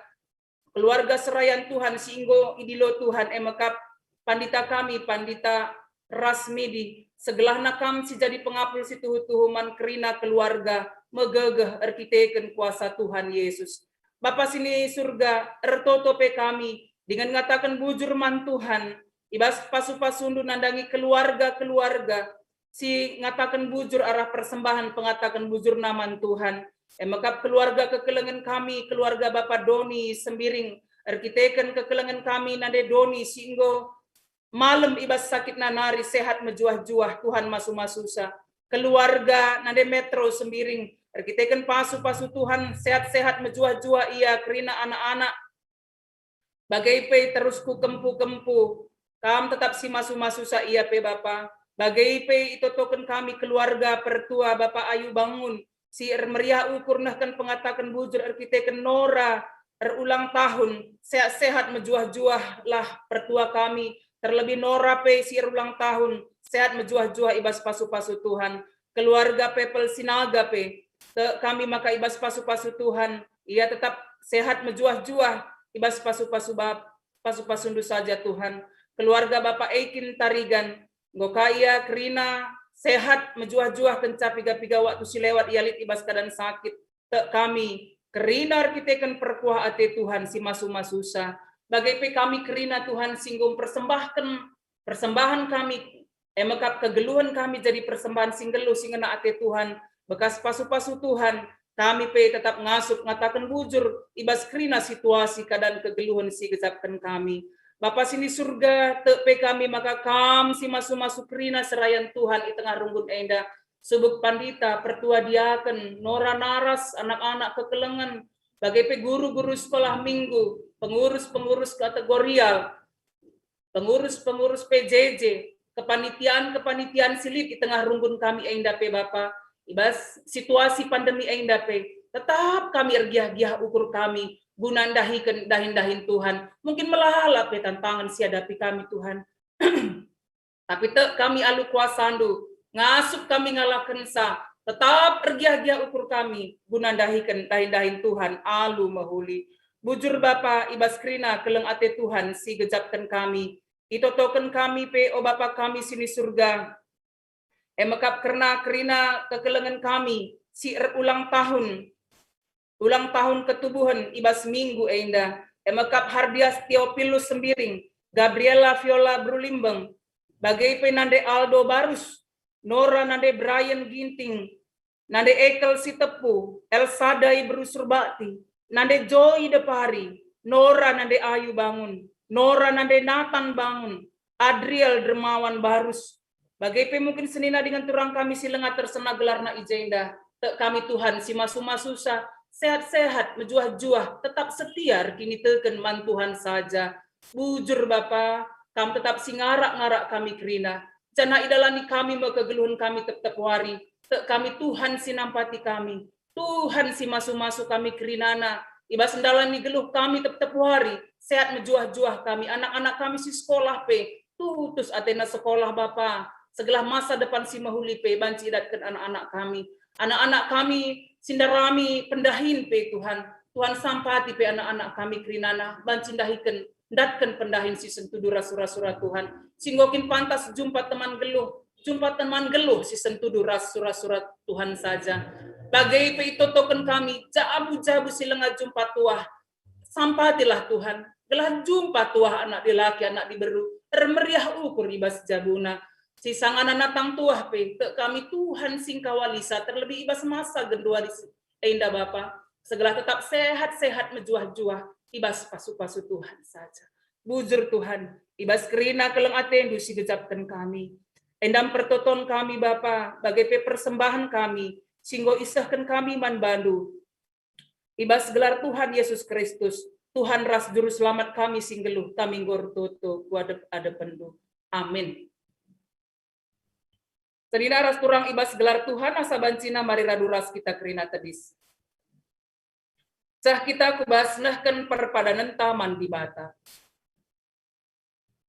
keluarga serayan Tuhan si enggo idilo Tuhan, e me kap pandita kami, Pandita Rasmidi, segelahna Kam si jadi pengapul si tuhu-tuhu man kerina keluarga, megegeh erkiteken kuasa Tuhan Yesus. Bapa si ni Surga, ertoto pe kami dingen ngataken bujur man Tuhan, i bas pasu-pasuNdu nandangi keluarga-keluarga si ngataken bujur arah persembahen pengataken bujurna man Tuhan. E me kap keluarga kekelengen kami, keluarga Bapa Doni Sembiring, erkiteken kekelengen kami nande Doni si enggo malem i bas sakitna nari, sehat mejuah-juah, Tuhan masu-masusa. Keluarga nande Metro Sembiring, erkiteken pasu-pasu Tuhan, sehat-sehat mejuah-juah ia kerina anak-anak. Bage pe terus ku kempu-kempu, Kam tetap si masu-masusa ia pe Bapa. Bage pe itotoken kami keluarga Pertua Bapa Ayu Bangun, si ermeriah ukur nehken pengataken bujur erkiteken Nora erulang tahun. Sehat-sehat mejuah-juahlah Pertua kami, terlebih Nora pe si erulang tahun, sehat mejuah-juah i bas pasu-pasu Tuhan. Keluarga Pepel Sinaga pe, tek kami maka i bas pasu-pasu Tuhan, ia tetap sehat mejuah-juah i bas pasu-pasu Bap-, pasu-pasuNdu saja Tuhan. Keluarga Bapa Eikin Tarigan, enggo ka ia kerina sehat mejuah-juah kenca piga-piga waktu si lewat ia lit i bas keadaan sakit. Tek kami kerina erkiteken perkuah ate Tuhan si masu-masusa. Bage pe kami kerina Tuhan si enggo mpersembahken persembahen kami, e me kap kegeluhen kami jadi persembahen si nggeluh si ngena ate Tuhan. Bekas pasu-pasu Tuhan, kami pe tetap ngasup ngataken bujur i bas kerina situasi keadaan kegeluhen si igejapken kami. Bapa si ni Surga, tek pe kami maka Kam si masu-masu kerina serayan Tuhan i tengah runggun enda, subuk pandita, pertua diaken, nora naras, anak-anak kekelengen, bage pe guru-guru sekolah minggu, pengurus-pengurus kategorial, pengurus-pengurus P J J, kepanitian-kepanitian si lit i tengah runggun kami enda pe Bapa, i bas situasi pandemi enda pe, tetap kami ergiah-giah ukur kami guna ndahiken dahin-dahin Tuhan. Mungkin melala pe tantangen si hadapi kami Tuhan. Tapi tek kami alu kuasaNdu, ngasup kami ngalakenca, tetap ergiah-giah ukur kami guna ndahiken dahin-dahin Tuhan alu mehuli. Bujur Bapa, i bas kerina keleng ate Tuhan si gejapken kami. Itotoken kami pe, o Bapa kami si ni Surga, e me kap kerna kerina kekelengen kami si erulang tahun, ulang tahun ketubuhen i bas minggu enda, e me kap Hardias Theophilus Sembiring, Gabriela Viola Brulimbeng, bage pe nande Aldo Barus, Nora nande Brian Ginting, nande Ekel Sitepu, Elsadai Beru Surbakti, nande Joy Depari, Nora nande Ayu Bangun, Nora nande Nathan Bangun, Adriel Dermawan Barus, bage pe mungkin senina dingen turang kami si langa tersena gelarna i jenda. Tek kami Tuhan si masu-masusa, sehat-sehat, mejuah-juah, tetap setia erkiniteken man Tuhan saja. Bujur Bapa, Kam tetap si ngarak-ngarak kami kerina, janah idalani kami me kegeluhen kami tep-tep wari. Tek kami Tuhan si nampati kami, Tuhan si masu-masu kami kerinana, i bas ndalani geluh kami tep-tep wari, sehat mejuah-juah kami, anak-anak kami si sekolah pe, tutus atena sekolah Bapa, segelah masa depan si mehuli pe banci idatken anak-anak kami. Anak-anak kami si ndarami pendahin pe Tuhan, Tuhan sampati pe anak-anak kami kerinana, banci ndahiken Ndatken pendahin si sentudu ras sura-sura Tuhan, si enggo kin pantas jumpa teman geluh, jumpa teman geluh si sentudu ras sura-sura Tuhan saja. Bage pe itotoken kami jabu-jabu si langa jumpa tuah. Sampatilah Tuhan, gelah jumpa tuah anak dilaki, anak diberu, ermeriah ukur i bas jabuna. Sisangana natang tuah pe, tek kami Tuhan singkawalisa, terlebih i bas masa genduari si enda Bapa, segelah tetap sehat-sehat mejuah-juah i bas pasu-pasu Tuhan saja. Bujur Tuhan, i bas kerina keleng atendu si gejapken kami. Enda pertoton kami Bapa, bage pe persembahen kami, si enggo isehken kami man bandu. I bas gelar Tuhan Yesus Kristus, Tuhan ras Juru Selamat kami si nggeluh, kami enggo ertoto ku adep-adepenndu. Amin. Senina ras turang i bas gelar Tuhan, asa bancina mari radu ras kita kerina tedis. Seh kita ku bas nehken perpadanenta man Dibata.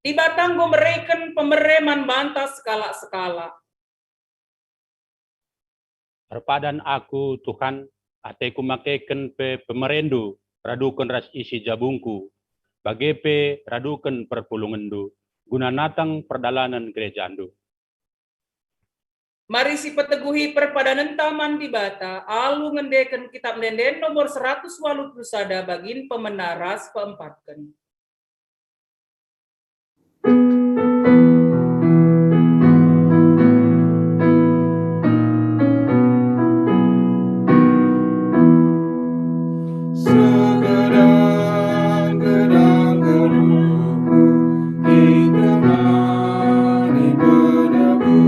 Dibata enggo mereken pemere man banta sekalak-sekalak. Erpadan aku, Tuhan, ateku makeken pe pemerendu raduken ras isi jabungku, bage pe raduken perpulungenndu, guna natang perdalanen gerejandu. Mari sipeteguhi perpadanenta man Dibata alu ngendeken Kitap Ende-enden nomor seratus walu puluh sada bagin pemena ras peempatken. Segedang-gedang geluhku, itemani penebu,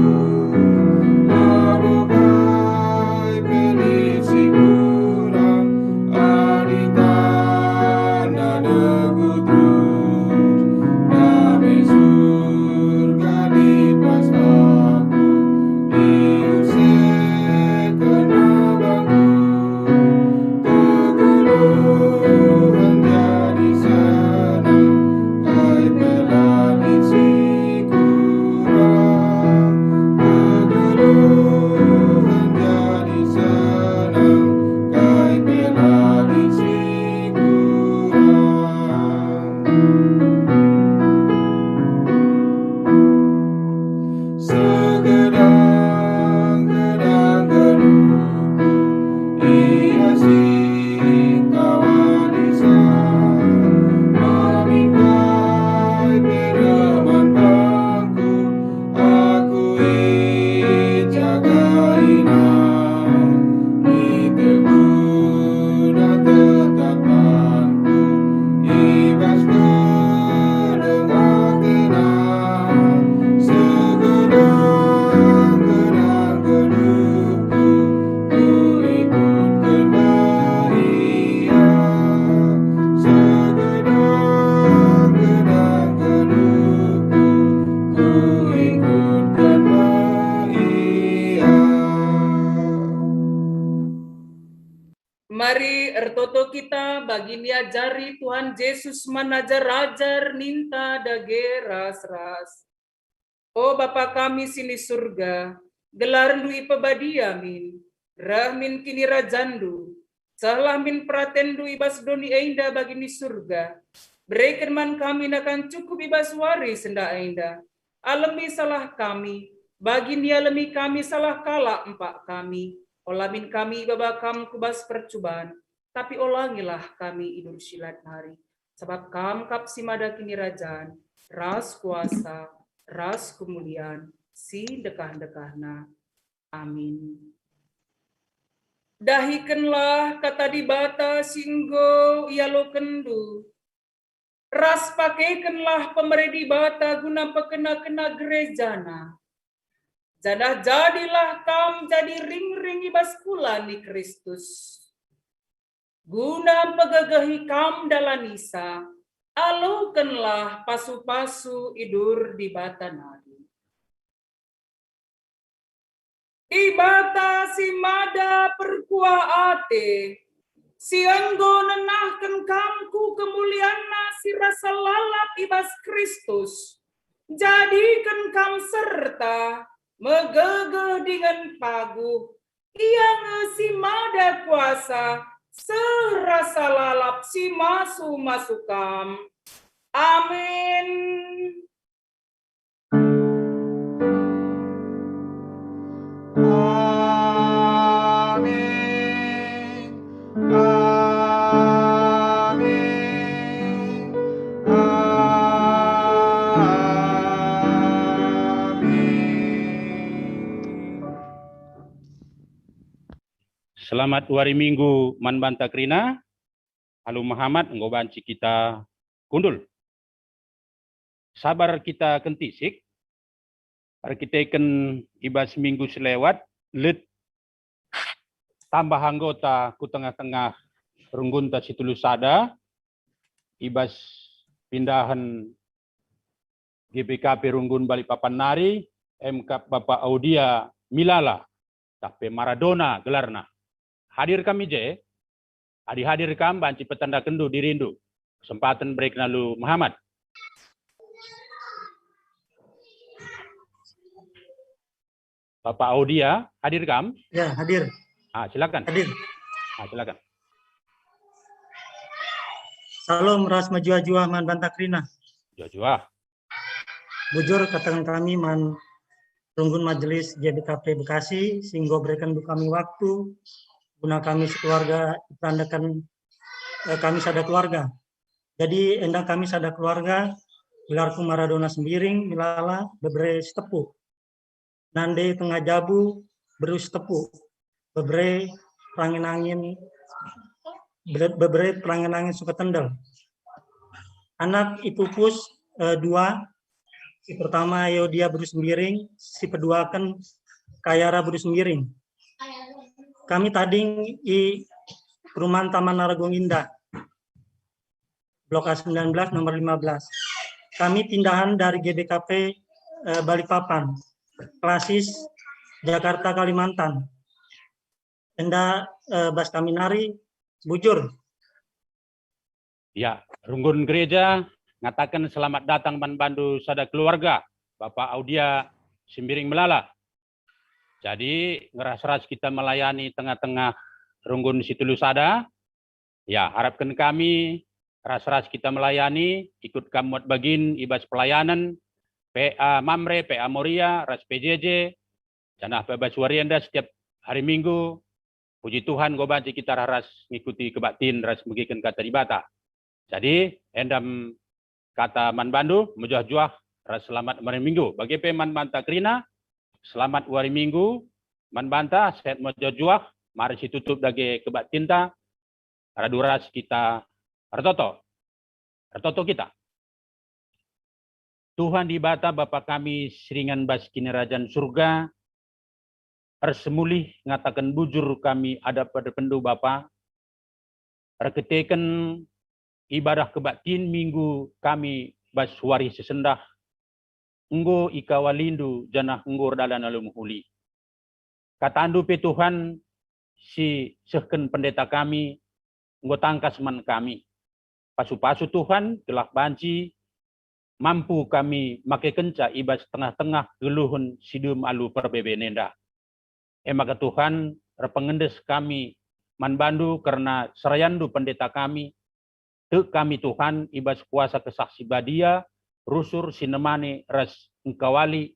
labo kai pe lit si kurang, adi tanda degu terus, dame Surga lipas aku, iusehken abangku. Kegeluhen jadi senang, kai pe la lit si kurang. Kegeluhen jadi senang, kai pe la lit si kurang. Segedang-gedang geluhku, ia singkawalisa, mamin kai pe reman bangku, aku ijagaina, iteguhna tetapanku, i bas keleng atena, segedang-gedang geluhku, kuikutken me ia, segedang-gedang geluhku, kuikutken me ia. Mari ertoto kita bagi niajari Tuhan Jesus man ajar-ajar ninta dage ras-ras. O Bapa kami si ni Surga, gelarNdu ipebadia min, reh min kinirajanNdu, sehlah min peratenNdu i bas doni enda bagi ni Surga. Bereken man kami nakan cukup i bas wari senda enda. Alemi salah kami, bagi nialemi kami salah kalak empak kami. Ola min kami ibaba Kam ku bas percuban, tapi olangilah kami i bas si la nari. Sabap Kam kap si mada kinirajan, ras kuasa, ras kemulian, si ndekah-ndekahna. Amin. Dahikenlah kata Dibata si enggo ialokenndu, ras pakekenlah pemere Dibata guna pekena-kena gerejana. Janah jadilah kam jadi ringring i bas kula ni Kristus. Guna mpegegehi kam dalanisa, alokenlah pasu-pasu idur Dibata nari. Dibata si mada perkuah ate, si enggo nenahken kam ku kemulianNa si rasa lalap i bas Kristus, jadiken kam serta megegeh dingen paguh. Ia nge si mada kuasa seh rasa lalap si masu-masu kam. Amin. Amin. Amin. Amin. Selamat wari Minggu man banta kerina. Alu mehamat enggo banci kita kundul. Sabar kita kentisik, erkiteken i bas minggu selewat, lit tambah anggota ku tengah-tengah runggunta si telu sada, i bas pindahen G B K P Runggun Balikpapan nari, emkap Bapa Audia Milala, tah pe Maradona gelarna. Hadir kami je, adi hadir kam banci petandakenndu dirindu. Kesempaten bereken alu mehamat. Bapak Audia, hadir kam? Ya, hadir. Ah, silakan. Hadir. Ah, silakan. Salam ras mejuah-juah man banta kerina. Juah-juah. Bujur kataken kami man runggun Majelis G B K P Bekasi si enggo berekenndu kami waktu guna kami sekeluarga iperandaken, eh, kami sada keluarga. Jadi enda kami sada keluarga, gelarku Maradona Sembiring, Milala, Bebere Sitepu. Nande tengah jabu, beru Sitepu. Bebere perangin-angin, Bere-, Bebere perangin-angin Suketendel. Anak ipupus, eh, dua, si pertama Yodia beru Sembiring, si peduaken Kayara beru Sembiring. Kami tading i perumahan Taman Narogong Indah, Blok A sembilan belas, nomor lima belas. Kami pindahan dari G B K P, eh, Balikpapan, klasis Jakarta, Kalimantan. Enda, eh, bas kami nari, bujur. Ya, runggun gereja ngataken selamat datang man bandu sada keluarga, Bapak Audia Sembiring Melala. Jadi, ngeras-ras kita melayani tengah-tengah runggun si telu sada. Ya, harapken kami ras-ras kita melayani, ikut kam muat bagin i bas pelayanen P A Mamre, P A Moria, ras P J J, janah pe bas wari enda setiap hari Minggu, puji Tuhan, enggo banci kita ras-ras ngikuti kebaktin ras megiken Kata Dibata. Jadi, enda kata man bandu, mejuah-juah ras selamat wari Minggu. Bage pe man banta kerina, selamat wari Minggu man banta, sehat mejuah-juah, mari situtup dage kebaktinta, radu ras kita ertoto. Ertoto kita. Tuhan Dibata, Bapa kami si ringan bas Kinirajan Surga, ersemulih ngataken bujur kami adap-adapenndu, Bapa, erkiteken ibadah kebaktin Minggu kami bas wari si sendah, enggo ikawalindu janah enggo erdalan alu mehuli. Katandu pe, Tuhan, si sehken pendeta kami, enggo tangkas man kami. Pasu-pasu, Tuhan, gelah banci mampu kami makekenca i bas tengah-tengah geluhen si dem alu perbeben enda. E maka, Tuhan, erpengendes kami man bandu kerna serayandu pendeta kami. Tek kami, Tuhan, i bas kuasa Kesah Si Badia, rusur si nemani ras engkawali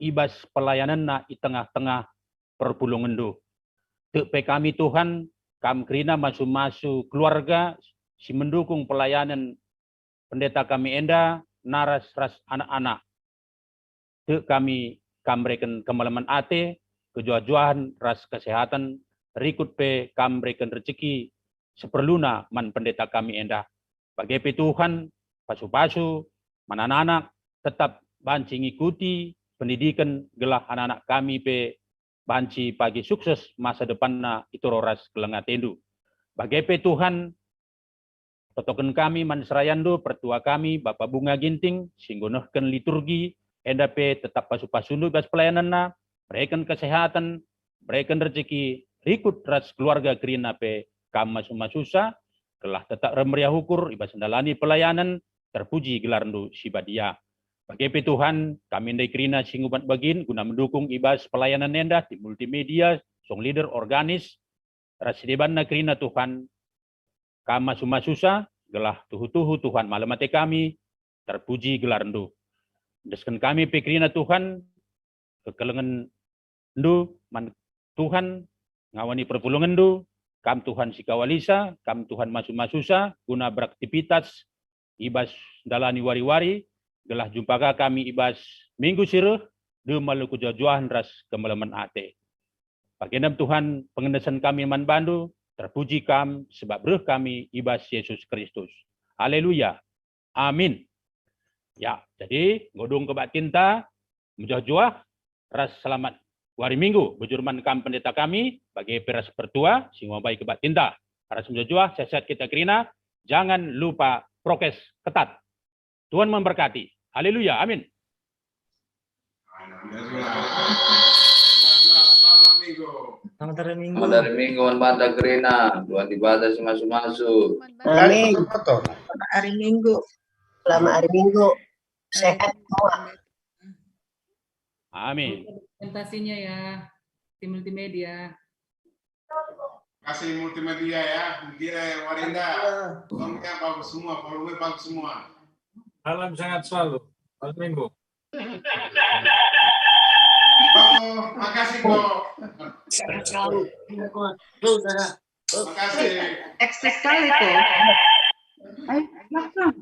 i bas pelayanenna i tengah-tengah perpulungenndu. Tek pe kami, Tuhan, kam kerina masu-masu keluarga si mendukung pelayanen pendeta kami enda, naras ras anak-anak. Tek kami kam mereken kemalemen ate, kejuah-juahen ras kesehatan, rikut pe kam mereken rejeki seperluna man pendeta kami enda. Bage pe, Tuhan, pasu-pasu man anak-anak tetap banci ngikuti pendidiken gelah anak-anak kami pe banci pagi sukses masa depanna i toro ras keleng atendu. Bage pe, Tuhan, totoken kami man serayandu, pertua kami, Bapa Bunga Ginting, si enggo nehken liturgi, enda pe tetap pasu-pasundu i bas pelayanenna, mereken kesehatan, mereken rejeki, rikut ras keluarga kerina pe kam masu-masusa, gelah tetap reh meriah ukur i bas ndalani pelayanen, terpuji gelarndu si badia. Bage pe, Tuhan, kami ndai kerina si ngubat bagin guna mendukung i bas pelayanen enda, tim multimedia, song leader, organis, ras si debanna kerina, Tuhan, kam masu-masusa, gelah tuhu-tuhu Tuhan malem ate kami, terpuji gelarNdu. Endesken kami pe kerina Tuhan, kekelengenNdu man Tuhan, ngawani perpulungenNdu, Kam Tuhan si kawalisa, Kam Tuhan masu-masusa, guna beraktivitas i bas ndalani wari-wari, gelah jumpa ka kami i bas minggu si reh, dem alu kejuah-juahen ras kemelemen ate. Bage ndam Tuhan, pengendesen kami man baNdu, terpuji Kam, sebab reh kami i bas Jesus Kristus. Haleluya. Amin. Ya, jadi nggo dung kebaktinta, mejuah-juah, ras selamat wari Minggu, bujur man kam pendeta kami, bage pe ras pertua, si nguambai kebaktinta. Ras mejuah-juah, sehat-sehat kita kerina, jangan lupa prokes ketat. Tuhan memberkati. Haleluya. Amin. Selamat hari Minggu. Selamat hari Minggu. Selamat hari Minggu, man banta kerina. Tuhan Dibata si masu-masu. Amin. Hari Minggu. Selamat hari Minggu. Sehat semua. Amin. Presentasinya ya, tim multimedia. Kasih multimedia ya, Gire Warinda. Soundnya bagus semua, volume bagus semua. Salam sehat selalu. Selamat Minggu. Oh, makasih, Ko. Sehat selalu. Tuh, dadah. Makasih. Eksis sekali, Ko. Ayo, makan.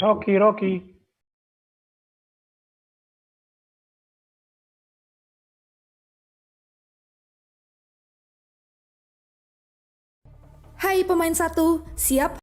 Rocky, Rocky. Hai pemain satu, siap?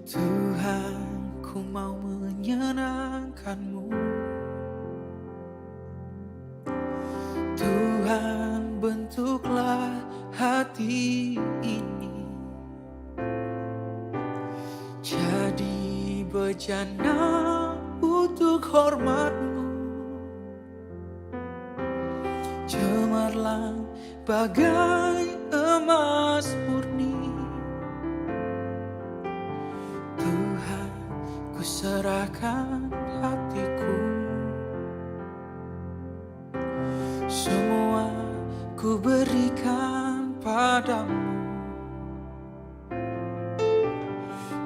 Tuhan, ku mau menyenangkan-Mu. Tuhan, bentuklah hati ini jadi bejana untuk hormat-Mu. Cemerlang bagai emas murni. Tuhan, kuserahkan hatiku. Semua kuberikan padamu.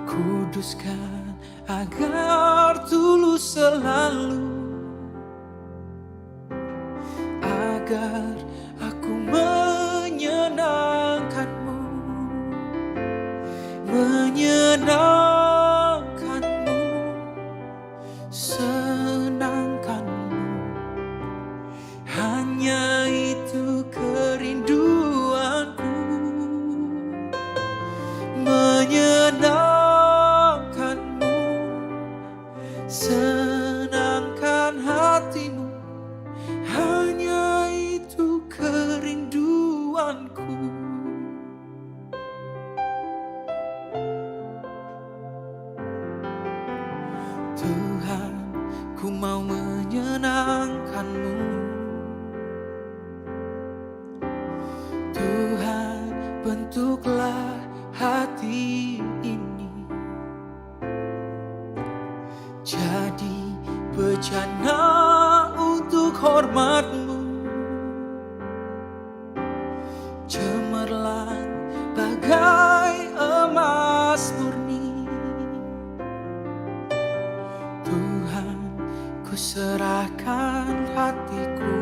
Kuduskan agar tulus selalu, agar aku menyenangkanmu, menyenangkanmu, senangkanmu. Hanya itu kerinduanku, menyenangkanmu, senangkan hatimu. Hanya itu kerinduanku. Tuhan, ku mau menyenangkanmu. Tuhan, bentuklah hati ini jadi bejana untuk hormat-Mu. Cemerlang bagai emas murni. Tuhan, kuserahkan hatiku.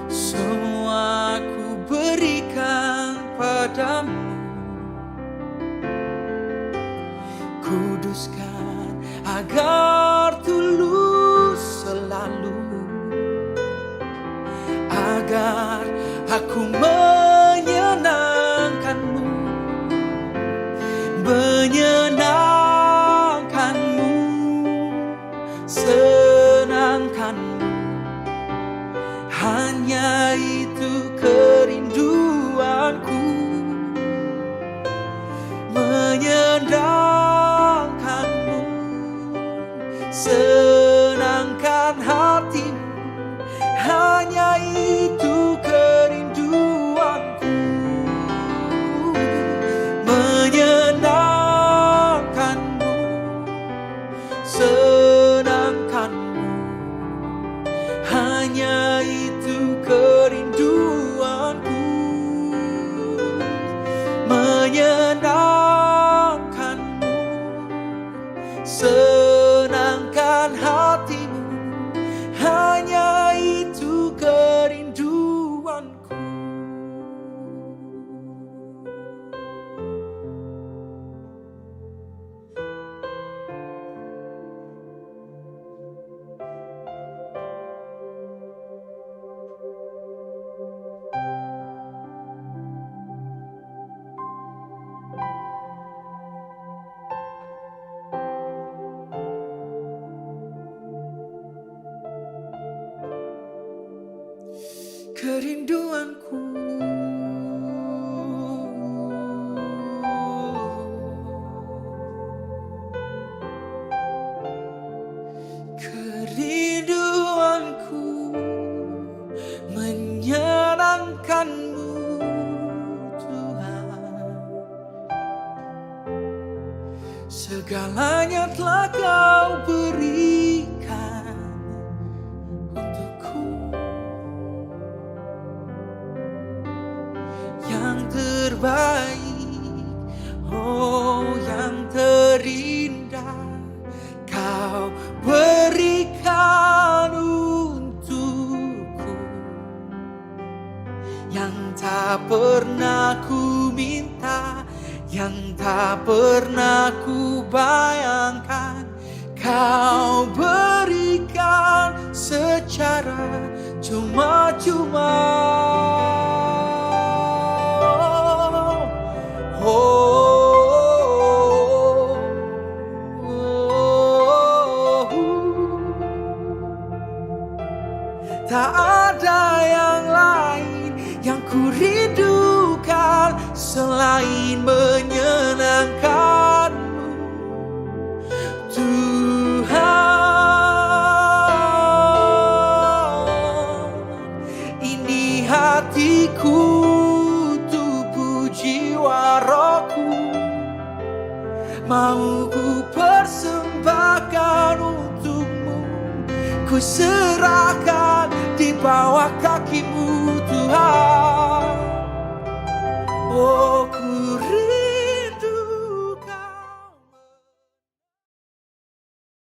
Semua kuberikan padamu. Kuduskan agar tulus selalu, agar aku menyenangkanmu, menyenangkanmu, senangkanmu. Hanya itu kerinduanku, menyenangkanmu, hatimu, hanya itu kerinduanku. Menyenangkanmu, senangkanmu, hanya itu kerinduanku. Menyenangkanmu, senangkan hatimu, hanya itu kerinduanku. Kerinduanku, kerinduanku menyenangkanmu, Tuhan. Segalanya telah Kau berikan untukku. Yang terbaik, oh, yang terindah Kau berikan untukku. Yang tak pernah ku minta, yang tak pernah ku bayangkan, Kau berikan secara cuma-cuma. Oh, oh, oh, oh. Tak ada yang lain yang kurindukan selain menyenangkanmu, Tuhan. Ini hatiku, tubuh, jiwa, rohku, mau ku persembahkan untukmu, ku serahkan di bawah kakimu, Tuhan. Oh,